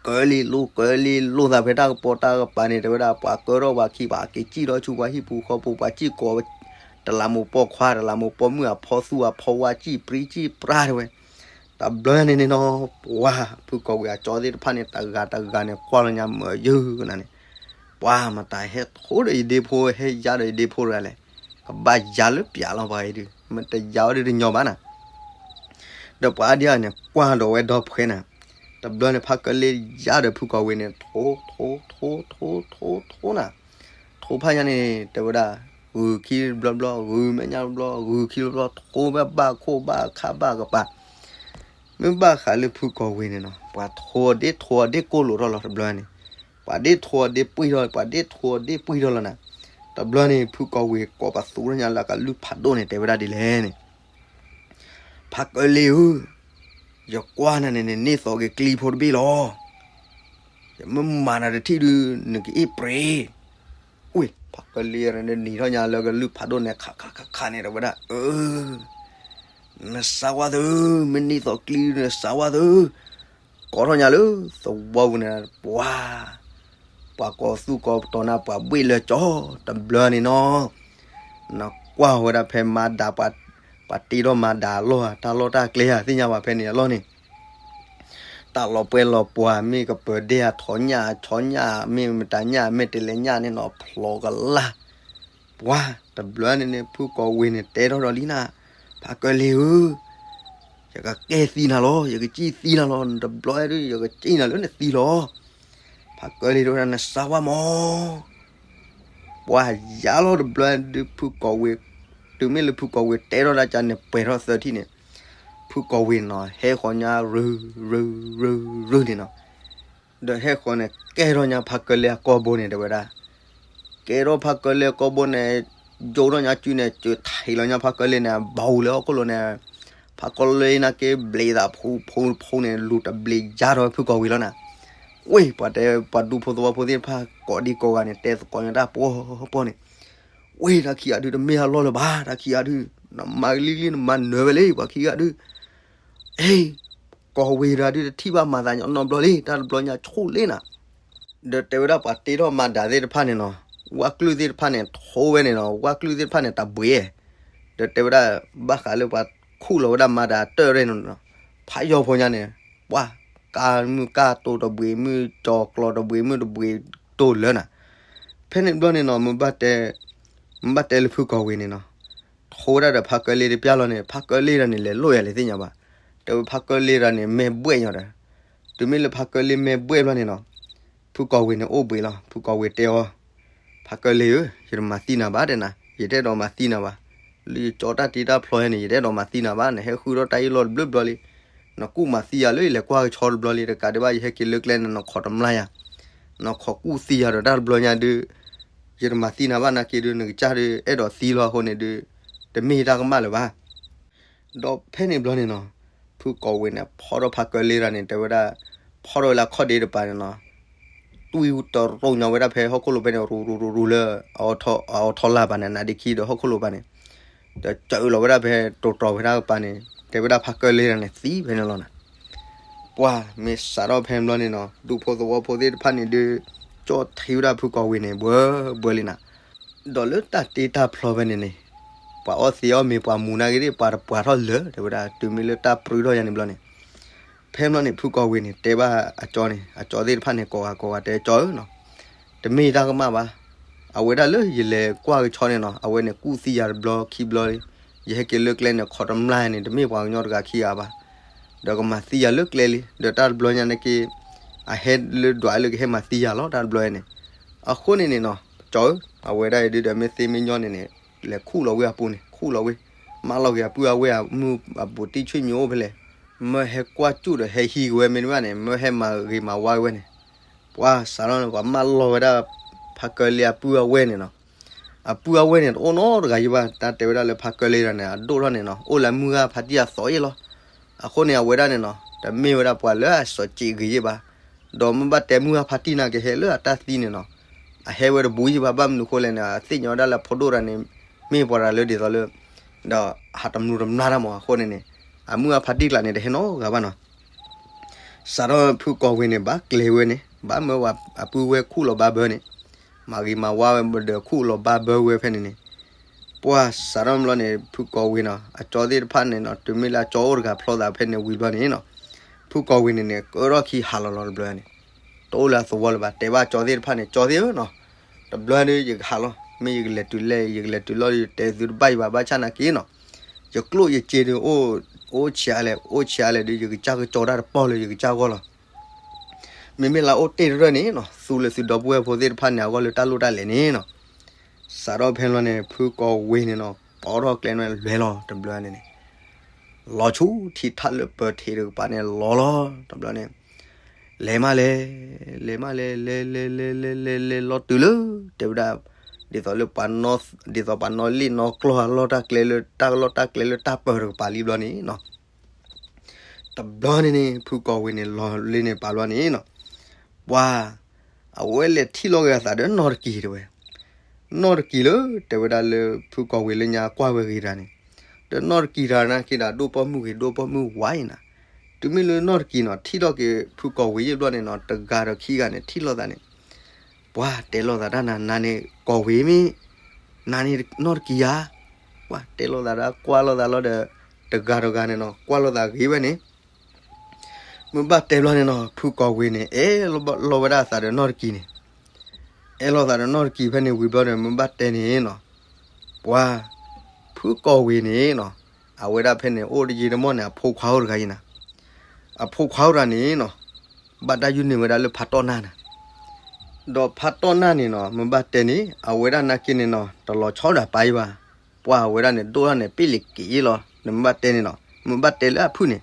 ကၢလံလိၣ်ကၢလံလိၣ်သးဖဲတၢ်ကပီၤတၢ်ကပၤန့ၣ် တဲဝဲဒၣ် ပှၤကၢထီၣ်ပှၤခံ ပှၤက့ၤစံၣ်ထီၣ်ဆူပှၤဟံၣ်ပူၤဃီပူၤ ပှၤစံၣ်ကိး တလးမူးပိာ်ခွါ တလးမူးပိာ်မုၣ်အဖီသူၣ်အဖီဝါ စံၣ်ပြံစံၣ်ပြါတဲဝဲ, တဘျီညါန့ၣ်န့ၣ်နီၤ ပှၤဖုကီၢ်ဝ့ၤအကၠီသ့ၣ်တဖၣ်န့ၣ် တဂၤတဂၤန့ၣ် ကွၢ်လီၤညါမုာ်ယုာ်ကနၤန့ၣ်, ပှၤမတၤဟဲထိဒီးယဒ့ဖိ ဟဲယါဒီးယဒ့ဖိတဂၤလဲၣ်, ကဘၣ်ယါလၢပျးလီၤပှၤအံၤဒုး မတယါဝဲဒုးတညီဘၣ်နၤ ဒီးပှၤအါဒံအါန့ၣ် ကွၢ်ဒီးဝဲဒီဖှဲနၤ, တဘျီန့ၣ် ဖါကၢလ့ယါဒီးဖုကီၢ်ဝ့ၤန့ၣ် ထိ ထိ ထိ ထိ ထိ ထိနၤ, ထိဖးညါန့ၣ် တဲဝဲဒၣ် ဂုၤခံဘျီဘျီ ဂုၤမဲာ်ညါဘျီ ဂုၤခံဘျီဘျီ ထိဝဲဘၣ်ခိၣ်ဘၣ်ခါဘၣ်ကပၤ, မ့ၢ်ဘၣ်ဃးလၢဖုကီၢ်ဝ့ၤန့ၣ်နီၤ ပှၤထိအီၤဒ့ထိအီၤဒ့ကိၢ်လိာ်ထီၣ်လီၤတဘျီန့ၣ်, ပှၤဒ့ထိအီၤဒ့ပှံၢ်ထီၣ် ပှၤဒ့ထိအီၤဒ့ပှံၢ်ထီၣ်လီၤနၤ, တဘျီန့ၣ် ဖုကီၢ်ဝ့ၤကိးပသူထီၣ်ညါလၢကလုၢ်ဖးဒိၣ်န့ၣ် တဲဝဲဒၣ်ဒ်လဲၣ်န့ၣ် ဖါကၢလ့ဧၢ, ယကွၢ်နၤန့ၣ်န့ၣ် န့ၢ်သီက့ၤကျံဖိတဘ့ၣ်လီၤ. ယမ့ၢ်မၤနၤတထံၣ်ဒုး နကအ့ၣ်ပြ့, ဝ့ၢ် ဖါကၢလ့နံၤထီၣ်ညါလၢကလုၢ်ဖးဒိၣ်န့ၣ် ခးခးခးခးန့ၣ် တဲဝဲဒၣ် အၢ နစါဝါသု, မ့ၢ်န့ၢ်သီကျံနစါဝါသု, ကိးထီၣ်ညါလၢသဝီပူၤန့ၣ် ပှၤ ပှၤကိးသူၣ်ကိးတီၤနၤ ပှၤဘှ့ၣ်လၢကၠီ တဘျီန့ၣ်နီၤ, နကွၢ်ဝဲဒၣ်ဖဲမၤဒၤ ပှၤတ့ထီၣ်မၤဒၤအလီၢ် တၢ်လီၢ်တၢ်ကျဲဧါ သ့ၣ်ညါဘၣ်ဖဲန့ၣ်အလီၢ်န့ၣ် တၢ်လီၤပှဲၤလီၤပှၤ မ့ၢ်ကပၢၤဒဲဧါ ထိးညၣ် ဆီညၣ် မ့ၢ်မတၤညၣ် မ့ၢ်တလဲၤညၣ်န့ၣ်နီၤ ဖျိးကလာ်, ပှၤ တဘျီန့ၣ်န့ၣ် ဖုကီၢ်ဝ့ၤန့ၣ် တဲထီၣ်ဒီးလံနၤ, ဖါကၢလ့ဧၢ, ယကကဲသံနၤလီၤ ယကစံၣ်သံနၤလီၤ နတဘျီဒုး ယကစံၣ်နၤလၢနသံလီၤ. ဖါကၢလ့တဲဝဲဒၣ် နစါဝါမး ပှၤယါလီၤတဘျီဒုး ဖုကီၢ်ဝ့ၤ, တုၤမ့ၢ်လၢဖုကီၢ်ဝ့ၤတဲထီၣ်ဒၣ်ကန့ၣ် ပှဲၤထီၣ်သၢထံၣ်န့ၣ်, ဖုကီၢ်ဝ့ၤနီၤ ဟဲဃီၤညါ ရူၤရူၤရူၤန့ၣ်နီၤ, ဒီးဟဲဃီၤန့ၣ် ကဲထီၣ်ညါဖါကၢလ့အကိာ်ဘိန့ၣ် တဲဝဲဒၣ်, ကဲထီၣ်ဖါကၢလ့အကိာ်ဘိန့ၣ်, ယိးထီၣ်ညါစုန့ၣ် စၢၤထံးလီၤညါဖါကၢလ့န့ၣ် ဘီဝူၤလၢဟီၣ်ခိၣ်လိၤန့ၣ်, ဖါကၢလ့နာ်က့ ဘျံးသးဖိဖိဖိန့ၣ် လူၤတဘျံးယါထီၣ်ဖုကီၢ်ဝ့ၤလီၤနၤ, ဝ့ၢ် ပှၤတဲ ပှၤဒူဖိသဝီဖိသ့ၣ်တဖၣ် ကိးဒံကိးဂၤန့ၣ် တဲသကိးညါတၢ်ပှီၢ်ပှီၢ်န့ၣ်, ဝ့ၢ် တၢ်ခံဂၤဒုး တမ့ၢ်အလီၢ်လၢၤဘၣ် တၢ်ခံဂၤဒုး, နမၤကလံၤကလံၤ နမၤနၢၤဝဲလံ ပှၤခံဂၤဒုး, အ့ ကီၢ်ဝ့ၤတဂၤဒုးတထံၣ်ဘၣ်မၤသးညီနီတဘျီလံ တၢ်တဘျီညါဆိၣ်လ့နၤ, ဒီးတဲဝဲဒၣ်ပှၤတ့ထီၣ်မၤဒၤသ့ၣ်တဖၣ်န့ၣ်နီၤ, ဝၣ်ကျုၢ်သ့ၣ်တဖၣ်န့ၣ် ထိဝဲန့ၣ်နီၤ, ဝၣ်ကျုၢ်သ့ၣ်တဖၣ်န့ၣ် တဘှံး, ဒီးတဲဝဲဒၣ် ဘၣ်ဃးလၢပှၤခူၣ်လီၤဝဲဒၣ်မၤဒၤတၢၢ်ရဲၣ်န့ၣ်နီၤ, ဖးယီၤဖိညါန့ၣ်, ပှၤ ကါမုၢ်ကါတိၤတဘှံး မုၢ်ကၠီၤကျီၤတဘှံး မုၢ်တဘှံးတိၤလၢနၤ, ဖဲန့ၣ်ဘျီန့ၣ်နီၤ မ့ၢ်ဘၣ်တဲလၢဖုကီၢ်ဝ့ၤန့ၣ်နီၤ, ထိဝဲဒၣ်ဒီးဖါကၢလ့တပျၢ်လီၤန့ၣ် ဖါကၢလ့တဂၤန့ၣ် လဲၤလိၣ်ယၤလဲၣ်သ့ၣ်ညါဘၣ်, တဲဝဲဖါကၢလ့တဂၤန့ၣ် မဲာ်ဘှဲၣ်ညီဒီး, တုၤမ့ၢ်လၢဖါကၢလ့မဲာ်ဘှဲၣ်ဘျီန့ၣ်နီၤ, ဖုကီၢ်ဝ့ၤန့ၣ်အိၣ်ဘှံးလီၤ ဖုကီၢ်ဝ့ၤတဲအီၤ, ဖါကၢလ့ဧၢ, ယတမၤသံနၤဘၣ်တဲနၤ, ယတအဲၣ်ဒိးမၤသံနၤဘၣ် လၢယကၠီတၢ်တ့တၢ်ဖျီယဲန့ၣ် ယတအဲၣ်ဒိးမၤသံနၤဘၣ်, နဟဲဃုထီၣ်တၢ်အ့ၣ်လိာ်တဘျီဘျီလံ. နကူၣ်မၤသံယၤလၢယလဲၤကွၢ်ကဆီတဘျီလံ, တကးဒံးဘၣ် ယဟဲက့ၤလၢကျဲန့ၣ် နခိးတမျၢ်ယၤ, နခိးကူၣ်သံယၤဒီးတၢ်တဘျီညါဒုး, ယတမၤသံနၤဘၣ်နာ်က့ဒုး နကစၢ်ဒုး အဲၣ်ဒိးသံလီၤအဃိန့ၣ်ဒုး, တမ့ၢ်တၢ်ကမၣ်လၢၤဘၣ်. ဒီးဖဲန့ၣ်ဘျီန့ၣ်နီၤ, ဖုကီၢ်ဝ့ၤန့ၣ် ဖီၣ်ထီၣ်ဖးကၢလ့တၢ်န့ၣ် တဲဝဲဒၣ်, ဖီၣ်ထီၣ်ဝဲလၢအခီၣ်ဒ့တပၤန့ၣ်နီၤ, တွံၢ်တရိညါဝဲဒၣ်ဖဲဟီၣ်ခိၣ်လိၤဖဲန့ၣ် ရူၤရူၤရူၤရူၤလၢ အအိၣ်ထီၣ်လၢ်ဘၣ်န့ၣ် နါဒ့ခံဒီးဟီၣ်ခိၣ်လိၤဘၣ်န့ၣ်, ဒီးစၢလီၤဝဲဒၣ်ဖဲ တိၤတြီၤဝဲဒၣ်ကပၤန့ၣ် တဲဝဲဒၣ်ဖးကၢလ့တၢ်န့ၣ် သံဖဲန့ၣ်လီၤနၤ. ပှၤမ့ၢ်စးထီၣ်ဖဲန့ၣ်ဘျီန့ၣ်နီၤ, ဒူဖိသဝီဖိသ့ၣ်တဖၣ်န့ၣ်ဒုး ကၠီၣ်ထံဝဲဒၣ်ဖုကီၢ်ဝ့ၤန့ၣ် ဘှၢဘှၢလံနၤ. ဒီးလၢတၢ်တ့တၢ်ဖျီဖဲန့ၣ်န့ၣ်, ပှၤအီၣ်သံးအီၣ်မ့ၤ ပှၤမူၤနာ်က့ဒ် ပှၤတပှၤထီၣ်လၢာ် တဲဝဲဒၣ် တုၤမ့ၢ်လၢတၢ်ပြူထီၣ်ယါန့ၣ်ဘျီန့ၣ်, ဖဲဘျီန့ၣ် ဖုကီၢ်ဝ့ၤန့ၣ် တဲဘၣ်အကၠီန့ၣ် အကၠီသ့ၣ်တဖၣ်န့ၣ် ကိးဂၤကိးဂၤတဲကၠီဧၢနီၤ, တမ့ၢ်တၢ်ကမၣ်ဘၣ်. အဝဲဒၣ်လၢယလဲၤကွၢ်ကဆီန့ၣ်နီၤ, အဝဲန့ၣ်ကူၣ်သံယၤတဘျီခံဘျီလံ, ယဟဲက့ၤလၢကျဲန့ၣ် ခိးတမျၢ်ယၤန့ၣ် တမ့ၢ်ပှၤကညီတဂၤခံဂၤဘၣ်, ဒီးကမၤသံယၤလၢကျဲလံ, ဒီးတၢ်တဘျီညါန့ၣ်က့ အဟဲလၢဒွးလၢကဟဲမၤသံယၤလီၤ တၢ်တဘျီန့ၣ်. အဃိန့ၣ်န့ၣ်နီၤ ကၠီဧၢ, အဝဲဒၣ်အံၤဒုးဒီးမ့ၢ်သ့မ့ၢ်ညီန့ၣ်န့ၣ်, လဲၤခူၣ်လီၤဝဲအပူၤန့ၣ် ခူၣ်လီၤဝဲ, မၢလီၤက့ၤအပုၢ်အဝဲၢ်အမုၢ်အဘူးတံၢ်ဆ့ၣ်ညိအိၣ်ဖဲလဲၣ်, မၢဟဲကွၢ်ကၠူၣ်ဒီးဟဲဟံးက့ၤဝဲမ့ၢ်တဘၣ်န့ၣ် မၢဟဲမၤဂ့ၤမၤဝါက့ၤဝဲန့ၣ်, ပှၤစးထီၣ်န့ၣ် ပှၤမၢလီၤဝဲဒၣ် ဖးကၢလ့အပုၢ်အဝဲၢ်န့ၣ်နီၤ. အပုၢ်အဝဲၢ်န့ၣ် တအိၣ်နီတဂၤယံၤဘၣ်, တၢ်တဲဝဲဒၣ်လၢဖးကၢလ့တၢ်န့ၣ် အဒိၣ်ထီၣ်န့ၣ်နီၤ အိၣ်လၢမုၢ်ဂၢ်ဖါတံၢ်အသီအ့ၣ်လီၤ. အဃိန့ၣ် အဝဲဒၣ်န့ၣ်နီၤ တမ့ၢ်ဝဲဒၣ်ပှၤလၢအစီၤစံးဂ့ၤယံၤဘၣ်, ဒီးမ့ၢ်ဘၣ်တဲမုၢ်ဂၢ်ဖါတံၢ်နာ်က့ဟဲလၢအတၢ်သံန့ၣ်နီၤ, အဟဲဝဲတဘူးယံၤဘၣ်, ဘၣ်မနုၤဃိလဲၣ်န့ၣ် အသ့ၣ်ညါဝဲဒၣ်လၢအဖိဒိၣ်တၢ်န့ၣ် မ့ၢ်ပှၤတဂၤလၢဒ်သိးလၢ ဒီးဟးတမျိးတမျာ်တၢ်မး အဃိန့ၣ်န့ၣ် အမုၢ်ဂၢ်ဖါတံၢ်ကျါန့ၣ် တဟဲနီတဂၤဘၣ်နီၤ. စးထီၣ်ဖုကီၢ်ဝ့ၤန့ၣ် ဘၣ်ကျဲၤဝဲန့ၣ် ဘၣ်မၢဝဲအပုၢ်ဝဲၢ်ခူၣ်လီၤဘါဘၢန့ၣ်, မၤဂ့ၤမၤဝါဝဲဒီးခူၣ်လီၤဘါဘၢဝဲဖဲန့ၣ်န့ၣ်, ပှၤစးထီၣ်ဘျီန့ၣ် ဖုကီၢ်ဝ့ၤနီၤ အကၠီသ့ၣ်တဖၣ်န့ၣ်နီၤ တုၤမ့ၢ်လၢအကၠီအိၣ်တဂၤဖျီသးဖဲန့ၣ်ဝံၤဘျီန့ၣ်နီၤ, ဖုကီၢ်ဝ့ၤန့ၣ်န့ၣ် ကၢထီၣ်ခံဟးလီၤလီၤတဘျီန့ၣ်, တအိၣ်လၢအသဝီလၢၤဘၣ်, တဲဘၣ်ကၠီသ့ၣ်တဖၣ်န့ၣ် ကၠီသ့ၣ်ဧၢနီၤ, တဘျီဒုးယကဟးလီၤ, မ့ၢ်ယကလဲၤတုၤလဲၣ် ယကလဲၤတုၤလီၤ ယတဲသုတဘၣ်ယံၤဘၣ် ဘၣ်ဆၣ်နာ်က့နီၤ ယကျိၣ်ယစ့ဒီး အိၣ်ဆံးအါလဲၣ် အိၣ်ဆံးအါလဲၣ်ဒီး ယကစၢ်ကကၠီတၢ်တပီၢ်လၢယကစၢ်ဂီၢ်လီၤ. မ့မ့ၢ်လၢအအိၣ်တ့ၢ်တရၢၢ်န့ၣ်နီၤ သူလၢသုဒီပုၢ်ဝဲၢ်ဖိသ့ၣ်တဖၣ်န့ၣ် အဂီၢ်လၢတၢ်လိၣ်တၢ်လဲၤန့ၣ်နီၤ. စးထီၣ်ဖဲလီၤန့ၣ် ဖုကီၢ်ဝ့ၤန့ၣ်နီၤ ပိာ်ထီၣ်ကျဲန့ၣ်လွဲၤလီၤတဘျီန့ၣ်န့ၣ် လီၤဆူထံထၣ်လၢပၢၤထံးတကပၤန့ၣ်လီၤလီၤ တဘျီန့ၣ် လဲၤမးလဲၤ လဲၤမးလဲၤ လဲၤလဲၤလဲၤလဲၤလဲၤလီၤတုၤလၢ တဲဝဲဒၣ် ဒ်သိးလၢ ဒ်သိးပှၤနီၣ်လ့ၣ်နီၣ်ကျီၢ်အလီၢ်တၢ်ကျဲလၢ တၢ်လီၢ်တၢ်ကျဲလၢတၢ်ပၢၤတကပၤလံဘျီန့ၣ်နီၤ. တဘျီန့ၣ်န့ၣ် ဖုကီၢ်ဝ့ၤန့ၣ် လီၤလ့န့ၣ်ပာ်ဘျီန့ၣ်နီၤ ပှၤ အဝဲလဲၤထံၣ်လိာ်က့ၤအသးဒီးနီၢ်တကံၤတဲဝဲ, နီၢ်တကံၤလၢ တဲဝဲဒၣ်လၢဖုကီၢ်ဝ့ၤလၢညါကွၢ်ဝဲဂ့ၤတၢ်န့ၣ်, ဒီးနီၢ်တကံၤတၢ်နာ်က့ဒီး ဒိၣ်ပိာ်မုၣ်ဂ့ၤ ဒိၣ်ပိာ်မုၣ်ဝါအံၤနၤ, တုၤမ့ၢ်လၢနီၢ်တကံၤနီၤ ထံၣ်လိာ်က့ၤဖုကီၢ်ဝ့ၤယံၤဘျီန့ၣ်နီၤ တဂၤဒီးခံဂၤန့ၣ် ထံၣ်လိာ်သးန့ၣ် ပှၤတဲလိာ်သးတၢ်နၤ နၤန့ၣ်ကီၢ်ဝ့ၤမ့ၢ် နၤန့ၣ်နီၢ်တကံၤဧါ, ပှၤတဲလိာ်သးဒီးကွၢ်လိာ်သးလီၤဒီး တဂၤတဂၤန့ၣ်နီၤ ကွၢ်လိာ်သးဂ့ၤဝဲန့ၣ် မ့ၢ်ဘၣ်တဲဘျီန့ၣ်နီၤ ဖုကီၢ်ဝ့ၤန့ၣ် အဲၣ်လိာ်ဝဲဒၣ်အသးဒီးနီၢ်တကံၤန့ၣ်, အဲၣ်လိာ်သးဒီးနီၢ်တကံၤဖဲန့ၣ်ဝံၤဘျီဒီး မ့ၢ်ဘၣ်တဲန့ၣ်နီၤ, ပှၤ ဖုကီၢ်ဝ့ၤန့ၣ်နီၤ အဝဲဒၣ်ဖဲန့ၣ် အိၣ်တယံာ်တမီၢ်န့ၣ် အဖိခွါအိၣ်တဂၤအံၤနၤ, အဖိခွါအိၣ်တဂၤန့ၣ်နီၤ ဘၣ်တၢ်ယုၢ်န့ၢ်ဝဲဒၣ်လၢဖးတီၢ်နၢ်နၤ, ဒီးဖးတီၢ်နၢ်န့ၣ်နီၤ မ့ၢ်ဘၣ်တဲန့ၣ် အဝဲဒၣ်နာ်က့န့ၣ်နီၤ တလီၤဆီဒၣ်ပၢ်အံၤဘၣ်, ပှၤအဝဲဒၣ်န့ၣ် ဒိၣ်ထီၣ်န့ၣ် ပ့ၣ်လ့ၤက့ၤအ့ၣ်လီၤ, နမ့ၢ်ဘၣ်တဲန့ၣ်နီၤ မ့ၢ်ဘၣ်တဲလၢအဖုၣ်န့ၣ်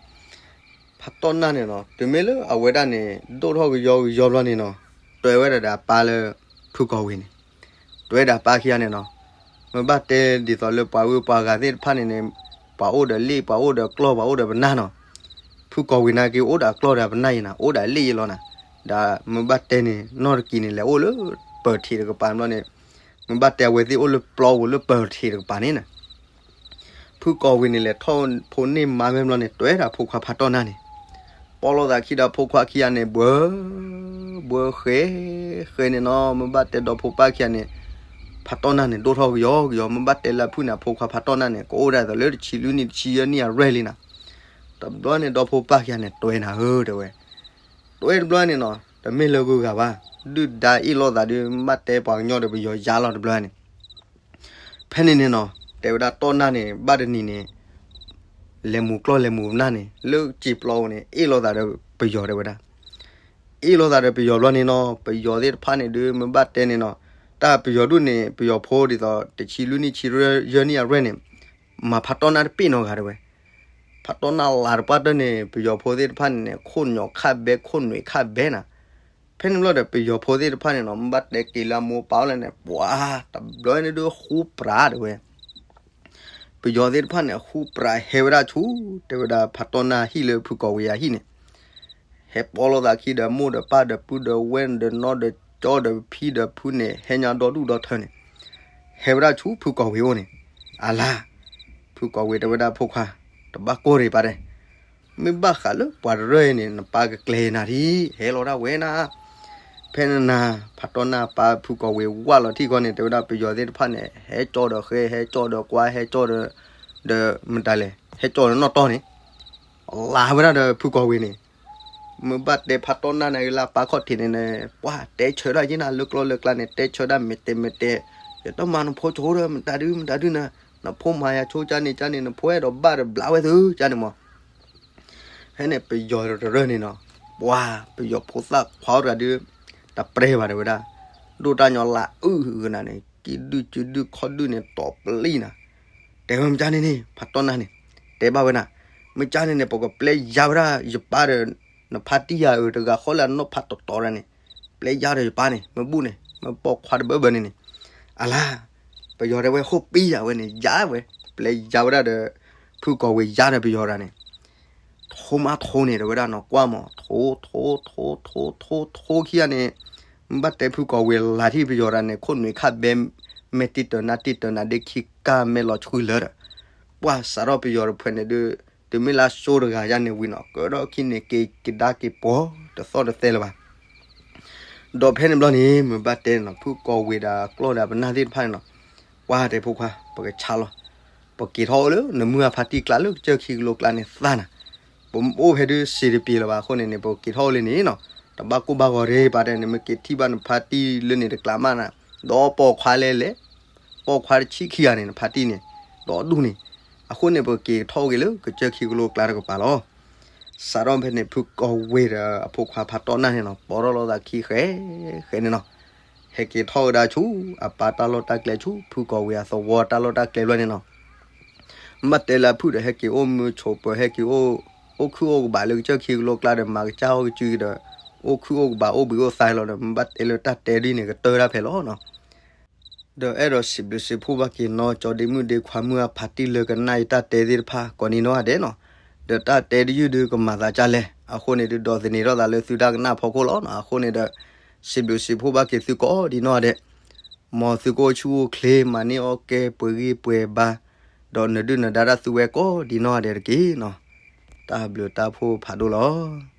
ဖးတီၢ်နၢ်န့ၣ်နီၤ တုၤမ့ၢ်လၢအဝဲဒၣ်န့ၣ် ဒိၣ်ထီၣ်ကယီကယီဘျီန့ၣ်နီၤ တွဲဝဲဒၣ်ဒီးအပၢ်လၢ ဖုကီၢ်ဝ့ၤန့ၣ်, တွဲဒၣ်ပၢ်ခံဂၤန့ၣ်နီၤ, မ့ၢ်ဘၣ်တဲဒ်သိးလၢပှၤဂုၤပှၤဂၤသ့ၣ်တဖၣ်န့ၣ်န့ၣ် ပှၤအိၣ်ဒီးလ့ၣ် ပှၤအိၣ်ဒီးကျီၢ် ပှၤအိၣ်ဒီးပနၢ်နီၤ, ဖုကီၢ်ဝ့ၤနာ်က့ အိၣ်ဒီးအကျီၢ်ဒီးပနၢ်အံၤနၤ အိၣ်ဒီးလ့ၣ်အံၤလီၤနၤ, ဒီးမ့ၢ်ဘၣ်တဲန့ၣ် နီၢ်တကံၤန့ၣ် လဲၤအိၣ်လၢပၢၤထံးတကပၤဘျီန့ၣ်, မ့ၢ်ဘၣ်တဲအဝဲသ့ၣ်အိၣ်လၢပျီပူၤလၢပၢၤထံးတကပၤန့ၣ်နၤ ဖုကီၢ်ဝ့ၤန့ၣ် လဲၤထီၣ်ဖိန့ၢ်မါဖဲဘျီန့ၣ် တွဲဒၣ်ဖိခွါဖးတီၢ်နၢ်န့ၣ်, ပိာ်လိာ်သးခံဒီးဖိခွါခံဂၤန့ၣ် ဘှၢ ဘှၢဃဲ ဃဲန့ၣ်နီၤ, မ့ၢ်ဘၣ်တဲဒီဖိပၢ်ခံဂၤန့ၣ် ဖးတီၢ်နၢ်န့ၣ် ဒိၣ်ထီၣ်ကယီကယီ, မ့ၢ်ဘၣ်တဲလၢအဖုၣ်န့ၣ် အဖိခွါဖးတီၢ်နၢ်န့ၣ် ကအိၣ်ဒၣ်သိးလၢတဆံလွံၢ်နံၣ် တဆံယဲၢ်နံၣ်အရွဲၣ်လံနၤ, တဘျီန့ၣ် ဒီဖိပၢ်ခံဂၤန့ၣ် တွဲနၤဧၢ တဲဝဲ, တွဲတဘျီန့ၣ်နီၤ တမ့ၢ်လၢဂုၤဂၤဘၣ်, ဒုၣ်ဒါအ့ၣ်လိာ်သးဒီး မ့ၢ်ဘၣ်တဲပှၤကညီဒီးပယီၤယါလီၤတဘျီန့ၣ် ဖဲန့ၣ်န့ၣ်နီၤ တဲဝဲဒၣ်တီၢ်နၢ်န့ၣ် ဘၣ်တနံၤန့ၣ် လဲၤမူၤကျီၢ်လဲၤမူၤပနၢ်န့ၣ် လၢစံာ်ပျီဧိၤန့ၣ် အ့ၣ်လိာ်သးဒီးပယီၤတဲဝဲဒၣ်, အ့ၣ်လိာ်သးဒီးပယီၤဘျီန့ၣ်နီၤ ပယီၤသ့ၣ်တဖၣ်န့ၣ်ဒုး မ့ၢ်ဘၣ်တဲန့ၣ်နီၤ တၢ်ပယီၤဒူၣ်န့ၣ် ပယီၤဖိဒ်သိး တဆံလွံၢ်နံၣ် တဆံယဲၢ်နံၣ်အရွဲၣ်န့ၣ် မၤဖးတီၢ်နၢ်တပ့ၢ်နီတဂၤတဲဝဲ. ဖးတီၢ်နၢ်လၤတပှၢ်တၢၢ်န့ၣ် ပယီၤဖိသ့ၣ်တဖၣ်န့ၣ်န့ၣ် ခိၣ်ညီၣ်ခၣ်ဘဲ ခိၣ်နွံခၣ်ဘဲနၤ. ဖဲန့ၣ်ဘျီဒီး ပယီၤဖိသ့ၣ်တဖၣ်န့ၣ်နီၤ မ့ၢ်ဘၣ်တဲက့ၤလၢအမိၢ်အပၢ်အိၣ်လဲၣ်န့ၣ် ပှၤတဘျီန့ၣ်ဒုးဃူပြးတဲဝဲ. ပယီၤသ့ၣ်တဖၣ်န့ၣ် ဃူပြးဟဲဝဲဒၣ်ဆူ တဲဝဲဒၣ်ဖးတီၢ်နၢ်ဟံၣ်လၢဖုကီၢ်ဝ့ၤအဟံၣ်န့ၣ်, ဟဲပိာ်လိာ်သးခံဒီးမိၢ်ဒီးပၢ်ဒီးပုၢ်ဒီးဝဲၢ်ဒီးနီၢ်ဒီးကၠီဒီးဖံဒီးဖုန့ၣ် ဟဲညါဒီဒူၣ်ဒီထၢန့ၣ်, ဟဲဝဲဒၣ်ဆူဖုကီၢ်ဝ့ၤအိၣ်န့ၣ်, အလါ ဖုကီၢ်ဝ့ၤတဲဝဲဒၣ်ဖိခွါ, တဘၣ်ကိၢ်ရံၤပၢ်တဲ, မ့ၢ်ဘၣ်ဃးလၢပှၤတရၢၢ်အံၤန့ၣ် နပၢ်ကကျဲၤနၤဒံး ဟဲလီၤဒၣ်ဝဲနၤ ဖဲနနၤ ဖးတီၢ်နၢ်ပၢ်ဖုကီၢ်ဝ့ၤဝၢ်လီၤထံၣ်ခီန့ၣ် တဲဝဲဒၣ်ပယီၤသ့ၣ်တဖၣ်န့ၣ် ဟဲကၠီဒီးဃဲ ဟဲကၠီဒီးကွါ ဟဲကၠီဒီး ဒီးမတၤလဲၣ် ဟဲကၠီဒီးနီၣ်တီၢ်န့ၣ်, လါဝဲဒၣ်ဒီးဖုကီၢ်ဝ့ၤန့ၣ်, မ့ၢ်ဘၣ်တဲဖးတီၢ်နၢ်န့ၣ်လၢပၢ်ခီၣ်ထံးန့ၣ်န့ၣ် ပှၤတဲဆၢဒၣ်ယ့ၢ်နၤလၢကျိလၢကျါန့ၣ် တဲဆၢဒၣ်မဲာ်တဲးမဲာ်တဲး, ယတမၤနဖိဆိဒီး မတၤဒု မတၤဒုနၤ, နဖိမၤယၤဆိကၢ်န့ၣ်ကၢ်န့ၣ် နဖိအဲၣ်ဒိးဘၣ်ဒီးဘျးဝဲသုကၢ်န့ၣ်မး ဖဲန့ၣ်ပယီၤတရၢၢ်န့ၣ်နီၤ, ပှၤပယီၤဖိသၣ်ခွါအိၣ်တဂၤဒုး, တပြဲဘၣ်တဲဝဲဒၣ်, ဒိၣ်တၢ်ညီလါအုၣ်ကနၤန့ၣ် ကံၣ်ဒုၣ်စုဒုၣ်ခီၣ်ဒုၣ်န့ၣ် တီၤပလံၣ်နၤ, တဲဝဲမ့ၢ်ကၢ်န့ၣ်န့ၣ် ဖးတီၢ်နၢ်န့ၣ်, တဲဘၣ်ဝဲနၤ, မ့ၢ်ကၢ်န့ၣ်န့ၣ် ပကပျဲယါဝဲဒၣ်ယပၢ်ဒီး နဖါတံၢ်ယၤအုးတဂၤဃီလၢအနီၢ်ဖးတီတီတဂၤန့ၣ်, ပျဲယါဒီးယပၢ်န့ၣ် မ့ၢ်ဘူၣ်န့ၣ် မ့ၢ်ပိာ်ခွါတဘၢဘၢန့ၣ်န့ၣ်, အလါ ပယီၤတဲဝဲ ဟိၣ်ပံယၤဝဲန့ၣ် ယါဝဲ, ပျဲယါဝဲဒၣ်ဒီး ဖုကီၢ်ဝ့ၤယါဒီးပယီၤတဂၤန့ၣ်, ထိမးထိန့ၣ် တဲဝဲဒၣ်နီၤ ကွၢ်မး ထိ ထိ ထိ ထိ ထိ ထိခံဂၤန့ၣ်, မ့ၢ်ဘၣ်တဲဖုကီၢ်ဝ့ၤလၤထံၣ်ပယီၤတဂၤန့ၣ် ခိၣ်နွံခၣ်ဘဲ မဲာ်တံၢ်တၢၤနါတံၢ်တၢၤနါဒ့ခံကၢ်မဲာ်လီၤဆှံလၢဒီး, ပှၤစးထီၣ်ပယီၤတဖုန့ၣ်ဒုး, တုၤမ့ၢ်လၢအစိတဂၤယါန့ၣ်ဝံၤနီၤ ကၢထီၣ်ခံန့ၣ်က့ၤကဒါက့ၤပှီၤတသီၣ်တသဲလၢၤဘၣ် ဒီးဖဲန့ၣ်ဘျီန့ၣ် မ့ၢ်ဘၣ်တဲနီၤ ဖုကီၢ်ဝ့ၤဒီးကျီၢ်ဒီးပနၢ်သ့ၣ်တဖၣ်န့ၣ်နီၤ, ပှၤတဲဖိခွါ ပကဆါလီၤ, ပက့ၤထီၣ်အိၣ်လၢနမုၢ်အဖါတံၢ်ကျါလၢကစၢၢ်ခံကလိကျါန့ၣ်သးနၤ, ပအိၣ်ဖဲဒုးစံးတပံၤလၢၤဘၣ်အဃိန့ၣ်န့ၣ် ပက့ၤထီၣ်အိၣ်လံန့ၣ်နီၤ, တဘၣ်ကိၢ်ဘၣ်ဂီၤရ့ပၢ်တဲန့ၣ် မ့ၢ်က့ၤထံၣ်ဘၣ်နဖါတံၢ်လၢန့ၣ်တကျါမးနၤ, ဒီးပိာ်ခွါလဲၣ်လဲၣ်, ပိာ်ခွါတဆံခံဂၤန့ၣ် နဖါတံၢ်န့ၣ်, ဒီးဒူၣ်န့ၣ်, အဃိန့ၣ် ပက့ၤထီၣ်အိၣ်က့ၤလၢကစၢၢ်ခံကလိကျါတကပၤလီၤ. စးထီၣ်ဖဲန့ၣ် ဖုကီၢ်ဝ့ၤဒီးအဖိခွါဖးတီၢ်နၢ်န့ၣ်နီၤ ပိာ်ထီၣ်လိာ်သးခံဃဲ, ဃဲန့ၣ်နီၤ, ဟဲက့ၤထီၣ်ဝဲဒၣ်ဆူ အပၢ်တၢ်လီၢ်တၢ်ကျဲဆူ ဖုကီၢ်ဝ့ၤအသဝီတၢ်လီၢ်တၢ်ကျဲဘျီန့ၣ်နီၤ, မ့ၢ်ဘၣ်တဲလၢအဖုၣ်ဒီး ဟဲက့ၤအိၣ်မုာ်ဆိးပၢၤ ဟဲက့ၤအိၣ်, အိၣ်ခုၣ်အိၣ်ကဘးလၢကစၢၢ်ခံကလိကျါဒီး မၤကစၢ်ဟီၣ်ကစုဒီး, အိၣ်ခုၣ်အိၣ်ကဘးအိၣ်ဘှံးအိၣ်သါလီၤဒီး မ့ၢ်ဘၣ်တဲလၢတၢ်တဲဒ်န့ၣ် ကတၢၢ်တၢ်ဖဲလီၤနီၤ. ဒီးအဲၣ်ဒိးစံးဘျုးစံးဖှိၣ်ဘၣ်က့ၤနီၢ်ကၠီဒ့မုၣ်ဒ့ခွါမုၢ်အဖါတံၢ်လၢကနၣ်ယတၢ်တဲသ့ၣ်တဖၣ် ကိးနံၤနီၢ်ဂၤဒဲးနီၤ, ဒီးတၢ်တဲတယုၢ်ဒုးကမၤသးဒ်လဲၣ် အဃိန့ၣ်ဒုး ဒိးသန့ၤထီၣ်သးလၢသုတၢ်ကနၣ်ဖီခိၣ်လီၤနီၤ. အဃိန့ၣ်ဒီး စံးဘျုးစံးဖှိၣ်ဘၣ်က့ၤသုကိးဒံးနီၢ်ဂၤဒဲး, မ်သုကအိၣ်ဆူၣ်အိၣ်ချ့ မၤန့ၢ်အီၣ်ကဲ ပှဲၤဂံၢ်ပှဲၤဘါ, ဒီးနဒုၣ်နဒါတၢ်သုဝဲကိးဒံးနီၢ်ဂၤဒဲးတက့ၢ်နီၤ. တၢ်ဘျုးတၢ်ဖှိၣ်ဖးဒိၣ်လီၤ.